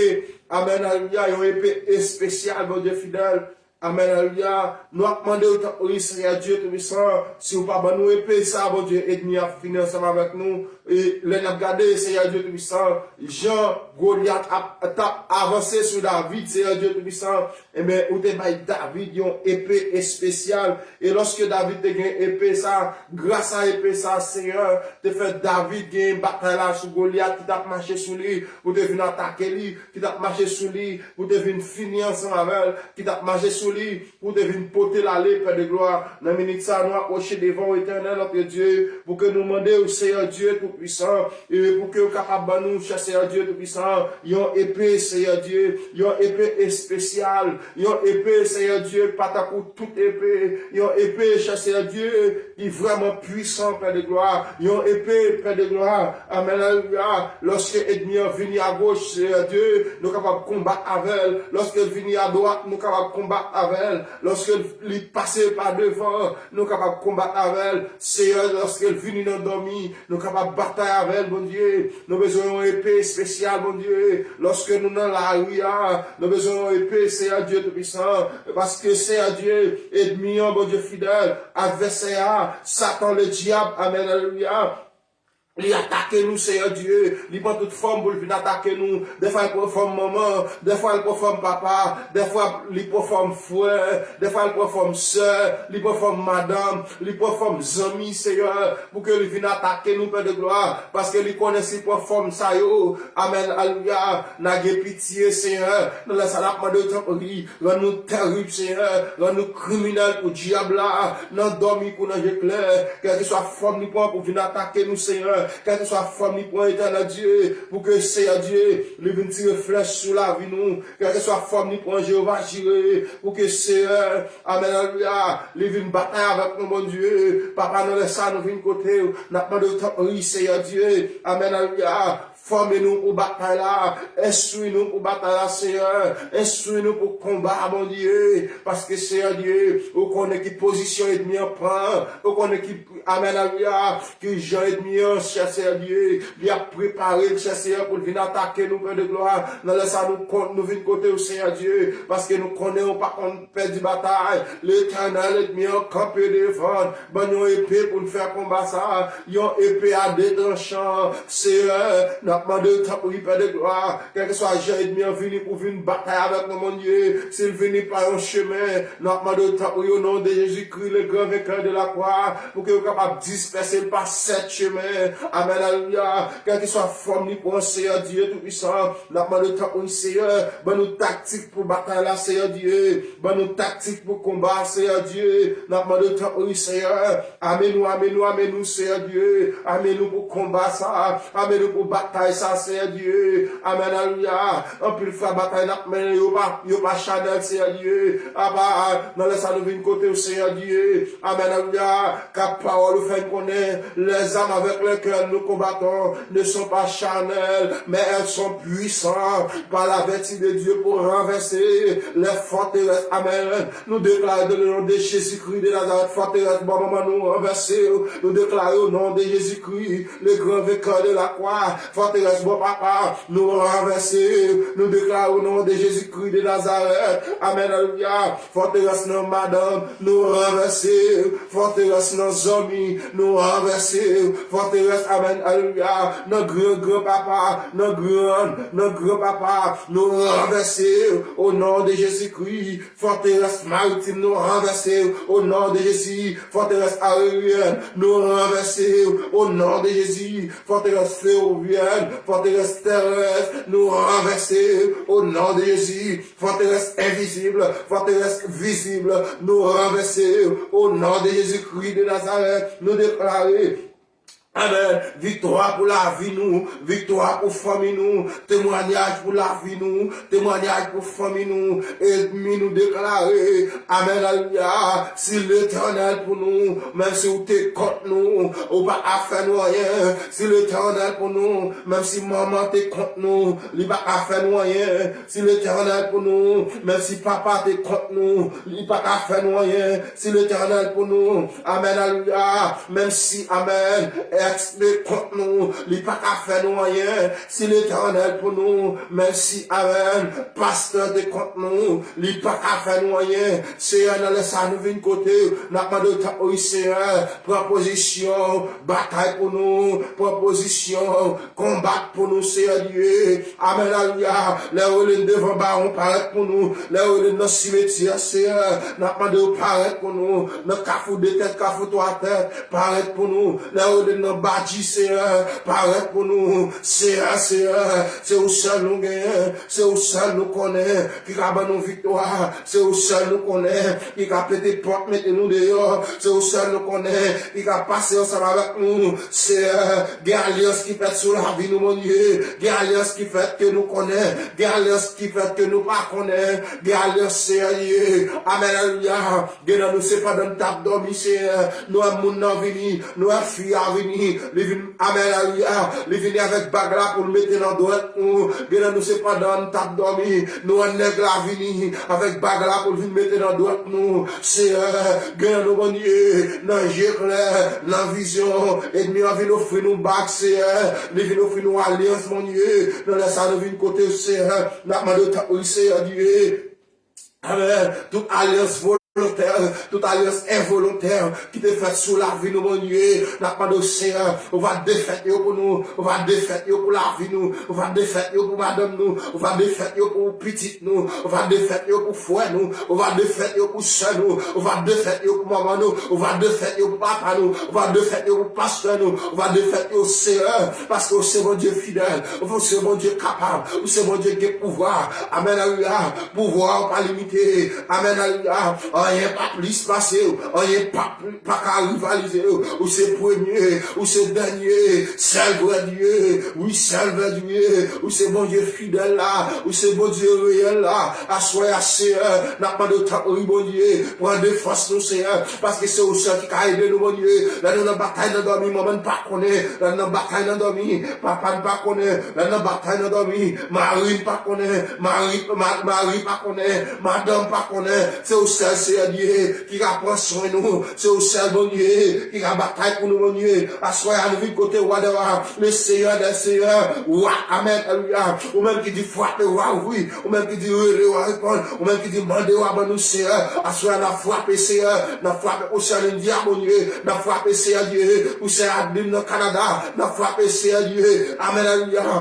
Amèn, alelouya, yon epe espesyal, Bondye fidèl. Amèn, alelouya. Nou ap mande w, tanpri, Seyè Dye Toupisan, si w pa ban nou epe sa, Bondye, ènmi ap fini ansanm avèk nou. E lè n ap gade, Seyè Dye Toupisan, jan Golyat ap, t ap avanse sou David, Seyè Dye Toupisan, Ebyen, ou te bay David yon epe espesyal. E lòske David te gen epe sa, gras a epe sa, Seyè te fè David gen batay la sou Golyat ki t ap mache sou li pou te vin atake li, ki t ap mache sou li pou te vin fini ansanm avè l, ki t ap mache sou li pou te vin pote l ale, Pè de glwa. Nan minit sa, nou apwoche devan w, Etènèl, notre Dieu, pou ke nou mande w, Seyè Dye Toupisan, e pou ke w kapab ban nou, chè Seyè Dye Toupisan, yon epe, Seyè Dye, yon epe espesyal, yon epe, Seyè Dye, pa tankou tout epe, yon epe, chè Seyè Dye, ki vrèman pwisan, Pè de glwa, yon epe, Pè de glwa, amèn, alelouya, lòske ènmi an vini agoch, Seyè Dye, nou kapab konbat avè l, lòske l vini adwat, nou kapab konbat avè l, lòske l li pase pa devan, nou kapab konbat avè l. Seyè, lòske l vini nan dòmi, nou kapab batay avè l, Bondye. Nou bezwen yon epe espesyal, Bondye. Lòske nou nan lari a, nou bezwen yon epe, Seyè Dye Toupisan. Paske, Seyè Dye, ènmi an, Bondye fidèl, advèsè a, Satan, le dyab, amèn, alelouya. Li atake nou, Seyè Dye. Li pran tout fòm pou l vin atake nou. Dèfwa l pran fòm manman, dèfwa l pran fòm papa, dèfwa li pran fòm frè, dèfwa l pran fòm sè, li pran fòm madanm, li pran fòm zanmi, Seyè, pou ke li vin atake nou, Pè de glwa, paske li konnen si l pran fòm sa yo, amèn, alelouya, n a gen pitye, Seyè. Nan lè sa, n ap mande w, tanpri, rann nou tèrib, Seyè, rann nou kriminèl pou dyab la, nan dòmi kou nan je klè, kèlkeswa fòm li pran pou vin atake nou, Seyè, kèlkeswa fòm li pran, Etènèl Dye, pou ke, Seyè Dye, li vin tire flèch sou lavi nou, kèlkeswa fòm li pran, Jewova Jire, pou ke, Seyè, amèn, alelouya, li vin batay avèk nou, Bondye. Papa, nan lè sa, nou vin kote w, n ap mande w, tanpri, Seyè Dye, amèn, alelouya, fòme nou pou batay la, enstwi nou pou batay la, Seyè, enstwi nou pou konba, Bondye, paske, Seyè Dye, ou konnen ki pozisyon ènmi an pran, ou konnen ki, amèn, alelouya, ki jan ènmi an, chè Seyè Dye, li ap prepare l, chè Seyè, pou l vin atake nou, Pè de glwa. Nan lè sa, nou kont, nou vin kote w, Seyè Dye, paske nou konnen ou pa konn pèdi batay. Letènèl, ènmi an kanpe devan n. Ban n yon epe pou n fè konba sa a, yon epe a de tranchan. Seyè, n ap mande w, tanpri, Pè de glwa, kèlkeswa jan ènmi an vini pou vin batay avèk nou, Bondye, si l vini pa yon chemen, n ap mande w, tanpri, o non de Jezikri, le gran venkè de la kwa, pou ke yo kapab dispèse l pa sèt chemen. Amèn, alelouya. Kèlkeswa fòm li pran, Seyè Dye Toupisan, n ap mande w, tanpri, Seyè, ban nou taktik pou batay la, Seyè Dye. Ban nou taktik pou konba, Seyè Dye. N ap mande w, tanpri, Seyè, ame nou, ame nou, ame nou, Seyè Dye. Ame nou pou konba sa. Ame nou pou batay sa, Seyè Dye. Amèn, alelouya. Anpil fwa batay n ap mennen yo pa, yo pa chanèl, Seyè Dye. Apa, nan lè sa nou vin kote w, Seyè Dye. Amèn, alelouya. Ka pawòl ou fè n konnen, les armes avec lesquelles nous combattons ne sont pas charnelles, mais elles sont puissantes par la vertu de Dieu pour renverser les forteresses. Amèn. Nou deklare dans le nom de Jésus-Christ de Nazareth, fòterès bò manman nou ranvèse. Nou deklare o non de Jezikri, le gran venkè de la kwa, fòterès bò papa, nou ranvèse. Nou deklare o non de Jezikri de Nazareth. Amèn, alelouya. Fòterès nan madanm, nou ranvèse. Fòterès nan zanmi, nou ranvèse. Fòterès, amèn, alelouya, nan gran, gran papa, nan gran, nan gran papa, nou ranvèse. O non de Jezikri, fòterès maritim, nou ranvèse. O non de Jezi, fòterès aeryèn, nou ranvèse. O non de Jezi, fòterès fewovyè, fòterès terès, nou ranvèse. O non de Jezi, fòterès envizib, fòterès vizib, nou ranvèse. O non de Jezikri de Nazarèt, nou deklare, amèn, viktwa pou lavi nou, viktwa pou fanmi nou, temwanyaj pou lavi nou, temwanyaj pou fanmi nou. Ènmi nou deklare, amèn, alelouya, si Letènèl pou nou, menm si w te kont nou, ou pa ka fè nou anyen. Si Letènèl pou nou, menm si manman te kont nou, li pa ka fè nou anyen. Si Letènèl pou nou, menm si papa te kont nou, li pa ka fè nou anyen. Si Letènèl pou nou, amèn, alelouya, menm si, amèn, èks te kont nou, li pa ka fè nou anyen. Si Letènèl pou nou, menm si, amèn, pastè te kont nou, li pa ka fè nou anyen. Seyè, nan lè sa nou vin kote w, n ap mande w, tanpri, Seyè, pran pozisyon, batay pou nou, pran pozisyon, konbat pou nou, Seyè Dye. Amèn, alelouya. Lè yo rele n devan bawon, parèt pou nou. Lè yo rele n nan simetyè, Seyè, n ap mande w parèt pou nou. Nan kafou de tèt, kafou twa tèt, parèt pou nou. Lè yo rele n nan badji, Seyè, parèt pou nou. Seyè, Seyè, se ou sèl nou genyen. Se ou sèl nou konnen ki ka ban nou viktwa. Se ou sèl nou konnen ki ka pete pòt, mete nou deyò. Se ou sèl nou konnen ki ka pase ansanm avèk nou. Seyè, gen alyans ki fèt sou lavi nou, Bondye. Gen alyans ki fèt ke nou konnen. Gen alyans ki fèt ke nou pa konnen. Gen alyans, Seyè, ye. Amèn, alelouya. Gen nan nou, se pandan n t ap dòmi, Seyè, nou wè moun nan vini, nou wè fi a vini, li vin, amèn, alelouya, li vini avèk bag la pou l mete nan dwèt nou. Gen nan nou, se pandan n t ap dòmi, nou wè nèg la vini avèk bag la pou l vin mete nan dwèt nou. Seyè, gen nan nou, Bondye, nan je klè, nan vizyon, ènmi an vin ofri nou bag, Seyè, li vin ofri nou alyans, Bondye. Nan lè sa, nou vin kote w, Seyè, n ap mande w, tanpri, Seyè Dye. Amèn. Tout alyans volontè, tout alyans envolontè ki te fèt sou lavi nou, Bondye. N ap mande w, Seyè, ou va defèt yo pou nou, ou va defèt yo pou lavi nou, ou va defèt yo pou madanm nou, ou va defèt yo pou pitit nou, ou va defèt yo pou frè nou, ou va defèt yo pou sè nou, ou va defèt yo pou manman nou, ou va defèt yo pou papa nou, ou va defèt yo pou pastè nou, ou va defèt yo, Seyè, paske ou se Bondye fidèl, ou se Bondye kapab, ou se Bondye ki gen pouvwa. Amèn, alelouya. Pouvwa ou pa limite. Amèn, alelouya. Anyen pa plis pase w. Anyen pa, pa ka rivalize w. Ou se premye, ou se dènye, sèl vrè Dye. Wi, sèl vrè Dye. Ou se Bondye fidèl la. Ou se Bondye reyèl la. Aswè a, Seyè, n ap mande w, tanpri, Bondye, pran defans nou, Seyè, paske se ou sèl ki ka ede nou, Bondye. Lè nou nan batay nan dòmi, manman n pa konnen. Lè nou nan batay nan dòmi, papa n pa konnen. Lè nou nan batay nan dòmi, mari n pa konnen. Mari, ma-, mari pa konnen. Madanm pa konnen. Se ou sèl, Seyè Dye, ki ka pran swen nou. Se ou sèl, Bondye, ki ka batay pou nou, Bondye. Aswè a, nou vin kote w, wa dè wa, le Seyè dè seyè, wa, amèn, alelouya. Ou menm ki di frape, wa ouvri. Ou menm ki di rele, wa reponn. Ou menm ki di mande, wa ban nou, Seyè. Aswè a, n ap frape, Seyè. N ap frape pou sè Lindy a, Bondye. N ap frape, Seyè Dye, pou sè Adeline nan Kanada. N ap frape, Seyè Dye. Amèn, alelouya.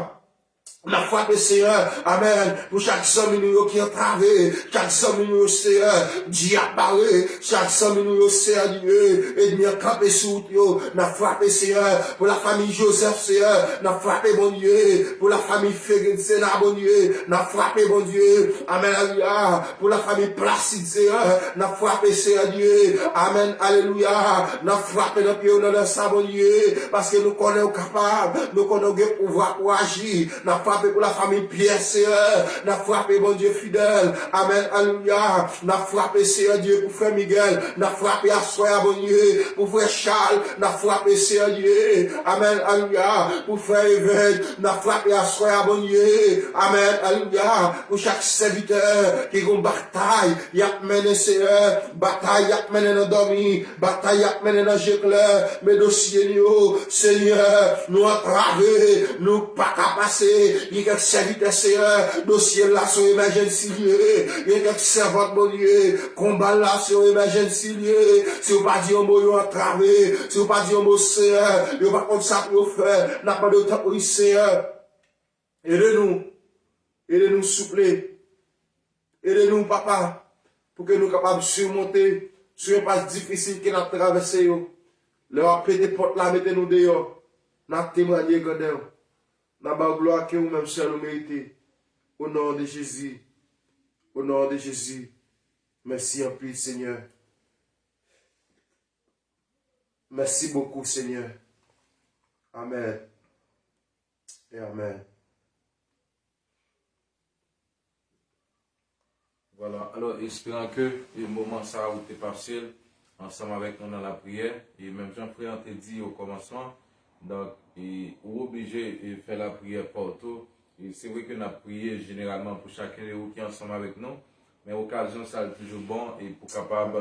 N ap frape, Seyè. Amèn. Pou chak zanmi nou yo ki antrave, chak zanmi nou yo, Seyè, dyab bare, chak zanmi nou yo, Seyè Dye, ènmi an kanpe sou wout yo. N ap frape, Seyè, pou lafanmi Joseph, Seyè. N ap frape, Bondye, pou lafanmi Fredensena, Bondye. N ap frape, Bondye. Amèn, alelouya. Pou lafanmi Placide, Seyè. N ap frape, Seyè Dye. Amèn, alelouya. N ap frape nan pye yo nan lè sa, Bondye. Paske nou konnen ou kapab. Nou konnen ou gen pouvwa pou aji. N ap frape pou lafanmi Pierre, Seyè. N ap frape, Bondye fidèl. Amèn, alelouya. N ap frape, Seyè Dye, pou frè Miguel. N ap frape aswè a, Bondye, pou frè Charles. N ap frape, Seyè Dye. Amèn, alelouya. Pou frè Evens. N ap frape aswè a, Bondye. Amèn, alelouya. Pou chak sèvitè ki gon batay y ap mennen, Seyè. Batay y ap mennen nan dòmi. Batay y ap mennen nan je klè. Men dosye nou yo, Seyè, nou antrave, nou pa ka pase. Gen kèk sèvitè, Seyè, dosye l la se yon emèjènsi li ye. Gen kèk sèvant, Bondye, konba l la se yon emèjènsi li ye. Si w pa di yon mo, yo antrave. Si w pa di yon mo, Seyè, yo pa konn sa pou yo fè. N ap mande w, tanpri, Seyè. Ede nou. Ede nou, souple. Ede nou, papa, pou ke nou kapab simonte sou yon pas difisil ke n ap travèse yo. Lè w ap pete pòt la, mete nou deyò. N ap temwanye grandè w. N ap ba w glwa ke ou menm sèl ou merite. O non de Jezi. O non de Jezi. Mèsi anpil, Senyè. Mèsi bokou, Senyè. Amèn. E amèn. Vwala, alò, esperan ke, e, moman sa a ou te pase l ansanm avèk nou nan lapriyè, e menm jan frè an te di o kòmansman, donk, e, ou oblije, e, fè lapriyè pa w tou. E se vre ke n ap priye jeneralman pou chaken de ou ki ansanm avèk nou, men okazyon sa a toujou bon, e pou kapab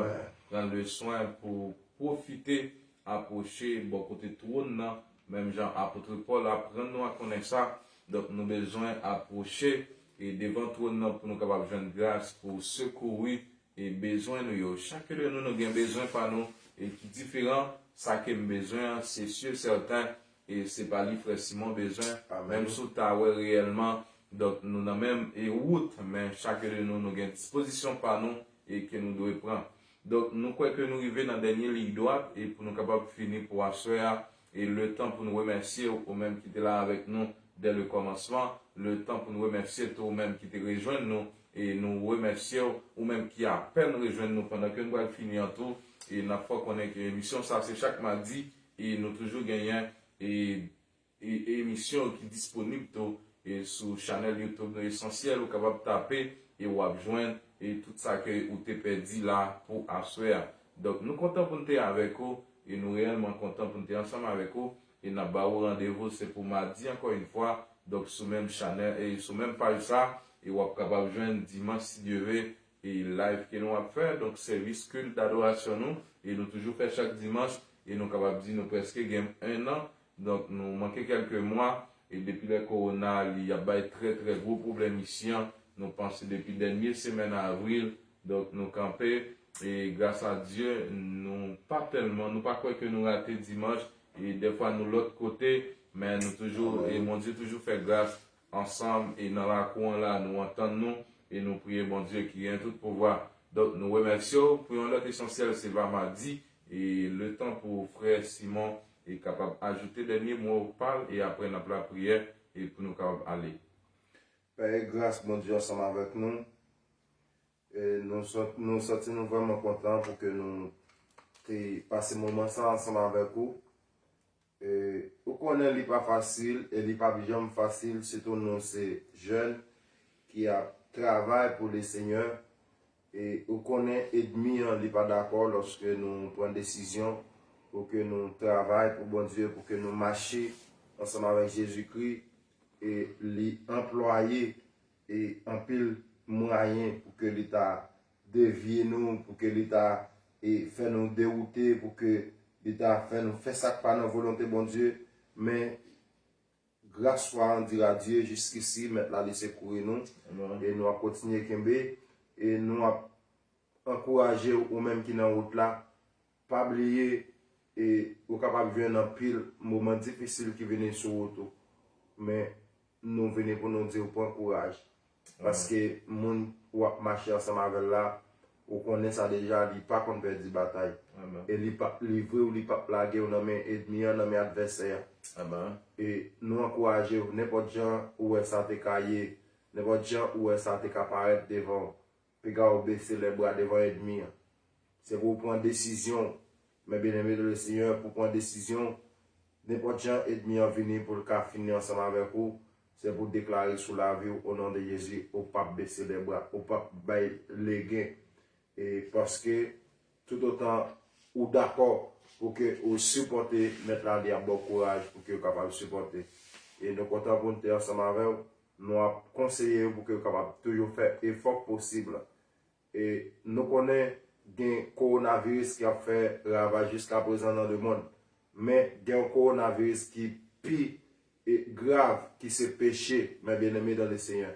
pran le swen pou pwofite apwoche bò kote twòn nan, menm jan apot Pòl aprann nou a konnen sa. Donk, nou bezwen apwoche e devan twòn nan pou nou kapab jwenn gras pou sekouri e bezwen nou yo. Chak de nou, nou gen bezwen pa nou e ki diferan. Sa ke m bezwen an, se si e sèten, e se pa li frè Simon bezwen. Menm si w ta wè reyèlman, donk, nou nan menm e wout, men chak de nou, nou gen dispozisyon pa nou e ke nou dwe pran. Donk, nou kwè ke nou rive nan dènye liy dwat e pou nou kapab fini pou aswè a, e le tan pou nou remèsye w, ou menm ki te la avèk nou dè le kòmansman, le tan pou nou remèsye tou ou menm ki te rejwenn nou, e nou remèsye w, ou menm ki apèn rejwenn nou pandan ke nou pral fini an tou, e n ap fè w konnen ke emisyon sa se chak madi, e nou toujou genyen, e e, e emisyon yo ki disponib tou, e sou chanèl YouTube nou Esansyèl, ou kapab tape e w ap jwenn e tout sa ke ou te pèdi la pou aswè a. Donk, nou kontan pou n te avèk ou, e nou reyèlman kontan pou n te ansanm avèk ou, e n ap ba ou randevou, se pou madi ankò yon fwa, donk sou menm chanèl, e sou menm paj sa, e w ap kapab jwenn dimanch si Dye ve, e live ke nou ap fè, donk sèvis kilt dadorasyon nou, e nou toujou fè chak dimanch, e nou kapab di nou prèske gen en an, donk nou manke kèlke mwa, e depi lè kowona li ap bay trè, trè gwo pwoblèm isi an, nou panse depi dènye semèn avril, donk nou kanpe, E gras a Dye, nou pa tèlman, nou pa kwè ke nou rate dimanch, e dèfwa nou lòt kote, men nou toujou, e Bondye toujou fè gras ansanm, e nan lakou an la, nou antann nou, e nou priye Bondye ki gen tout pouvwa. Donk, nou remèsye w pou yon lòt esansyèl, se va madi, e letan pou frè Simon e kapab ajoute dènye mo pa l, e apre n ap lapriyè, e pou nou kapab ale. Pè e gras Bondye ansanm avèk nou. E nou, sot, nou santi nou vrèman kontan pou ke nou te pase moman sa ansanm avèk ou. E ou konnen li pa fasil e li p ap janm fasil, sitou nou se jèn ki ap travay pou Lesenyè. E ou konnen edmi an li pa dakò lòske nou pran desizyon pou ke nou travay pou Bondye, pou ke nou mache ansanm avèk Jezikri. E li anplwaye e anpil mwayen pou ke li ta devye nou, pou ke li ta e fè nou dewoute, pou ke li ta fè nou fè sa k pa nan volonte Bondye. Men gras swa randi a Dye, jiskisi Mèt la li sekouri nou. E nou ap kontinye kenbe. E nou ap ankouraje w, ou menm ki nan wout la, pa bliye, e ou kapab jwenn anpil moman difisil ki vini sou wout ou. Men nou vini pou nou di w pran kouraj. Paske moun w ap mache ansanm avè l la, ou konnen sa deja, li pa konn pèdi batay. E li p ap livre w, li p ap lage w nan men edmi an, nan men advèsè a. E nou ankouraje w, nenpòt jan ou wè sa te ka ye, nenpòt jan ou wè sa te ka parèt devan w, piga w bese lè bra devan edmi an. Se pou w pran desizyon w. Men byeneme dan le Senyè, pou w pran desizyon w, nenpòt jan edmi an vini pou l ka fini ansanm avèk ou, se pou w deklare sou lavi w, o non de Jezi, ou p ap bese lè bra, ou p ap bay legen. E paske toutotan ou dakò pou ke ou sipòte, Mèt la li ap ba w kouraj pou ke w kapab sipòte. E nou kontan pou n te ansanm avè w. Nou ap konseye yo pou ke yo kapab toujou fè efò k posib. E nou konnen gen kowonaviris ki ap fè ravaj jiskaprezan nan lemonn. Men gen yon kowonaviris ki pi e grav, ki se peche, men byeneme dan le Senyè.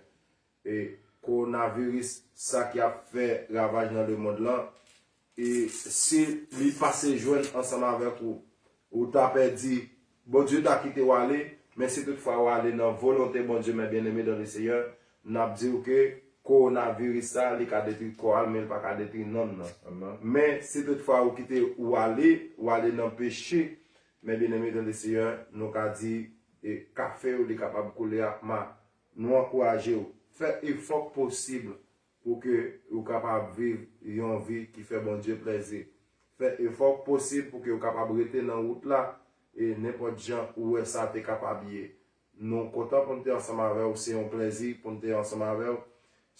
E kowonaviris sa ki ap fè ravaj nan lemonn lan, e si li pase jwenn ansanm avèk ou, ou ta pèdi, Bondye ta kite w ale. Men si toutfwa w ale nan volonte Bondye, men byeneme dan le Senyè, n ap di w ke kowonaviris sa, li ka detwi kò a l, men li pa ka detwi nanm nan. Men si toutfwa ou kite ou ale, ou ale nan peche, men byeneme dan le Senyè, nou ka di, e kafe w li kapab koule ak ma. Nou ankouraje w, fè efò k posib pou ke ou kapab viv yon vi ki fè Bondye plèzi. Fè efò k posib pou ke ou kapab rete nan wout la, e nenpòt jan ou wè sa te kapab ye. Nou kontan pou n te ansanm avè w, se yon plèzi pou n te ansanm avè w.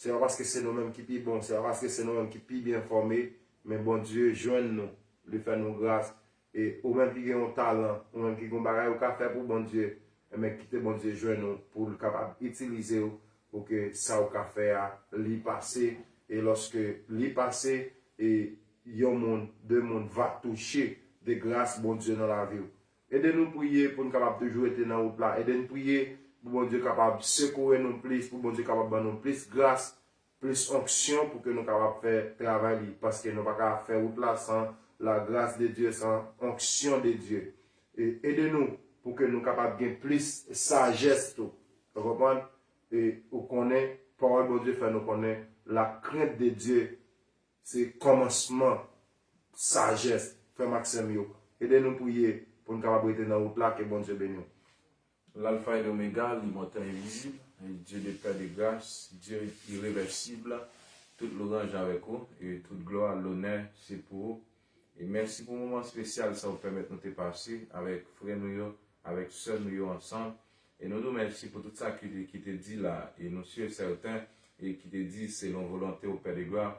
Se pa paske se nou menm ki pi bon, se pa paske se nou menm ki pi byen fòme, men Bondye jwenn nou, li fè nou gras. E ou menm ki gen yon talan, ou menm ki gen yon bagay ou ka fè pou Bondye, enben kite Bondye jwenn ou pou l kapab itilize w, pou ke sa ou ka fè a li pase. E lòske li pase, e yon moun, de moun va touche de gras Bondye nan lavi w. Ede nou priye pou n kapab toujou rete nan wout la. Ede n priye pou Bondye kapab sekoure nou plis, pou Bondye kapab ban nou plis gras, plis onksyon pou ke nou kapab fè travay li, paske nou pa ka fè wout la san la grâce de Dieu, san onction de Dieu. E ede nou pou ke nou kapab gen plis sajès tou. Ou konprann? E ou konnen, pawòl Bondye fè nou konnen la crainte de Dieu se kòmansman sajès. Frè m ak sè m yo, ede nou priye pou n kapab rete nan wout la. Ke Bondye beni w. L'Alpha et l'Oméga, l'Immortel Invisible, Dieu de paix, de grâce, Dieu irréversible, tout lwanj avèk ou, e tout glwa, lonè, se pou ou. E mèsi pou moman espesyal sa ou pèmèt nou te pase avèk frè nou yo, avèk sè nou yo ansanm. E nou di w mèsi pou tout sa ki, ki te di la, e nou si e sèten, e ki te di selon volonte ou, Pè de glwa.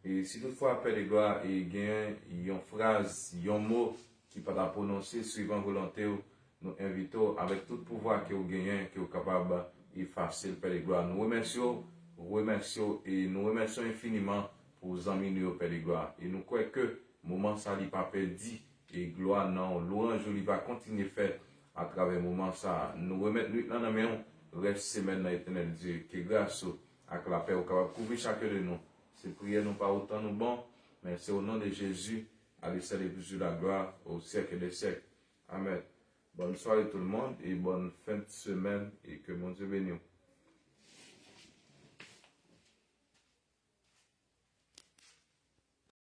E si toutfwa, Pè de glwa, e gen yon fraz, yon mo ki pa ta pwononse swivan volonte w, nou envite w avèk tout pouvwa ke w genyen, ke w kapab efase l, Pè de glwa. Nou remèsye w, remèsye w, e nou remèsye w enfiniman pou zanmi nou yo, Pè de glwa. E nou kwè ke moman sa li pa pèdi, e glwa nan w, lwanj ou li va kontinye fèt atravè moman sa. Nou remèt nwit lan nan men w, rès semèn nan, Etènèl Dye. Ke gras ou ak lapè w kapab kouvri chak de nou. Se priyè nou pa otan nou bon. Mais c'est au nom de Jésus, à lui seul et pour lui la gloire, au siècle des siècles. Amen. Bonne soirée tout le monde et bonne fin de semaine et que Bondye bénisse.